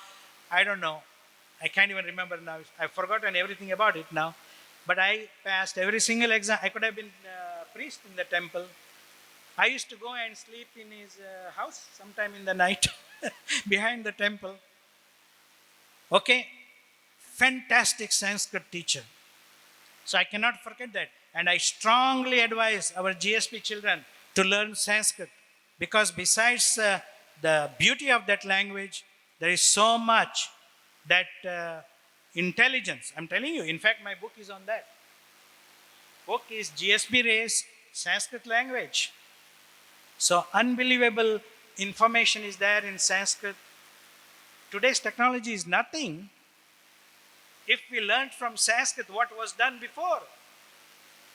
[SPEAKER 13] I don't know. I can't even remember now. I've forgotten everything about it now. But I passed every single exam. I could have been a priest in the temple. I used to go and sleep in his house sometime in the night behind the temple. Okay, fantastic Sanskrit teacher. So I cannot forget that. And I strongly advise our GSP children to learn Sanskrit, because besides the beauty of that language, there is so much that intelligence. I'm telling you, in fact, my book is on that. Book is GSB Race, Sanskrit language. So unbelievable information is there in Sanskrit. Today's technology is nothing if we learned from Sanskrit what was done before.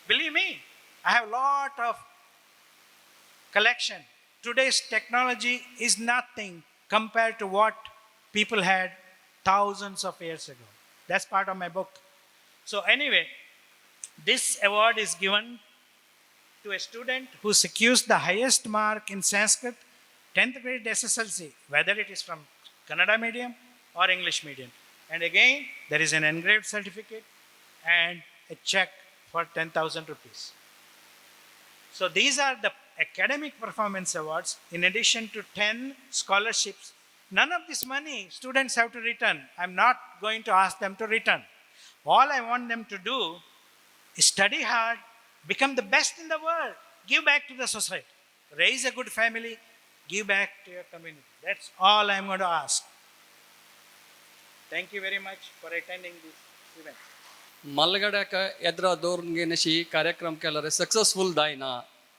[SPEAKER 13] Believe me, I have a lot of collection. Today's technology is nothing compared to what people had thousands of years ago. That's part of my book. So anyway, this award is given to a student who secures the highest mark in Sanskrit, 10th grade SSLC, whether it is from Kannada medium or English medium. And again, there is an engraved certificate and a check for 10,000 rupees. So these are the academic performance awards in addition to 10 scholarships. None of this money students have to return. I'm not going to ask them to return. All I want them to do is study hard, become the best in the world. Give back to the society. Raise a good family, give back to your community. That's all I'm going to ask. Thank you very much for attending this event.
[SPEAKER 1] ಮಲ್ಗಡಕ ಎದ್ರ ದೋರ್ಗೆನಶಿ ಕಾರ್ಯಕ್ರಮ केल्यार successful जायना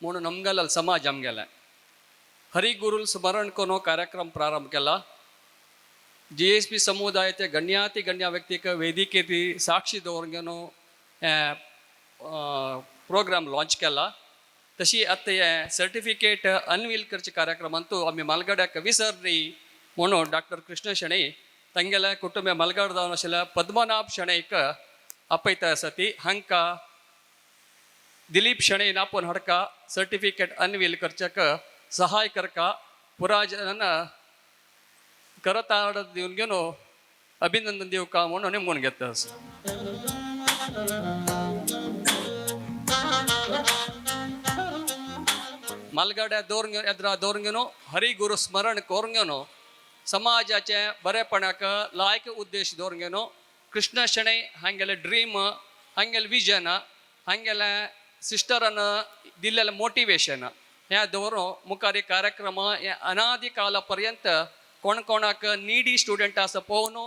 [SPEAKER 1] म्हणून आमगेलो समाज आमगेले हरिगुरुल स्मरण करून कार्यक्रम प्रारंभ केला. जी एस पी समुदायाचे गण्याती गण्य व्यक्तीक वेदिकेती साक्षी दवरून प्रोग्राम लॉंच केला. तशी आतां हे सर्टिफिकेट अनवील करचे कार्यक्रमांतू आमी मालगड्याक विसरली म्हणून डॉक्टर कृष्ण शणै तांगेल्या कुटुंब मलगाड जावन आशिल्ल्या पद्मनाभ शणैक आपयता आसा ती हांकां दिलीप शणै आपोवन हाडका सर्टिफिकेट अनवील करच्याक सहाय करका पुराजन करताड दिवन घेवन अभिनंदन दिवका म्हणून निमगून घेता आसा. मालगाड्या दवरून एद्रा दवरून घेवन हरिगुरू स्मरण करून घेवन समाजाचे बरेपणाक लायक उद्देश दवरून घेवन कृष्ण शणै हांगेले ड्रीम हांगेले विजन हांगेले सिस्टरान दिल्लेलें मोटिवेशन ह्या दवरून मुखार कार्यक्रम हे अनादी काला पर्यंत कोण कोणाक निडी स्टुडंट आसा पळोवन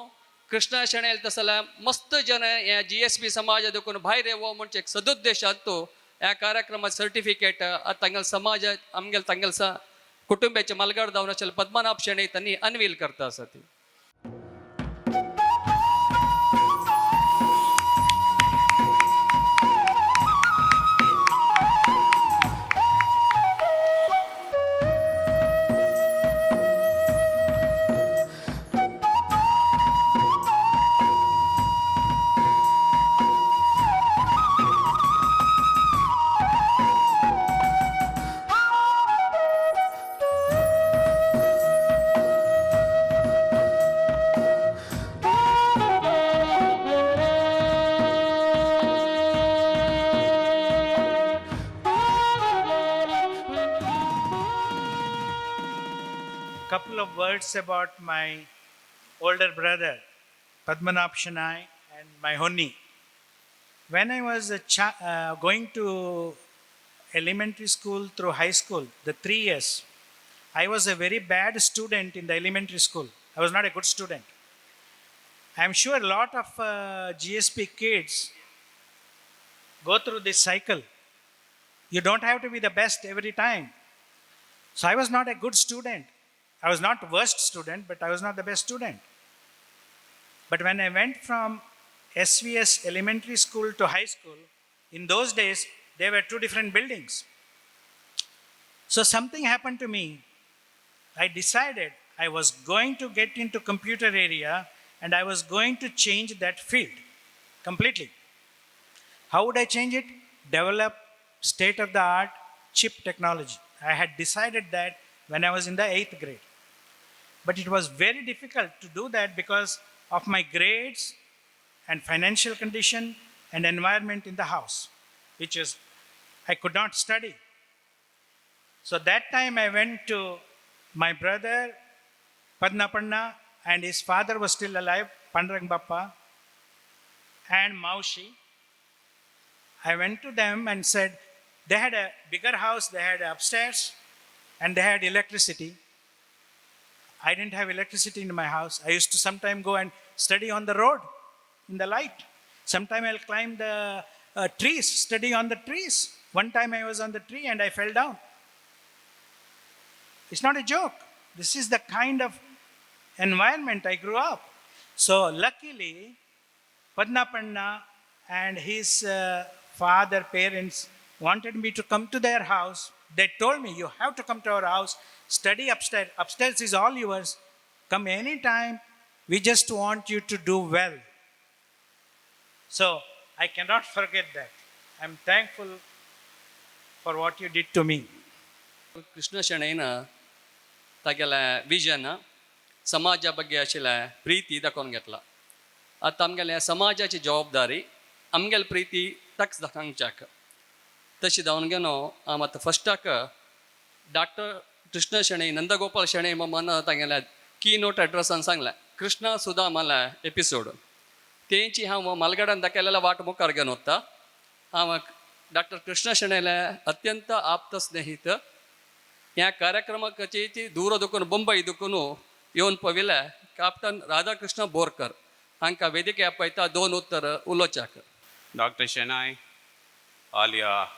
[SPEAKER 1] कृष्ण शणै तसले मस्त जन ह्या जी एस पी समाजा देखून भायर येवो म्हणजे एक सदुद्देशांत ह्या कार्यक्रमात सर्टिफिकेट तांगेले समाज आमगेले तांगेले कुटुंबाचे मलगाड जावन आशिल्ले पद्मनाभ शणै तांणी अनवील करता आसा ती.
[SPEAKER 13] Couple of words about my older brother, Padmanabh Shenoy, and my Honni. When I was going to elementary school through high school, the 3 years, I was a very bad student in the elementary school. I was not a good student. I am sure a lot of GSP kids go through this cycle. You don't have to be the best every time. So I was not a good student. I was not worst student, but I was not the best student. But when I went from SVS elementary school to high school, in those days, there were 2 different buildings. So something happened to me. I decided I was going to get into computer area and I was going to change that field completely. How would I change it? Develop state-of-the-art chip technology. I had decided that when I was in the 8th grade. But it was very difficult to do that because of my grades and financial condition and environment in the house, which is, I could not study. So that time I went to my brother, Padmapanna, and his father was still alive, Pandrang Bappa, and Maushi. I went to them and said, they had a bigger house, they had upstairs, and they had electricity. I didn't have electricity in my house. I used to sometimes go and study on the road, in the light. Sometime I'll climb the trees, study on the trees. One time I was on the tree and I fell down. It's not a joke. This is the kind of environment I grew up. So luckily, Padmapanna and his father, parents wanted me to come to their house. They told me, you have to come to our house, study upstairs. Upstairs is all yours. Come anytime. We just want you to do well. So I cannot forget that. I'm thankful for what you did to me.
[SPEAKER 1] Krishna ಶೆಣೈನ तागेलें vision समाजा ಬಗ್ಗೆ आशिल्लें प्रिती दाखोवन घेतला. आतां आमगेल्या समाजाची जबाबदारी आमगेली प्रिती ताका दाखोवच्याक तशी जावन गेलो हांव आतां फस्टाक डॉक्टर कृष्ण शणै नंदगोपाल शणै मामान तागेल्या की नोट एड्रेसान सांगलें कृष्णा सुद्दां मला एपिसोड तेंची हांव मालगाडान दाखयलेल्या वाट मुखार घेवन वता. हांव ಡಾಕ್ಟರ್ ಕೃಷ್ಣ ಶೆಣೈಲೆ ಅತ್ಯಂತ ಆಪ್ತ ಸ್ನೇಹಿತ. ह्या कार्यक्रमाक कचेची दूर दुखून बंबई दुखून येवन पविले कॅप्टन राधाकृष्ण बोरकर हांकां वेदिके आपयता दोन उत्तर उलोवच्याक.
[SPEAKER 14] Dr. Shenoy, all your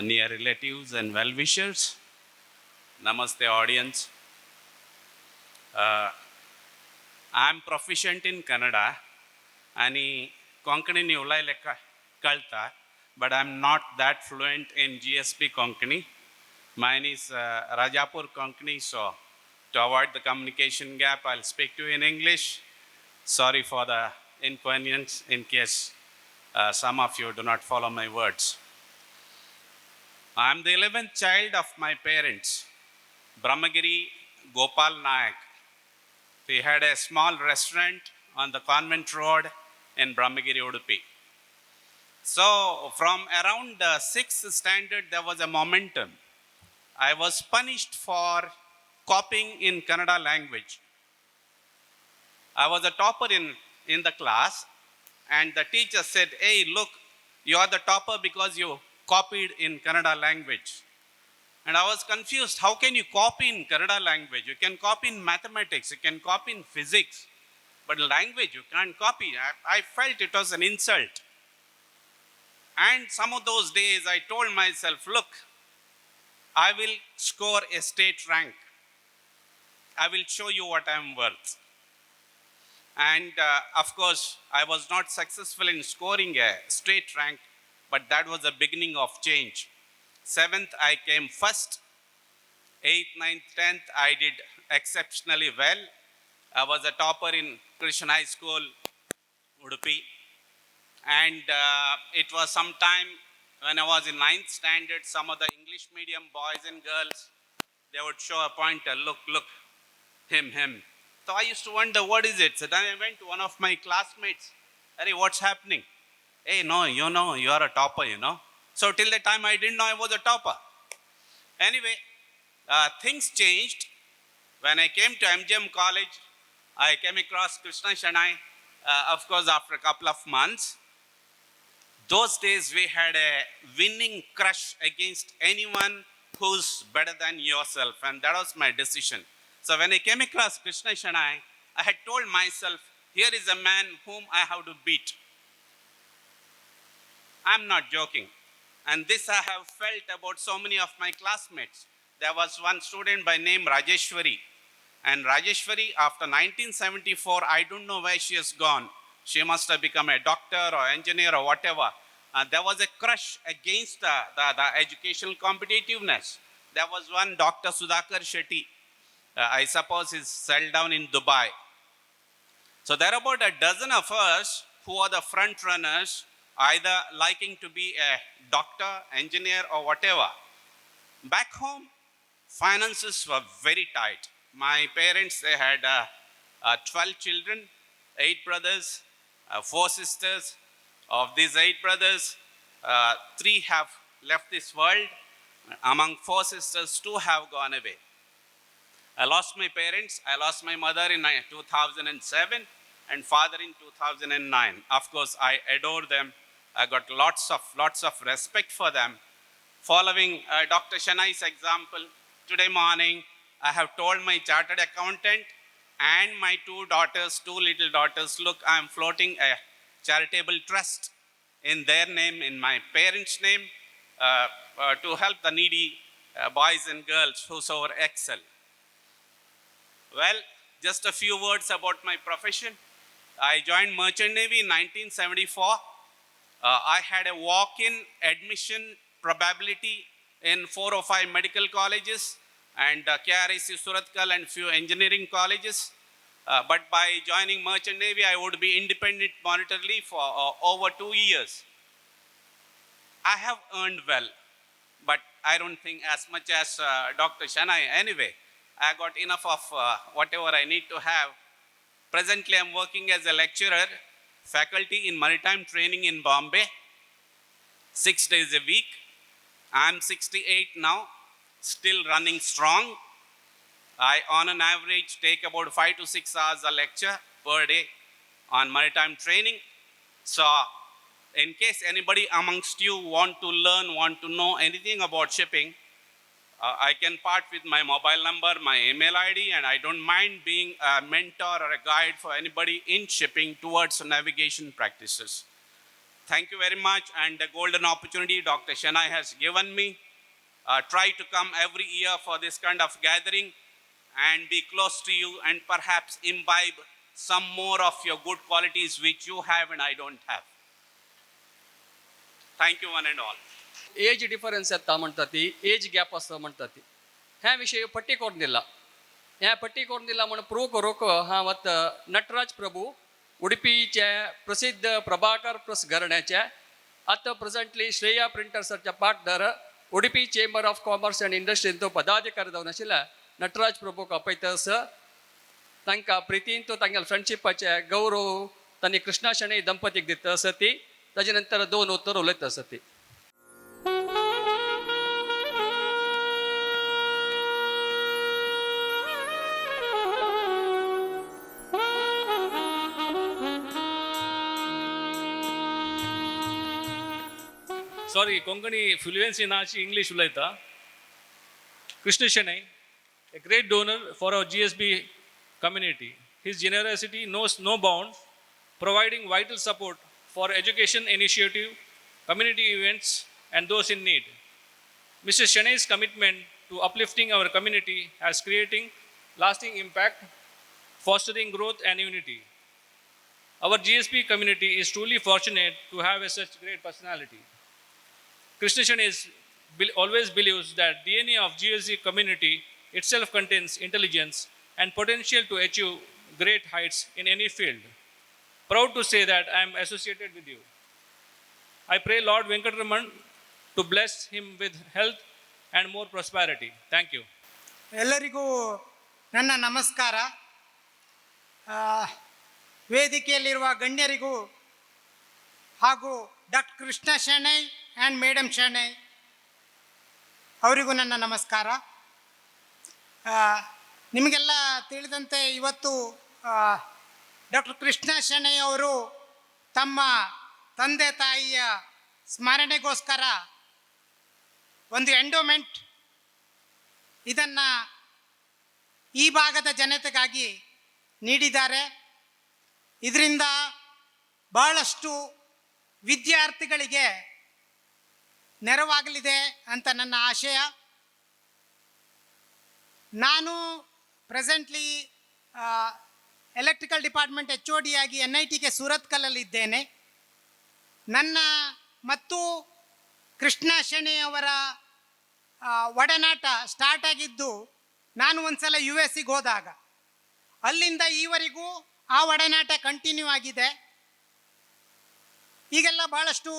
[SPEAKER 14] near relatives and well-wishers, Namaste audience. I am proficient in Kannada आनी कोंकणी उलयले कळटा, but I am not that fluent in GSP Konkani. Mine is Rajapur Konkani, so to avoid the communication gap, I'll speak to you in English. Sorry for the inconvenience in case some of you do not follow my words. I am the 11th child of my parents, Brahmagiri Gopal Nayak. He had a small restaurant on the Convent Road in Brahmagiri, Udupi. So from around the 6th standard, there was a momentum. I was punished for copying in Kannada language. I was a topper in the class, and the teacher said, "Hey, look, you are the topper because you copied in Kannada language." And I was confused. How can you copy in Kannada language? You can copy in mathematics, you can copy in physics, but language you can't copy. I felt it was an insult. And some of those days I told myself, look, I will score a state rank. I will show you what I am worth. And of course, I was not successful in scoring a state rank, but that was the beginning of change. 7th, I came first. 8th, 9th, 10th, I did exceptionally well. I was a topper in Christian High School, Udupi. And it was some time when I was in 9th standard, some of the English medium boys and girls, they would show a pointer, "Look, look, him, him." So I used to wonder, what is it? So then I went to one of my classmates. "Hey, what's happening?" "Hey, no, you know, you are a topper, you know." So till the time I didn't know I was a topper. Anyway, things changed. When I came to MGM College, I came across Krishna Shenoy, of course, after a couple of months. Those days we had a winning crush against anyone who's better than yourself, and that was my decision. So when I came across Krishna Shenoy, I had told myself, here is a man whom I have to beat. I'm not joking. And this I have felt about so many of my classmates. There was one student by name Rajeshwari. And Rajeshwari, after 1974, I don't know where she has gone. She must have become a doctor or engineer or whatever. There was a crush against the educational competitiveness. There was one Dr. Sudhakar Shetty. I suppose he's settled down in Dubai. So there are about a dozen of us who are the front runners, either liking to be a doctor, engineer, or whatever. Back home, finances were very tight. My parents, they had 12 children, 8 brothers, 4 sisters. Of these 8 brothers, 3 have left this world. Among 4 sisters, 2 have gone away. I lost my parents. I lost my mother in 2007 and father in 2009. Of course, I adore them. I got lots of respect for them. Following Dr. Shenoy's example, today morning, I have told my chartered accountant and my 2 daughters, 2 little daughters, look, I am floating a charitable trust in their name, in my parents' name, to help the needy boys and girls whosoever excel. Well, just a few words about my profession. I joined Merchant Navy in 1974. I had a walk-in admission probability in 4 or 5 medical colleges and KRAC Suratkal and few engineering colleges. But by joining Merchant Navy, I would be independent monetarily for over 2 years. I have earned well, but I don't think as much as Dr. Shenoy. Anyway, I got enough of whatever I need to have. Presently, I'm working as a lecturer, faculty in maritime training in Bombay, 6 days a week. I'm 68 now, still running strong. I, on an average, take about 5 to 6 hours a lecture per day on maritime training. So, In case anybody amongst you want to learn, want to know anything about shipping, I can part with my mobile number, my email ID, and I don't mind being a mentor or a guide for anybody in shipping towards navigation practices. Thank you very much, and the golden opportunity Dr. Shenai has given me. Try to come every year for this kind of gathering and be close to you and perhaps imbibe some more of your good qualities which you have and I don't have. Thank you one and all.
[SPEAKER 1] Age difference येता म्हणटा ती, age gap आसा म्हणटा ती, ह्या विशय पट्टी करून दिला. ह्या पट्टी करून दिला म्हण प्रूव करूंक हांव आतां नटराज प्रभू उडपीचे प्रसिद्ध प्रभाकर प्रेस घराण्याचे आतां प्रेझेंटली श्रेया प्रिंटर्साच्या partner, Udupi chamber of commerce and इंडस्ट्रींत पदाधिकारी जावन आशिल्ल्या नटराज प्रभूक आपयता आसा. तांकां प्रितीन तो तांगेल्या फ्रेंडशिपाचे गौरव तांणी कृष्णा शणै दंपतीक दिता आसा ती. ताजे नंतर दोन उतर उलयता आसा ती.
[SPEAKER 15] सॉरी, कोंकणी फ्लुएन्सी ना अशी इंग्लीश उलयता. Krishna Shenoy, a great donor for our GSB community. His generosity knows no bound, providing vital support for education initiative, community events, and those in need. Mr. Shenoy's commitment to uplifting our community has creating lasting impact, fostering growth and unity. Our GSB community is truly fortunate to have a such great personality. Krishna Shenoy always believes that DNA of GSB community itself contains intelligence and potential to achieve great heights in any field. Proud to say that I am associated with you. I pray Lord Venkatraman to bless him with health and more prosperity. Thank you.
[SPEAKER 16] ಎಲ್ಲರಿಗೂ ನನ್ನ ನಮಸ್ಕಾರ. ವೇದಿಕೆಯಲ್ಲಿರುವ ಗಣ್ಯರಿಗೂ ಹಾಗೂ doctor Krishna Shenoy and madam Shenoy ಅವರಿಗೂ ನನ್ನ ನಮಸ್ಕಾರ. ನಿಮಗೆಲ್ಲ ತಿಳಿದಂತೆ ಇವತ್ತು ಡಾಕ್ಟರ್ ಕೃಷ್ಣ ಶೆಣೈ ಅವರು ತಮ್ಮ ತಂದೆ ತಾಯಿಯ ಸ್ಮರಣೆಗೋಸ್ಕರ ಒಂದು ಎಂಡೋಮೆಂಟ್ ಇದನ್ನು ಈ ಭಾಗದ ಜನತೆಗಾಗಿ ನೀಡಿದ್ದಾರೆ. ಇದರಿಂದ ಭಾಳಷ್ಟು ವಿದ್ಯಾರ್ಥಿಗಳಿಗೆ ನೆರವಾಗಲಿದೆ ಅಂತ ನನ್ನ ಆಶಯ. ನಾನು ಪ್ರೆಸೆಂಟ್ಲಿ ಎಲೆಕ್ಟ್ರಿಕಲ್ ಡಿಪಾರ್ಟ್ಮೆಂಟ್ HOD ಆಗಿ NITK ಸೂರತ್ಕಲ್ಲಲ್ಲಿದ್ದೇನೆ. ನನ್ನ ಮತ್ತು ಕೃಷ್ಣ ಶೆಣೈ ಅವರ ಒಡನಾಟ ಸ್ಟಾರ್ಟ್ ಆಗಿದ್ದು ನಾನು ಒಂದು ಸಲ ಯುಎಸ್ಸಿಗೆ ಹೋದಾಗ, ಅಲ್ಲಿಂದ ಈವರೆಗೂ ಆ ಒಡನಾಟ ಕಂಟಿನ್ಯೂ ಆಗಿದೆ. ಈಗೆಲ್ಲ ಭಾಳಷ್ಟು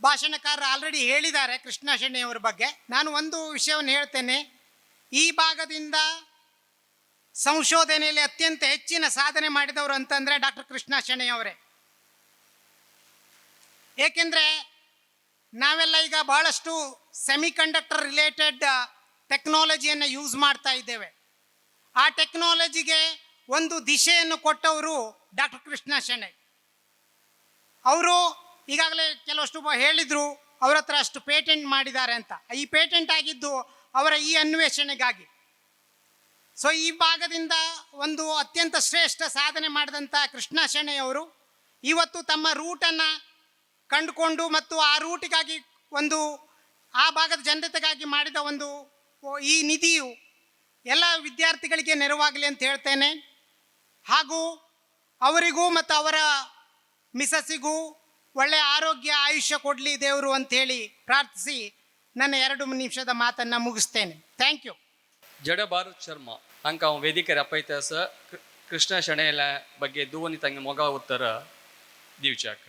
[SPEAKER 16] ಭಾಷಣಕಾರರು ಆಲ್ರೆಡಿ ಹೇಳಿದ್ದಾರೆ ಕೃಷ್ಣ ಶೆಣೈಯವರ ಬಗ್ಗೆ. ನಾನು ಒಂದು ವಿಷಯವನ್ನು ಹೇಳ್ತೇನೆ. ಈ ಭಾಗದಿಂದ ಸಂಶೋಧನೆಯಲ್ಲಿ ಅತ್ಯಂತ ಹೆಚ್ಚಿನ ಸಾಧನೆ ಮಾಡಿದವರು ಅಂತಂದರೆ ಡಾಕ್ಟರ್ ಕೃಷ್ಣ ಶೆಣೈ ಅವರೇ. ಏಕೆಂದರೆ ನಾವೆಲ್ಲ ಈಗ ಭಾಳಷ್ಟು ಸೆಮಿ ಕಂಡಕ್ಟರ್ ರಿಲೇಟೆಡ್ ಟೆಕ್ನಾಲಜಿಯನ್ನು ಯೂಸ್ ಮಾಡ್ತಾ ಇದ್ದೇವೆ. ಆ ಟೆಕ್ನಾಲಜಿಗೆ ಒಂದು ದಿಶೆಯನ್ನು ಕೊಟ್ಟವರು ಡಾಕ್ಟರ್ ಕೃಷ್ಣ ಶೆಣೈ ಅವರು. ಈಗಾಗಲೇ ಕೆಲವಷ್ಟು ಹೇಳಿದರು ಅವರ ಹತ್ರ ಅಷ್ಟು ಪೇಟೆಂಟ್ ಮಾಡಿದ್ದಾರೆ ಅಂತ. ಈ ಪೇಟೆಂಟ್ ಆಗಿದ್ದು ಅವರ ಈ ಅನ್ವೇಷಣೆಗಾಗಿ. ಸೊ ಈ ಭಾಗದಿಂದ ಒಂದು ಅತ್ಯಂತ ಶ್ರೇಷ್ಠ ಸಾಧನೆ ಮಾಡಿದಂಥ ಕೃಷ್ಣ ಶೆಣೈ ಅವರು ಇವತ್ತು ತಮ್ಮ ರೂಟನ್ನು ಕಂಡುಕೊಂಡು ಮತ್ತು ಆ ರೂಟಿಗಾಗಿ ಒಂದು ಆ ಭಾಗದ ಜನತೆಗಾಗಿ ಮಾಡಿದ ಒಂದು ಈ ನಿಧಿಯು ಎಲ್ಲ ವಿದ್ಯಾರ್ಥಿಗಳಿಗೆ ನೆರವಾಗಲಿ ಅಂತ ಹೇಳ್ತೇನೆ. ಹಾಗೂ ಅವರಿಗೂ ಮತ್ತು ಅವರ ಮಿಸಸ್ಸಿಗೂ ಒಳ್ಳೆಯ ಆರೋಗ್ಯ ಆಯುಷ್ಯ ಕೊಡಲಿ ದೇವರು ಅಂಥೇಳಿ ಪ್ರಾರ್ಥಿಸಿ ನನ್ನ 2 ನಿಮಿಷದ ಮಾತನ್ನು ಮುಗಿಸ್ತೇನೆ. Thank you.
[SPEAKER 1] ಜಡ ಭಾರತ್ ಶರ್ಮಾ ಹಾಂಕ हांव वेदिकेर आपयता आसा कृष्ण ಶೆಣೈಲ ಬಗ್ಗೆ ದೂವನಿ ತಂಗ ಮೊಗ ಉತ್ತರ ದಿವಚಾಕ.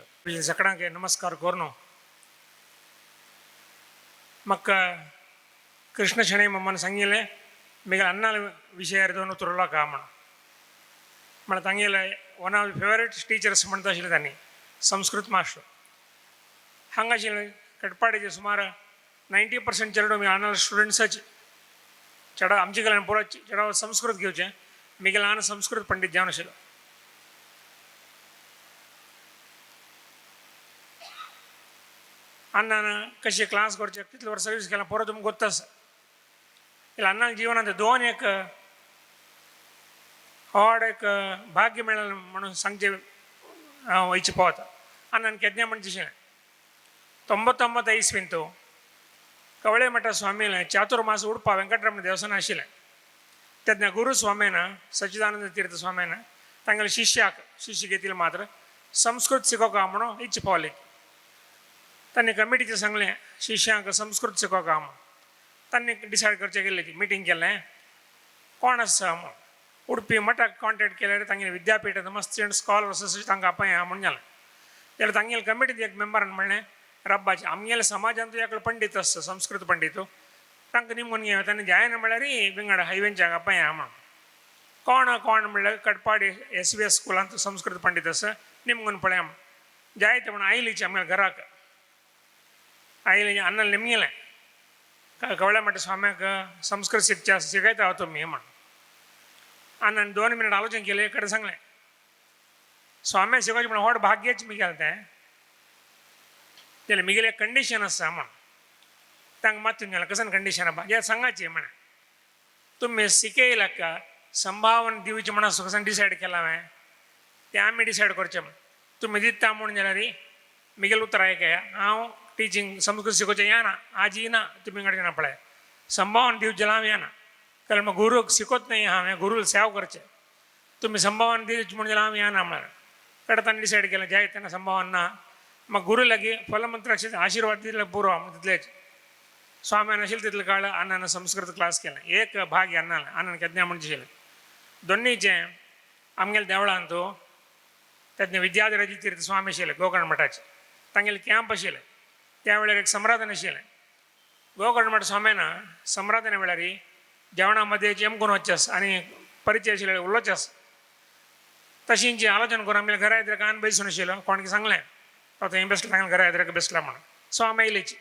[SPEAKER 17] ಸಕಣಕ್ಕೆ ನಮಸ್ಕಾರ ಕೋರ್ನು. ಮಕ್ಕ ಕೃಷ್ಣ ಶೆಣೈ ಮಮ್ಮನ ಸಂಗಿಲೆ ಮಿಗ ಅನ್ನಾಲ ವಿಷಯ ಇರೋದನ್ನು ತುರಲ ಕಾಮಣ మన ತಂಗಿಲೆ ಒನ್ ಆಫ್ ಫೇವರೇಟ್ ಟೀಚರ್ಸ್ म्हणता आशिल्ले तांणी संस्कृत मास्टर. हांगा आशिल्ले कटपाडीचे सुमार 90% चेडूं आनी स्टुडंट्साचे चेडा आमचे कडल्यान पुरो चेडा संस्कृत घेवचें. मिगेले ल्हान संस्कृत पंडीत जावन आशिल्लो. ಅಣ್ಣನ कशी क्लास करचे कितले वर्स सर्वीस केला परत तुमकां गोत्त आसा. ಇಲ್ಲ ಅಣ್ಣನ ಜೀವನಾंत दोन एक व्हड एक भाग्य मेळ्ळें म्हणून सांगचें हांव इच्छा पावता. ಅಣ್ಣನ ಕೆಜ್ಞೆ म्हणचे 99 ಇಸ್ವಿಂತು ಕವಳೆ ಮಠ ಸ್ವಾಮಿನ ಚಾತುರ್ಮಾಸ ಉಡುಪ ವೆಂಕಟರಮಣ ದೇವಸ್ಥಾನ ಆशिल्लें. तेन्ना गुरू स्वामीन सच्चिदानंद तीर्थ स्वामीन तांगेले शिष्याक शिष्य घेतिल्ले मात्र संस्कृत शिकोवका म्हणून इच्छा पावली. तांणी कमिटीचें सांगलें शिष्यांक संस्कृत शिकोवका म्हणून. तांणी डिसायड करचें केल्लें ती मिटींग केलें कोण आसा म्हणून उडपी मठाक कॉन्टेक्ट केल्यार तांगेले विद्यापीठांत मस्त स्कॉलर्स आसा तांकां आपया म्हणून जालें. जाल्यार तांगेले कमिटींत एक मेंबरान म्हणलें रब्बाचे आमगेले समाजांत एकलो पंडीत आसता संस्कृत पंडीत तांकां निमून घेवं तांणी जायना म्हणल्यार विंगड हायवेंच्या आपया म्हणून. कोण कोण म्हणल्यार कटपाडी एस वी एस स्कुलांत संस्कृत पंडीत आसा निमगून पळया म्हण जायते म्हणून आयलीची आमगे घराक आयली अण्णान निमगेलें कवळ्या मठ स्वाम्याक संस्कृत शिकच्या शिकयता हांव तुमी म्हण. अण्णान 2 मिनट आलोचन केलें कडेन सांगलें स्वाम्या शिकोवचें म्हण व्हड भाग्यच मिगेलें तें जाल्यार मिगेलें कंडिशन आसा म्हण. तांकां मातून जालें कसन कंडिशन आसा जें सांगाचें म्हण तुमी शिकयल्याक संभावना दिवची म्हण कसन डिसायड केलां हांवें तें आमी डिसायड करचें म्हण. तुमी दिता म्हूण जाल्यार मिगेलें उतर आयकया हांव टिचींग संस्कृत शिकोवचें येना आजी ना तुमी कडेन ना पळय संभावना दिवचें जाल्यार हांव येना कारण मग गुरूक शिकोत न्ही हांवें गुरूक सेवा करचें तुमी संभावना दिवची म्हूण जाल्यार हांव येना म्हळ्यार कडेन तांणी डिसायड केलें जाय तेन्ना संभावना ना मग गुरू लागीं फलमंत्राचे आशिर्वाद दिले पुरो म्हण तितलेच. स्वाम्यान आशिल्लें तितले काळ अण्णान संस्कृत क्लास केलें एक भाग्य अण्णान अण्णान केन्ना म्हणचे आशिल्लें. दोन्नीचें आमगेल्या देवळांत तेन्ना विद्याधिराज तीर्थ स्वामी आशिल्ले गोकर्ण मठाचे तांगेले कॅम्प आशिल्लें त्या वेळार एक समराधन आशिल्लें. गोकर्ण मठ स्वाम्यान समराधना वेळार जेवणा मदें जेमकून वचचें आसा आनी परिचय आशिल्ले उलोवचें आसा तशींची आलोचन करून आमगेल्या घरा येतरे कान बैसून आशिल्लो कोण कितें सांगलें तो थंय बेसला तांगेल्या घरा येतरे बेसला म्हणून. स्वामी आयलीच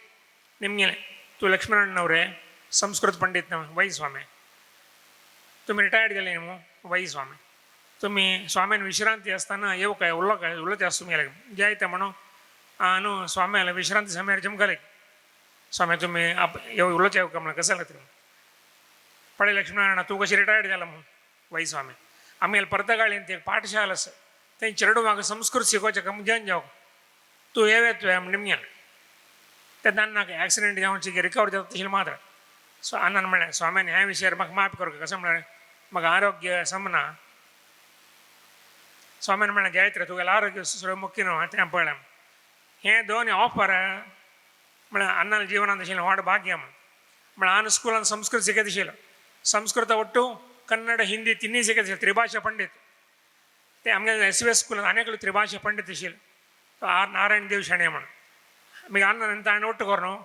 [SPEAKER 17] निमगेलें तूं लक्ष्मणण्णवरे संस्कृत पंडीत न्हय वै स्वामी तुमी रिटायर्ड जाले न्हू वै स्वामी तुमी स्वाम्यान विश्रांती आसतना येवं काय उरलो काय उलोवचें आसा तुमगेले जायते म्हणून आं न्हू स्वाम्याला विश्रांती समयार जमकाले स्वामी तुमी आप येवं उलोवचें येवं काय म्हणून कसं लागतलें पळय लक्ष्मण तूं कशी रिटायर्ड जाला म्हणून वै स्वामी आमगेले पर्तगाळीन ते पाठशाला आसा थंय चेडवांक संस्कृत शिकोवचें कम जॉयन जावं तूं येवे तुवें निमगेलें तेन्ना अण्णाक एक्सिडेंट जावन शिके रिकवर जाता तशें मात्र. सो अण्णान म्हणलें स्वाम्यान ह्या विशयार म्हाका माफ करूं कशें म्हणल्यार म्हाका आरोग्य समना. स्वाम्यान म्हणलें जायत रे तुगेलें आरोग्य सगळें मुख्य न्हू तें पळयलें हें दोन ऑफर म्हळ्यार अण्णाल्या जिवनांत आशिल्लें व्हड भाग्य म्हण. म्हळ्यार हांव स्कुलान संस्कृत शिकयत आशिल्लो संस्कृत ಒಟ್ಟು ಕನ್ನಡ ಹಿಂದಿ ತಿನ್ನಿ ಶಿಕयत त्रिभाषा पंडित ते आमगेले एस वी एस स्कुलान आनी त्रिभाषा पंडित आशिल्ले तो आर नारायण देव शेणै म्हण. मागीर अण्णान ताणें ಒಟ್ಟು करून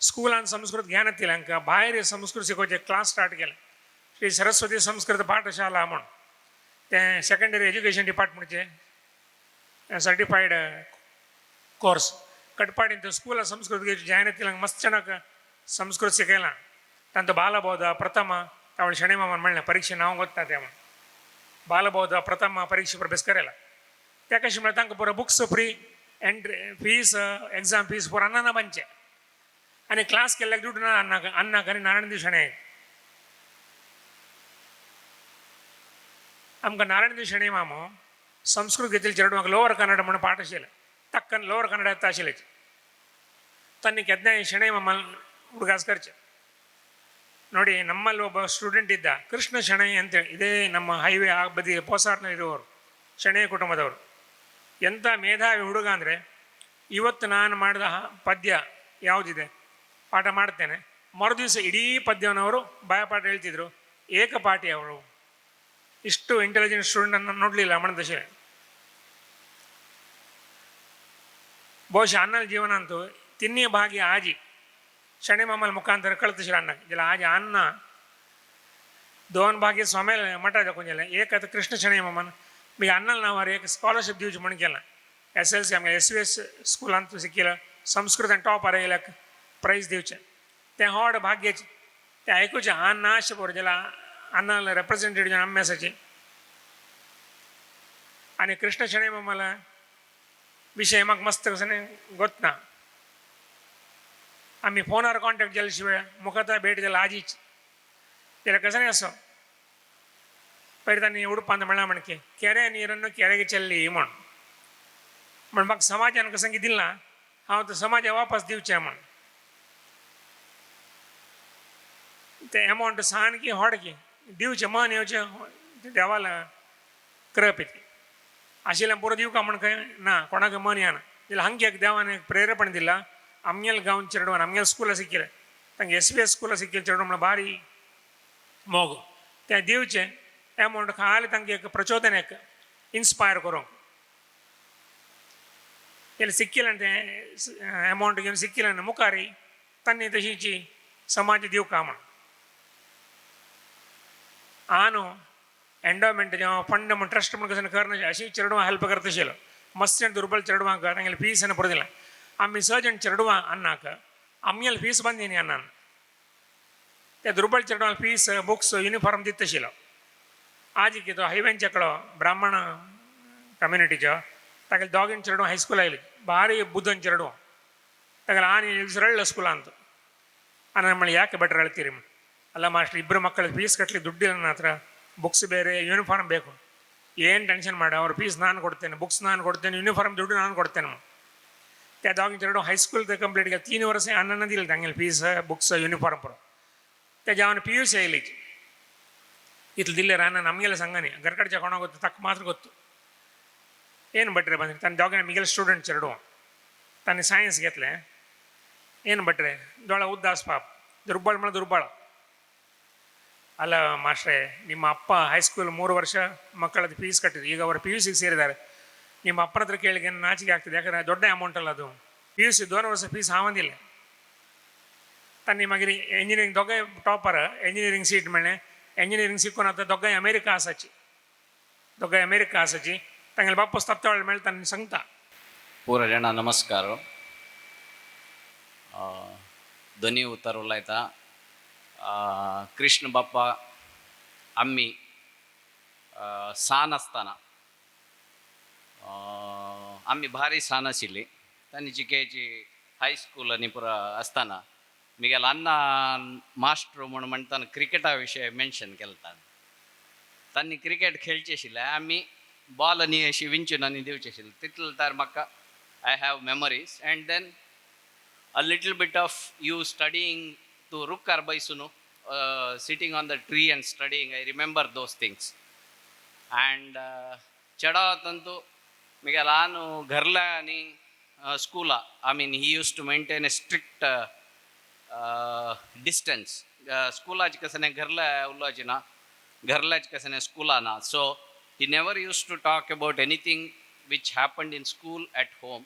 [SPEAKER 17] स्कुलान संस्कृत घेयना हांकां भायर संस्कृत शिकोवचें क्लास स्टार्ट केलें श्री सरस्वती संस्कृत पाठशाला म्हूण तें सेकेंडरी एज्युकेशन डिपार्टमेंटचें सर्टिफायड कोर्स कटपाडीन स्कुलान संस्कृत घेवचें जायना तितल्यांक मस्त जाणांक संस्कृत शिकयलां. तांचो बालबोध प्रथम तावळ ಶಣೈ ಮಾಮನ್ म्हणलें परीक्षे नांव ಗೊತ್ತಾ ते म्हण बालबोध प्रथम परीक्षे प्रवेश करेला त्या कशें म्हळ्यार तांकां पुरो books free entry fees exam fees पुरो अण्णान बांदचें आनी क्लास केल्ल्याक दुडू ना अण्णाक अण्णाक आनी नारायण देव शणै आमकां नारायण देव शणै मामो संस्कृत घेतिल्ले चेडवांक लोवर कन्नड म्हणून पाठ आशिल्लें तक्कन लोवर कन्नड येता आशिल्लें तांणी केन्नाय शणै मामान उडगास करचें. ನೋಡಿ ನಮ್ಮಲ್ಲಿ ಒಬ್ಬ ಸ್ಟೂಡೆಂಟ್ ಇದ್ದ ಕೃಷ್ಣ ಶೆಣೈ ಅಂತೇಳಿ ಇದೇ ನಮ್ಮ ಹೈವೇ ಆ ಬದಿ ಪೋಸಾರ್ನಲ್ಲಿರುವವರು ಶೆಣೈ ಕುಟುಂಬದವರು. ಎಂಥ ಮೇಧಾವಿ ಹುಡುಗ ಅಂದರೆ ಇವತ್ತು ನಾನು ಮಾಡಿದ ಪದ್ಯ ಯಾವುದಿದೆ ಪಾಠ ಮಾಡ್ತೇನೆ ಮರುದಿವಸ ಇಡೀ ಪದ್ಯವನ್ನು ಬಾಯಪಾಠ ಹೇಳ್ತಿದ್ರು. ಏಕಪಾಠಿ ಅವರು. ಇಷ್ಟು ಇಂಟೆಲಿಜೆಂಟ್ ಸ್ಟೂಡೆಂಟನ್ನು ನೋಡಲಿಲ್ಲ ಮಣದಶೆ. ಬಹುಶಃ ಅನ್ನನ ಜೀವನ ಅಂತೂ ತಿನ್ನಿ ಭಾಗಿ ಆಜಿ ಶನಿ ಮಾಮಲ್ ಮುಖಾಂತರ ಕಳ್ತಿಸಿರ ಅನ್ನ ಇಲ್ಲ ಆಜಿ ಅನ್ನ ದೋನ್ ಭಾಗಿ ಸ್ವಾಮಿ ಮಠ ಕೊಂಜಲ್ಲ ಏಕತ್ ಕೃಷ್ಣ ಶನಿ ಮಾಮನ್ ಈಗ ಅನ್ನಲ್ ನಾವು ಏಕ ಸ್ಕಾಲರ್ಶಿಪ್ ದಿವಸ ಮಣಿಕೆಲ್ಲ ಎಸ್ ಎಲ್ ಸಿ ಆಮೇಲೆ ಎಸ್ ವಿ ಎಸ್ ಸ್ಕೂಲ್ ಅಂತೂ ಸಿಕ್ಕಿಲ್ಲ ಸಂಸ್ಕೃತ ಟಾಪ್ ಅರೆಯಲಕ್ಕೆ ಪ್ರೈಸ್ दिवचें तें व्हड भाग्याचें तें आयकुचें अन्न आशें बरें जाल्यार अन्नाला रेप्रेझेंटेटिव्ह अभ्यासाचे. आनी कृष्ण शणै मामाला विशय म्हाका मस्त कसो गोतना. आमी फोनार कॉन्टॅक्ट जाले शिवाय मुखार भेट जाल्या आजीच जाल्यार कसं असो पयर तांणी उडपांत म्हणला म्हणके केरे नीरನ್ನು ಕೆರೆಗೆ ಚೆಲ್ಲಿ म्हण म्हण म्हाका समाजान कसं कितें दिलां हांव तो समाजा वापस दिवचें म्हण. ते एमावंट सान की व्हड की दिवचें मन येवचें देवाला कृप ती आशिल्लें पुरो दिवका म्हण खंय ना कोणाक मन येना. जाल्यार हांगे एक देवान एक प्रेरपण दिलां आमगेल गांव चेडवान आमगेल स्कुला शिकयलें तांकां एस बी एस स्कुला शिकयलें चेडवान म्हळ्यार भारी मोग तें दिवचें एमावंट खाली तांकां एक प्रचोदन एक इन्स्पायर करूंक. जाल्यार सिक्किलें तें एमावंट घेवन सिक्किलें मुखार तांणी तशीची समाज दिवका म्हण. आनु एंडोमेंट जावं फंड म्हण ट्रस्ट म्हण कसं करना अशी चेडवां हेल्प करता आशिल्लो मस्त दुर्बल चेडवांक तांगेले फीस पुरो दिलें. आमी स जाण चेडवां अन्नाक आमगेले फीस बंद न्ही अन्नान त्या दुर्बल चेडवांक फीस बुक्स युनिफॉर्म दिता आशिल्लो. आज कितें हायवेंच्याकडो ब्राह्मण कम्युनिटीचो तागेले दोगां चेडवां हायस्कूल आयली भारी बुद्दन चेडवां तागेले आनी रडलो स्कुलांत ಆನ म्हणलें ಯಾಕೆ ಬೆಟ್ರ್ ಅಳ್ತೀರಿ ಅಲ್ಲ ಮಾಸ್ಟ್ರ್ ಇಬ್ಬರು ಮಕ್ಕಳ ಫೀಸ್ ಕಟ್ಟಲಿಕ್ಕೆ ದುಡ್ಡಿಲ್ಲ ನನ್ನ ಹತ್ರ, ಬುಕ್ಸ್ ಬೇರೆ ಯೂನಿಫಾರ್ಮ್ ಬೇಕು. ಏನು ಟೆನ್ಷನ್ ಮಾಡಿ ಅವ್ರ ಫೀಸ್ ನಾನು ಕೊಡ್ತೇನೆ, ಬುಕ್ಸ್ ನಾನು ಕೊಡ್ತೇನೆ, ಯೂನಿಫಾರ್ಮ್ ದುಡ್ಡು ನಾನು ಕೊಡ್ತೇನೆ. त्या दोगां चेडूं हायस्कूल ते कंप्लीट केलें 3 वर्सां अन्नान दिलें तांगेलें फीस बुक्स युनिफॉर्म पुरो. तेज्या हांवें पी यू सी आयली ಇತ್ಲು ದಿಲ್ಲೆ ರಾನ ನಮಗೆಲ್ಲ ಸಂಘನೆ ಗರ್ಕಡ್ಚ ಕೊಣ ಗೊತ್ತು ತಕ್ಕ ಮಾತ್ರ ಗೊತ್ತು. ಏನು ಭಟ್ರೆ ಬಂದ್ರೆ ತನ್ನ ದೋಗನೆ ಮಿಗಲ್ ಸ್ಟೂಡೆಂಟ್ ಚರಡು ತನ್ನ ಸೈನ್ಸ್ ಗೆತ್ಲೆ ಏನು ಭಟ್ರೆ ದೊಳ ಉದ್ದಾಸ್ ಪಾಪ ದುರ್ಬಾಳ ಮಳ ದುರ್ಬಾಳ. ಅಲ್ಲ ಮಾಸ್ಟ್ರೇ ನಿಮ್ಮ ಅಪ್ಪ ಹೈಸ್ಕೂಲ್ 3 ವರ್ಷ ಮಕ್ಕಳದ್ದು ಫೀಸ್ ಕಟ್ಟಿದ್ರು, ಈಗ ಅವರು ಪಿ ಯು ಸಿಗೆ ಸೇರಿದ್ದಾರೆ. ನಿಮ್ಮ ಅಪ್ಪನ ಹತ್ರ ಕೇಳಿಗೆ ನಾಚಿಕೆ ಆಗ್ತದೆ, ಯಾಕಂದರೆ ದೊಡ್ಡ ಅಮೌಂಟ್ ಅಲ್ಲ ಅದು. ಪಿ ಯು ಸಿ 2 ವರ್ಷ ಫೀಸ್ ಆವಂದಿಲ್ಲ. ತನ್ನ ಮಗಿರಿ ಎಂಜಿನಿಯರಿಂಗ್ ದೊಗ್ಗ ಟಾಪರ್ ಎಂಜಿನಿಯರಿಂಗ್ ಸೀಟ್ ಮೇಲೆ ಎಂಜಿನಿಯರಿಂಗ್ ಸಿಕ್ಕೋನ ದೊಗ್ಗ ಅಮೇರಿಕಾ ಆಸಚಿ ದೊಗ್ಗ ಅಮೇರಿಕಾ ಆಸಚಿ ತಂಗಲ್ಲಿ ವಾಪಸ್ ತಪ್ತವಳ ಮೇಲೆ ತನ್ನ ಸಂಗತ.
[SPEAKER 18] ಪೂರ ಜನ ನಮಸ್ಕಾರ. ಧ್ವನಿ ಉತ್ತರ ಉಲ್ಲಾಯ್ತಾ ಕೃಷ್ಣ ಬಾಪ್ಪ ಅಮ್ಮಿ सान आसतना आमी भारी सान आशिल्ली तांणी चिकेची हायस्कूल आनी पुरा आसतना मिगेल अन्ना मास्टर म्हूण म्हणटाना क्रिकेटा विशय मेन्शन केला. तांणी क्रिकेट खेळचे आशिल्ले, आमी बॉल आनी अशी विंचून आनी दिवचे आशिल्ले. तितले तर म्हाका I have memories. And then a little bit of you studying तूं रुखार बैसून sitting on the tree and studying, I remember those things. And चेडवांतू मिगे ल्हान घरला आनी स्कुला, I mean he use to maintain a strict distance. स्कुलाच कसं घरला उलोवचें ना, घरल्याच कसं स्कुला ना. So he never use to talk about anything which happened in school at home.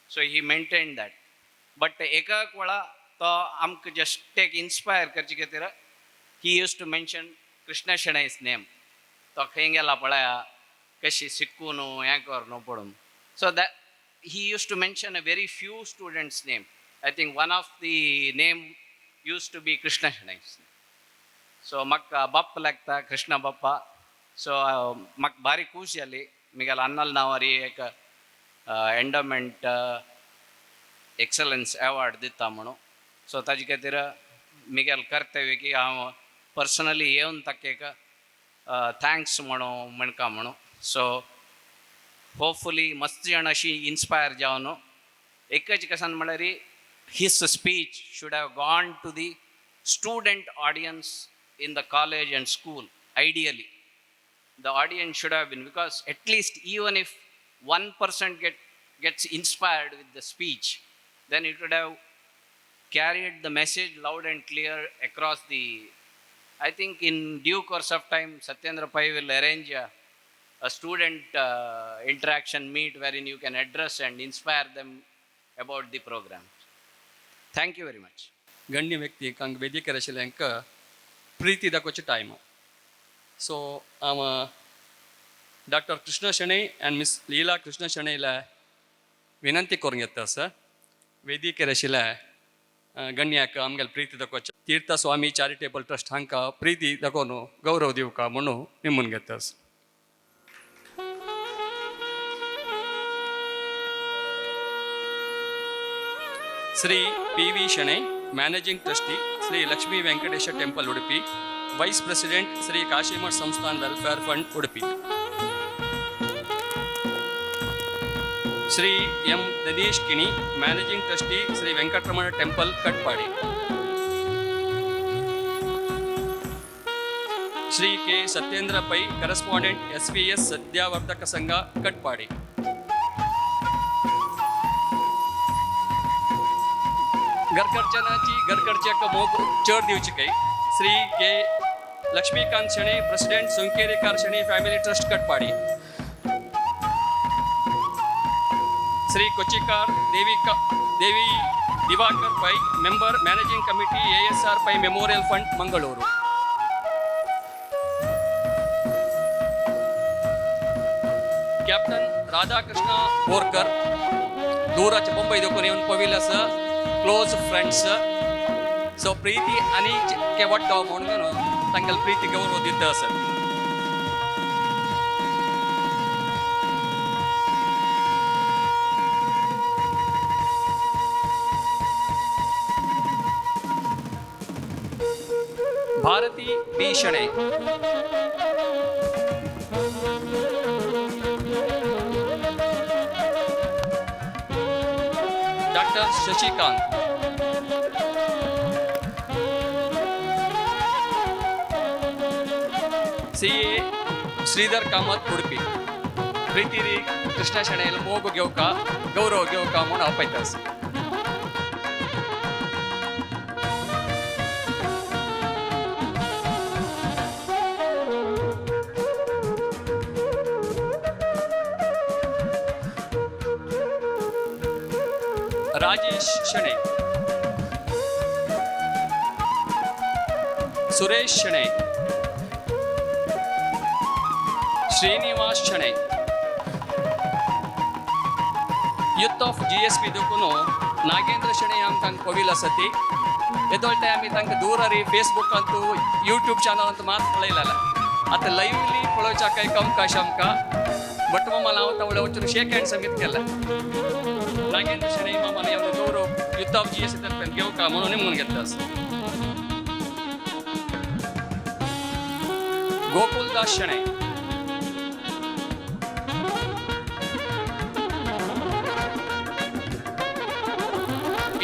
[SPEAKER 18] So he maintain that. But एकाक वेळा तो आमकां जस्ट एक इन्स्पायर करचे खातीर he use to mention Krishna Shenoy's name. तो खंय गेला पळया कशी शिकून हें कर न्हू पडून. So that he use to mention a very few students name. I think one of the name use to be Krishna Shenoy's. So म्हाका बाप्प लागता कृष्ण बाप्पा. सो म्हाका भारी खूश जाली मिगेल अन्नल नांवारी एक एंडोमेंट एक्सलन्स अवॉर्ड दिता म्हणून. सो ताजे खातीर मिगेल कर्तव्य की हांव पर्सनली येवन ताका एक thanks म्हणून म्हणका म्हणून. सो होपफुली मस्त जाण अशी इन्स्पायर जावन एकच कसान म्हळ्यार his speech should have gone to the student audience in the college and school. Ideally the audience should have been, because at least even if 1% gets inspired with the speech, then it would have carried the message loud and clear across the. I think in due course of time, Satyendra Pai will arrange a student interaction meet wherein you can address and inspire them about the program. Thank you very much.
[SPEAKER 1] ಗಣ್ಯ ವ್ಯಕ್ತಿ ಕಂಗ್ ವೇದಿಕೆ ಆशिल्ल्यांक ಪ್ರೀತಿ दाखोवचे time. So हांव doctor Krishna Shenoy and miss Leela Krishna शणैला विनंती करूंक येता आसा वेदिकेर आशिल्ल्या गಣ್याक आमगेले प्रीती दाखोवचे तीर्थ स्वामी चॅरिटेबल ट्रस्ट हांकां प्रीती दाखोवन गौरव दिवका म्हणून निमून घेता आसा. Shri P V Shenoy, managing trustee, Shri Lakshmi Venkatesha temple Udupi, vice president, Shri Kashimath Samsthan welfare fund Udupi. Shri M Dinesh Kini, managing trustee, Shri Venkataramana temple Katpadi. Shri K Satyendra Pai, correspondent, S V S Sadyavardhaka Sangha Katpadi. घरकडच्यानाची घरकडच्या मोग चड दिवची काही Shri K Laxmikant Shenoy, president, Sunkerikar Shenoy family trust Katpadi. Shri Kochikar Devi Divakar Pai, member, managing committee, A S R Pai memorial fund, Mangaluru. Captain Radhakrishna Borkar, दूराचे Bombay देखून येवन पविल आसा, close friends. So Preeti आनी केवट म्हणून तांकां प्रीती गौरव दिता आसा. Bharati B Shenoy, doctor Shashikant, C A Shridhar Kamath Udupi. प्रीतिरी Krishna शणैल मोग घेवका गौरव घेवका म्हूण आपयता. Rajesh Shenoy, Suresh Shenoy, Srinivas Shenoy. Youth of G S P देखून नागेंद्र शणै आमकां कवील आसा ती येदोळटे आमी तांकां दूर फेसबुकांतू यूट्यूब चॅनलांत मात पळयलें. आतां लायव्हली पळोवच्याक एक अवकाश आमकां भट मामाला हांव तावळे वचून शेक हँड समीत केला. नागेंद्र शणै मामान एवढं गौरव युथ ऑफ जी एस तर्फेन घेवका म्हणून निमून घेतला आसा. गोकुलदास शणै,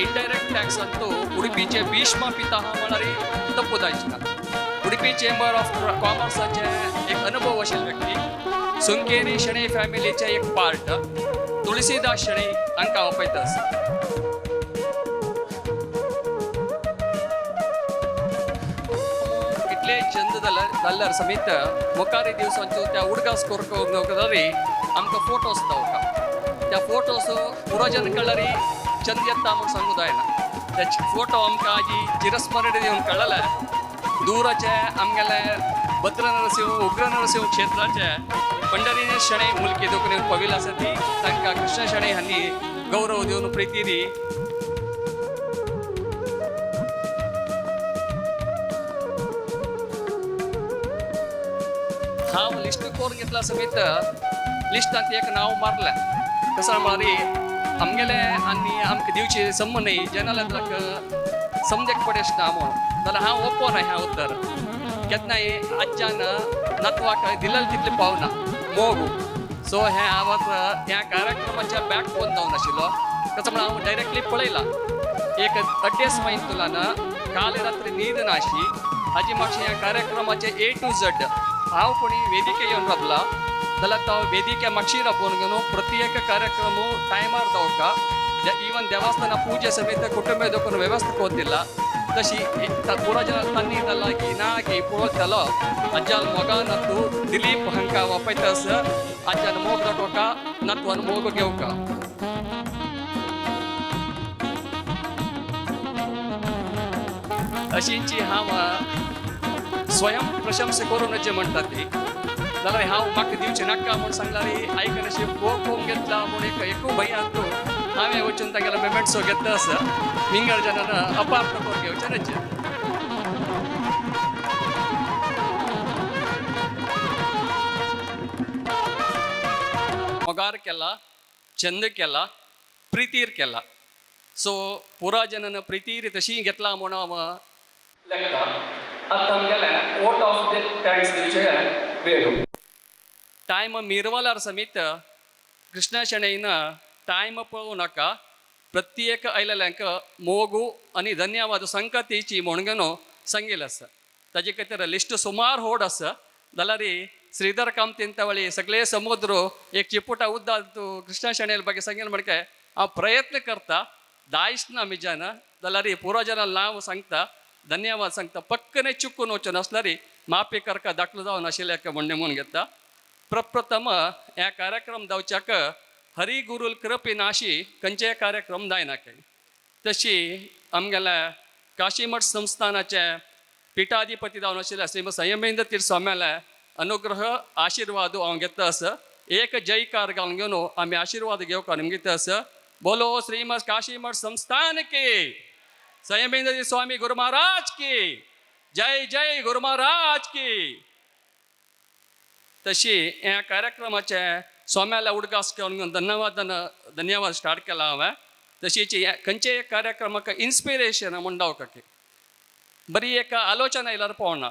[SPEAKER 1] इनडायरेक्ट टॅक्स अंतू उडुपीचे भीष्म पितामह म्हळ्यार तप्पू जायचना. उडुपी चेंबर ऑफ कॉमर्साचे एक अनुभव आशिल्ले व्यक्ती, सुंकेरी शणै फॅमिलीचे एक पार्ट तुळसीदास शणै हांकां आपयता. इतले चंद जाल्यार समेत मुखारी दिवसांचो त्या उडगास करूंक आमकां फोटोस दावता. त्या फोटोस पुरोजन कळ्ळारी चंद येता म्हूण सांगू जायना. त्या फोटो आमकां आजी चिरस्मरणीय दिवन कळ्ळले. दूराचे आमगेले भद्र नरसिंह उग्र नरसिंह क्षेत्राचे पंढरीने शणै मुलकी देखून पविल आसा ती तांकां कृष्ण शणै हांणी गौरव दिवन प्रिती दी. हांव लिस्ट करून घेतला समेत लिस्टांत एक नांव मारलें. कसो म्हळ्यार आमगेले आनी आमकां दिवची संबंद न्ही जेन्ना समजेक पडेस ना म्हणून जाल्यार हांव ओपो ना ह्या उत्तर केन्नाय आज्यान नातवाक दिलें तितलें पावना मोग. सो हें हांव ह्या कार्यक्रमाच्या बॅक फोन जावन आशिल्लो. कसो म्हणून हांव डायरेक्टली पळयलां. एक अड्डेस मैंतुलान काल रात्री न्हीद नाशी हाजी मातशें ह्या कार्यक्रमाचें ए टू झेड हांव कोणी वेदिके येवन राबला जाल्यार तो वेदिके मातशी राबोवन घेवन प्रत्येक कार्यक्रम टायमार दावका. इवन देवस्थान पूजे समेत कुटुंब देखून व्यवस्था कोत तशी पुराजन तन्नी जाला की ना की पळयतलो आज्यान मोगा नातू दिलीप हांकां वापयता आसा. आज्यान मोग दाखोवका नातवान मोग घेवका. अशींची हांव स्वयं प्रशंसा करून जे म्हणटा ती जाल्यार हांव म्हाका दिवचें नाका म्हूण सांगल्यार आयकनाशी पळोवंक घेतला म्हूण एक एकू भंय तूं हांवें वचून तागेलो मेमेंट्सो घेतला आसा. विंगड जनान अपार करून घेवचें नचे. मोगार केला, चंद केला, प्रितीर केला. सो पुरा जनान प्रितीर तशी घेतला म्हणून हांव लेखता. आतां आमगेलें वोट ऑफ the thanks दिवचे वेळ टायम मिरवलार समीत कृष्णा शणैन टायम पळोवं नाका, प्रत्येक आयलेल्यांक मोगू आनी धन्यवाद संकतीची म्हणून सांगिल्लें आसा. ताजे खातीर लिस्ट सुमार होड आसा. जाल्यार श्रीधर कामतीन तवळी सगळे समुद्र एक चिपुटा उद्दाल तूं कृष्णा शणैल ಬಗ್ಗೆ सांगिल्लें म्हणके हांव प्रयत्न करता दायज ना मिजान. जाल्यार पुरो जनां नांव सांगता, धन्यवाद सांगता. पक्कने चुकून वचून आसल्यार माफी करका दाखलो जावन आशिल्लें म्हणणें म्हणून घेता. प्रप्रथम ह्या कार्यक्रम जावच्याक हरी गुरुल कृपे नाशी खंयचेय कार्यक्रम जायना. तशी आमगेल्या काशीमठ संस्थानाचे पिठाधिपती जावन आशिल्ल्या श्रीमद संयमेंद्र तीर्थ स्वाम्याले अनुग्रह आशीर्वाद हांव घेता आसा. एक जयकार घालून घेवन आमी आशीर्वाद घेवपाक निमगिता आसा. बोलो श्रीमद काशीमठ संस्थान की, संयमेंद्र स्वामी गुरु महाराज की जय, जय गुरु महाराज की. तशी ह्या कार्यक्रमाचे स्वाम्याला उडगास करून धन्यवाद धन्यवाद स्टार्ट केला हांवें. तशीच ह्या खंयचेय कार्यक्रमाक इन्स्पिरेशन म्हूण दावकाकी बरी एक आलोचना आयल्यार पावना.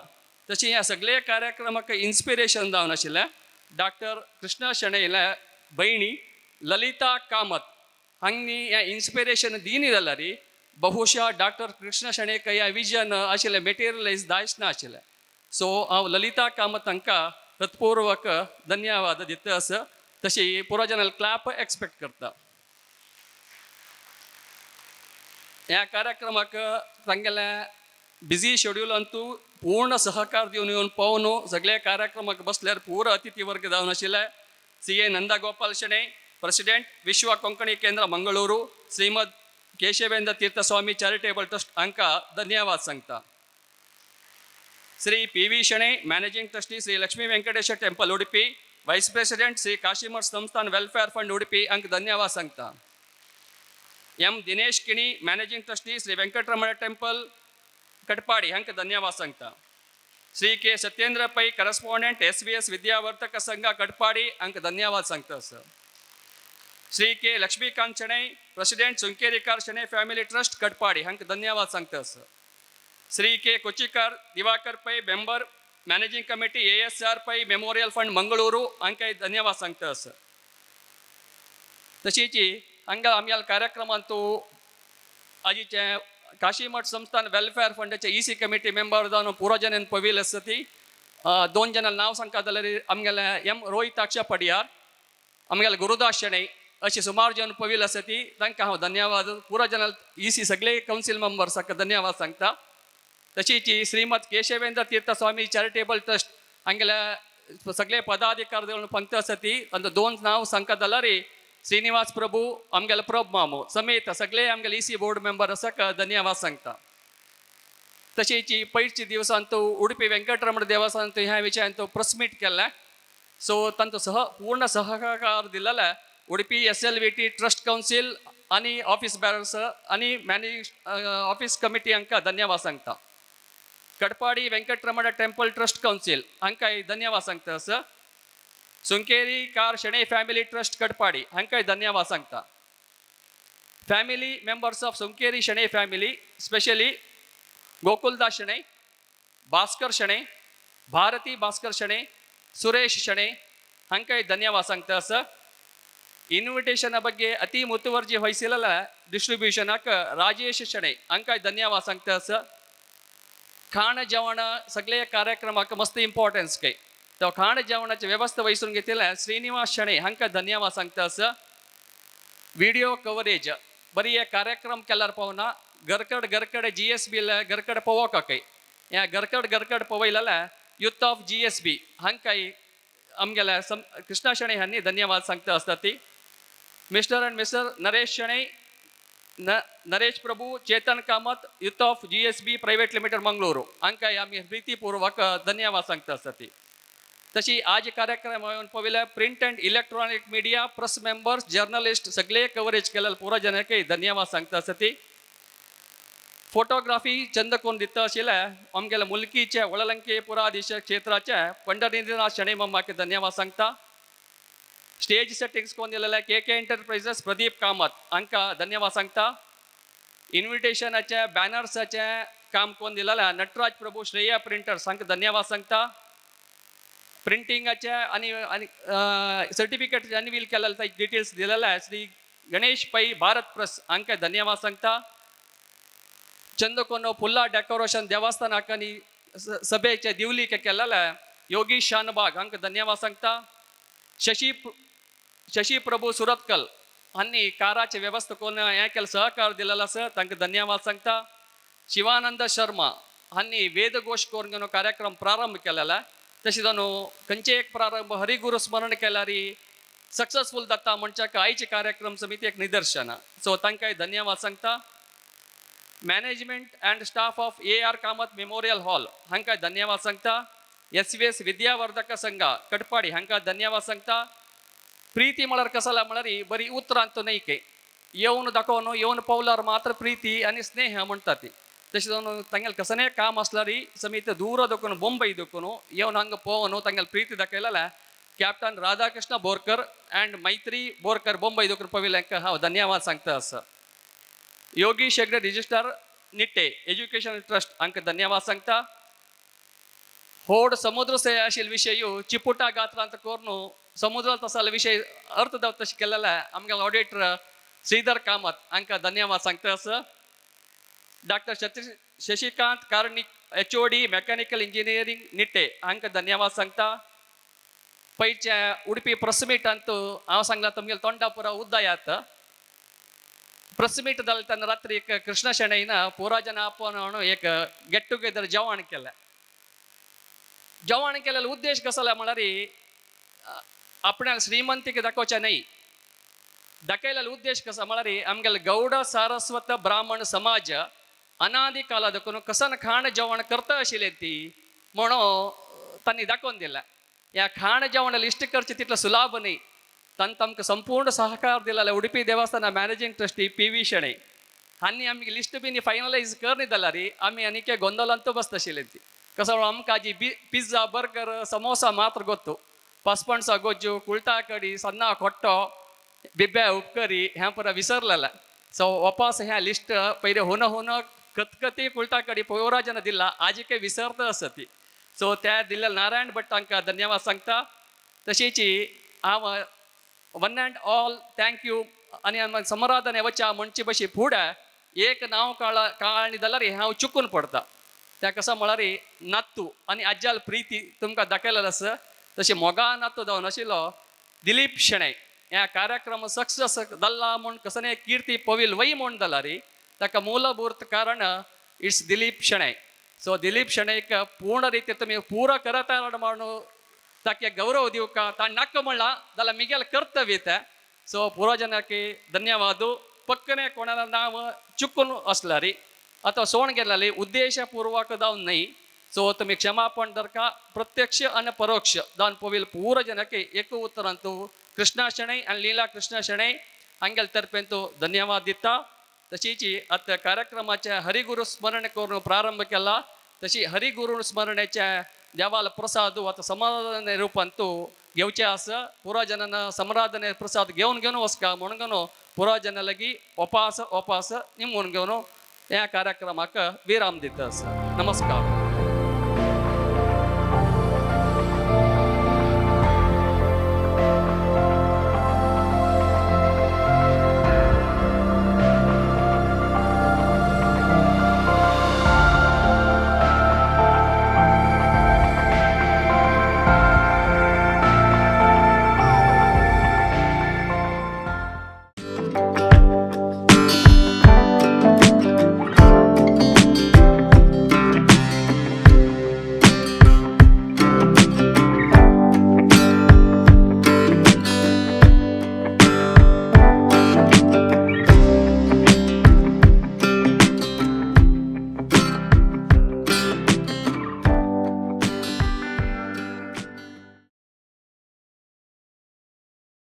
[SPEAKER 1] तशी ह्या सगळे कार्यक्रमाक इन्स्पिरेशन जावन आशिल्लें डॉक्टर कृष्णा शणैल्या भयणी ललिता कामत हांणी ह्या इन्स्पिरेशन दिनी जाल्यार बहुशा डॉक्टर कृष्णा शणैक ह्या विजन आशिल्लें मेटेरियलायज जायच ना आशिल्लें. सो हांव ललिता कामत हांकां हृत्पूर्वक धन्यवाद दिता आसा. तशी पुरो जनरल क्लॅप एक्सपेक्ट करता. ह्या कार्यक्रमाक तांगेलें बिजी शेड्युलांतू पूर्ण सहकार दिवन येवन पावून सगळे कार्यक्रमाक बसल्यार पुरो अतिथी वर्ग जावन आशिल्ले C A Nandagopal Shenoy, president, Vishwa Konkani Kendra Mangaluru, Shrimad Keshavendra Tirtha Swami charitable trust हांकां धन्यवाद सांगता. Shri P V Shenoy, managing trustee, Shri Lakshmi Venkateswara temple Udupi, vice president, Shri Kashimath Samsthan welfare fund Udupi हांकां धन्यवाद सांगता. M Dinesh Kini, managing trustee, Shri Venkataramana temple Katpadi हांकां धन्यवाद सांगता. Shri K Satyendra Pai, correspondent, S V S Vidyavardhaka Sangha Katpadi हांकां धन्यवाद सांगता sir. Shri K Lakshmikant Shenoy, president, Sunkerikar Shenoy family trust Katpadi हांकां धन्यवाद सांगता sir. Shri K Kochikar Diwakar Pai, member, managing committee, A S R Pai memorial fund Mangaluru हांकां धन्यवाद सांगता sir. तशीच हांगा आमच्या कार्यक्रमांतू आजीचे काशीमठ संस्थान वेलफेअर फंडाचे ई सी कमिटी मेंबर जावन पुरो जनान पवील आसा ती दोन जाणां नांव सांगता जाल्यार आमगेले एम रोहिताक्ष पडियार, आमगेले गुरुदास शणै अशी सुमार जण पवील आसा ती तांकां हांव धन्यवाद पुरो जनां ई सी सगळे कावन्सील मेंबर्साक धन्यवाद सांगता. तशीच श्रीमद केशवेंद्र तीर्थ स्वामी चॅरिटेबल ट्रस्ट हांगेल्या सगळे पदाधिकारी पंक्ती आसा ती तांचो दोन नांव सांगता जाल्यार श्रीनिवास प्रभू आमगेले प्रभ मामू समेत सगळे आमगेले ई सी बोर्ड मेंबर आसा धन्यवाद सांगता. तशीच पयरच्या दिवसांत उडपी वेंकटरमण देवस्थानांत ह्या विशयांत प्रेस मीट केल्लें. सो तांचो सह पूर्ण सहकार दिलेलें Udupi S L V T trust council आनी ऑफिस बॅरर्स आनी मॅनेज ऑफिस कमिटी हांकां धन्यवाद सांगता. Katpadi Venkataramana temple trust council हांकांय धन्यवाद सांगता sir. Sunkerikar Shenoy family trust Katpadi हांकांय धन्यवाद सांगता. Family members of Sunkeri Shenoy family, specially Gokuldas Shenoy, Bhaskar Shenoy, Bharati Bhaskar Shenoy, Suresh Shenoy हांकांय धन्यवाद सांगता सर. इन्विटेशना ಬಗ್ಗೆ ಅತಿ ಮುತುವರ್ಜಿ ವಹಿಸಿಲ್ಲ ಡಿಸ್ಟ್ರಿಬ್ಯೂಷನಾक ರಾಜೇಶ್ ಶೆಣೈ हांकांय धन्यवाद सांगता सर. खाण जेवण सगळे कार्यक्रमाक मस्त इम्पॉर्टन्स काय तो खाण जेवणाची व्यवस्था वहिसून घेतिल्ले श्रीनिवास शणै हांकां धन्यवाद सांगता sir. Video coverage बरी हे कार्यक्रम केल्यार पावना घरकड घरकड जी एस बी घरकड पळोवपाक ह्या घरकड घरकड पळयलेल्या youth of G S B हांकांय आमगेल्या सम कृष्णा शणै हांणी धन्यवाद सांगता आसता ती. Mister and mister Naresh Shenoy, Naresh Prabhu, Chetan Kamath, youth of G S B private limited Mangaluru हांकांय आमी प्रितीपूर्वक धन्यवाद सांगता आसता ती. तशी आज कार्यक्रम पळयल्यार print and electronic media, press members, journalist सगळे कवरेज केलेले पुरो जनाकय धन्यवाद सांगता आसता ती. फोटोग्राफी चंद कोण दिता आशिल्ले आमगेल्या मुलकीचे वळलंके पुराधीश क्षेत्राचे पंढरीनाथ शणै मामाक धन्यवाद सांगता. स्टेज सेटिंग्स कोण दिलेले K K enterprises Pradeep Kamat हांकां धन्यवाद सांगता. इन्व्हिटेशनाचे बॅनर्साचे काम कोण दिलेलें नटराज प्रभू श्रेया प्रिंटर्स हांकां धन्यवाद सांगता. प्रिंटिंगाचे आनी आनी सर्टिफिकेट अनवील केलेले ताचे डिटेल्स दिलेले श्री गणेश पै भारत प्रेस हांकां धन्यवाद सांगता. चंदकोनो फुल्ला डेकोरेशन देवस्थानाक आनी सभेचे दिवली केलेले योगीश शानबाग हांकां धन्यवाद सांगता. शशी प्रभू सुरतकल हांणी काराचे वेवस्था करून हें केलें सहकार दिलेलो आसा तांकां धन्यवाद सांगता. शिवानंद शर्मा हांणी वेदघोश करून कार्यक्रम प्रारंभ केलेला तशें जावन खंयचे एक प्रारंभ हरिगुरू स्मरण केल्यार सक्सेसफूल जाता म्हणच्याक आयचे कार्यक्रम समिती एक निदर्शन. सो तांकांय धन्यवाद सांगता. Management and staff of A R Kamath memorial hall हांकां धन्यवाद सांगता. एस वी एस विद्यावर्धक संघ कटपाडी हांकां धन्यवाद सांगता. प्रीती म्हळ्यार कसला म्हळ्यार बरी उतरां तो न्हय के येवन दाखोवन येवन पावल्यार मात्र प्रीती आनी स्नेह म्हणटा ती. तशें जावन तांगेलें कसलें काम आसल्यार समीत दूर दखून बोंबय दखून येवन हांगा पळोवन तांगेलें प्रीती दाखयलेलें कॅप्टन राधाकृष्ण बोरकर अँड मैत्री बोरकर बोंबय दखून पविल्यांक हांव धन्यवाद सांगता आसा. Yogish Hegde registrar Nitte education trust हांकां धन्यवाद सांगता. होड समुद्र से आशिल्ले विशय चिपुटा गात्रांत करून समुद्रांत आसले विशय अर्थ दाव तशें केलेले आमगेले ऑडिटर श्रीधर कामत हांकां धन्यवाद सांगता आसा. Doctor Shashikant Karnik HOD mechanical engineering Nitte हांकां धन्यवाद सांगता. पयच्या उडपी प्रेस मिटांत हांव सांगला तुमगेले तोंडा पुरा उद्दायात प्रेस मीट जालें तेन्ना रात्री एक कृष्ण शेणैन पुरा जन आपोवन एक गेट टुगेदर जेवण केलें. जेवण केलेलो उद्देश कसो म्हळ्यार आपणाक श्रीमंतीक दाखोवचें न्हय. दाखयलेलो उद्देश कसो म्हळ्यार आमगेले गौड सारस्वत ब्राह्मण समाज अनादी काला देखून कसन खाण जेवण करता आशिल्लें ती म्हणून तांणी दाखोवन दिलें. ह्या खाण जेवण लिस्ट करचें तितलो सुलाभ न्हय. तांणी आमकां संपूर्ण सहकार दिलेले उडपी देवस्थाना managing trustee P V Shenoy हांणी आमगे लिस्ट बीन फायनलायज करनी जाल्यार आमी आनीक गोंदलांत बसताशिल्ले ती. कसो आमकां जी पिझ्झा बर्गर समोसा मात्र गोत्तु पसपणसा गोज्जू कुळटा कडी सन्ना खोट्टो बिब्या उपकरी हें पुरा विसरलेलें. सो वापस हें लिस्ट पयलीं हुन हुन कतकती कुळटा कडी पोरा जन दिला आजिके विसरता आसा ती. सो त्या दिल्ल्या नारायण भट तांकां धन्यवाद सांगता. तशीच हांव one and all thank you आनी समराधने वच्या म्हणचे बशी फुडें एक नांव काळणी जाल्यार हांव चुकून पडटा. त्या कसो म्हळ्यार नातू आनी आज्याल प्रिती तुमकां दाखयलेलें आसा. तशें मोगा नातू जावन आशिल्लो दिलीप शेणै ह्या कार्यक्रम सक्सेस जाल्ला म्हूण कसलें किर्ती पवील वय म्हूण जाल्यार ताका मूलभूत कारण it's Dilip Shenoy. So Dilip शेणैक पूर्ण रिती तुमी पुरो करता म्हणून ताका गौरव दिवका ताणें नाका म्हणलां जाल्यार मिगेल कर्तव्य तें. सो पुरोजनाक धन्यवाद. पक्कने कोणाला नांव चुकून आसल्यार आतां सोण गेलेली उद्देशपूर्वक जावन न्हय. सो तुमी क्षमापण दरका प्रत्यक्ष आनी परोक्ष जावन पवील पुरो जनक एक उतरांतू कृष्णा शणै आनी लीला कृष्णा शणै हांगेले तर्फेन तूं धन्यवाद दिता. तशीच आतां कार्यक्रमाचें हरिगुरू स्मरण करून प्रारंभ केला तशी हरिगुरू स्मरणेचे देवाल प्रसाद आतां समाधान रुपान तूं घेवचें आसा. पुरा जनान समराधने प्रसाद घेवन घेवन वचका म्हणून पुरा जना लागीं ओपास ओपास निमून घेवन ह्या कार्यक्रमाक विराम दिता आसा. नमस्कार.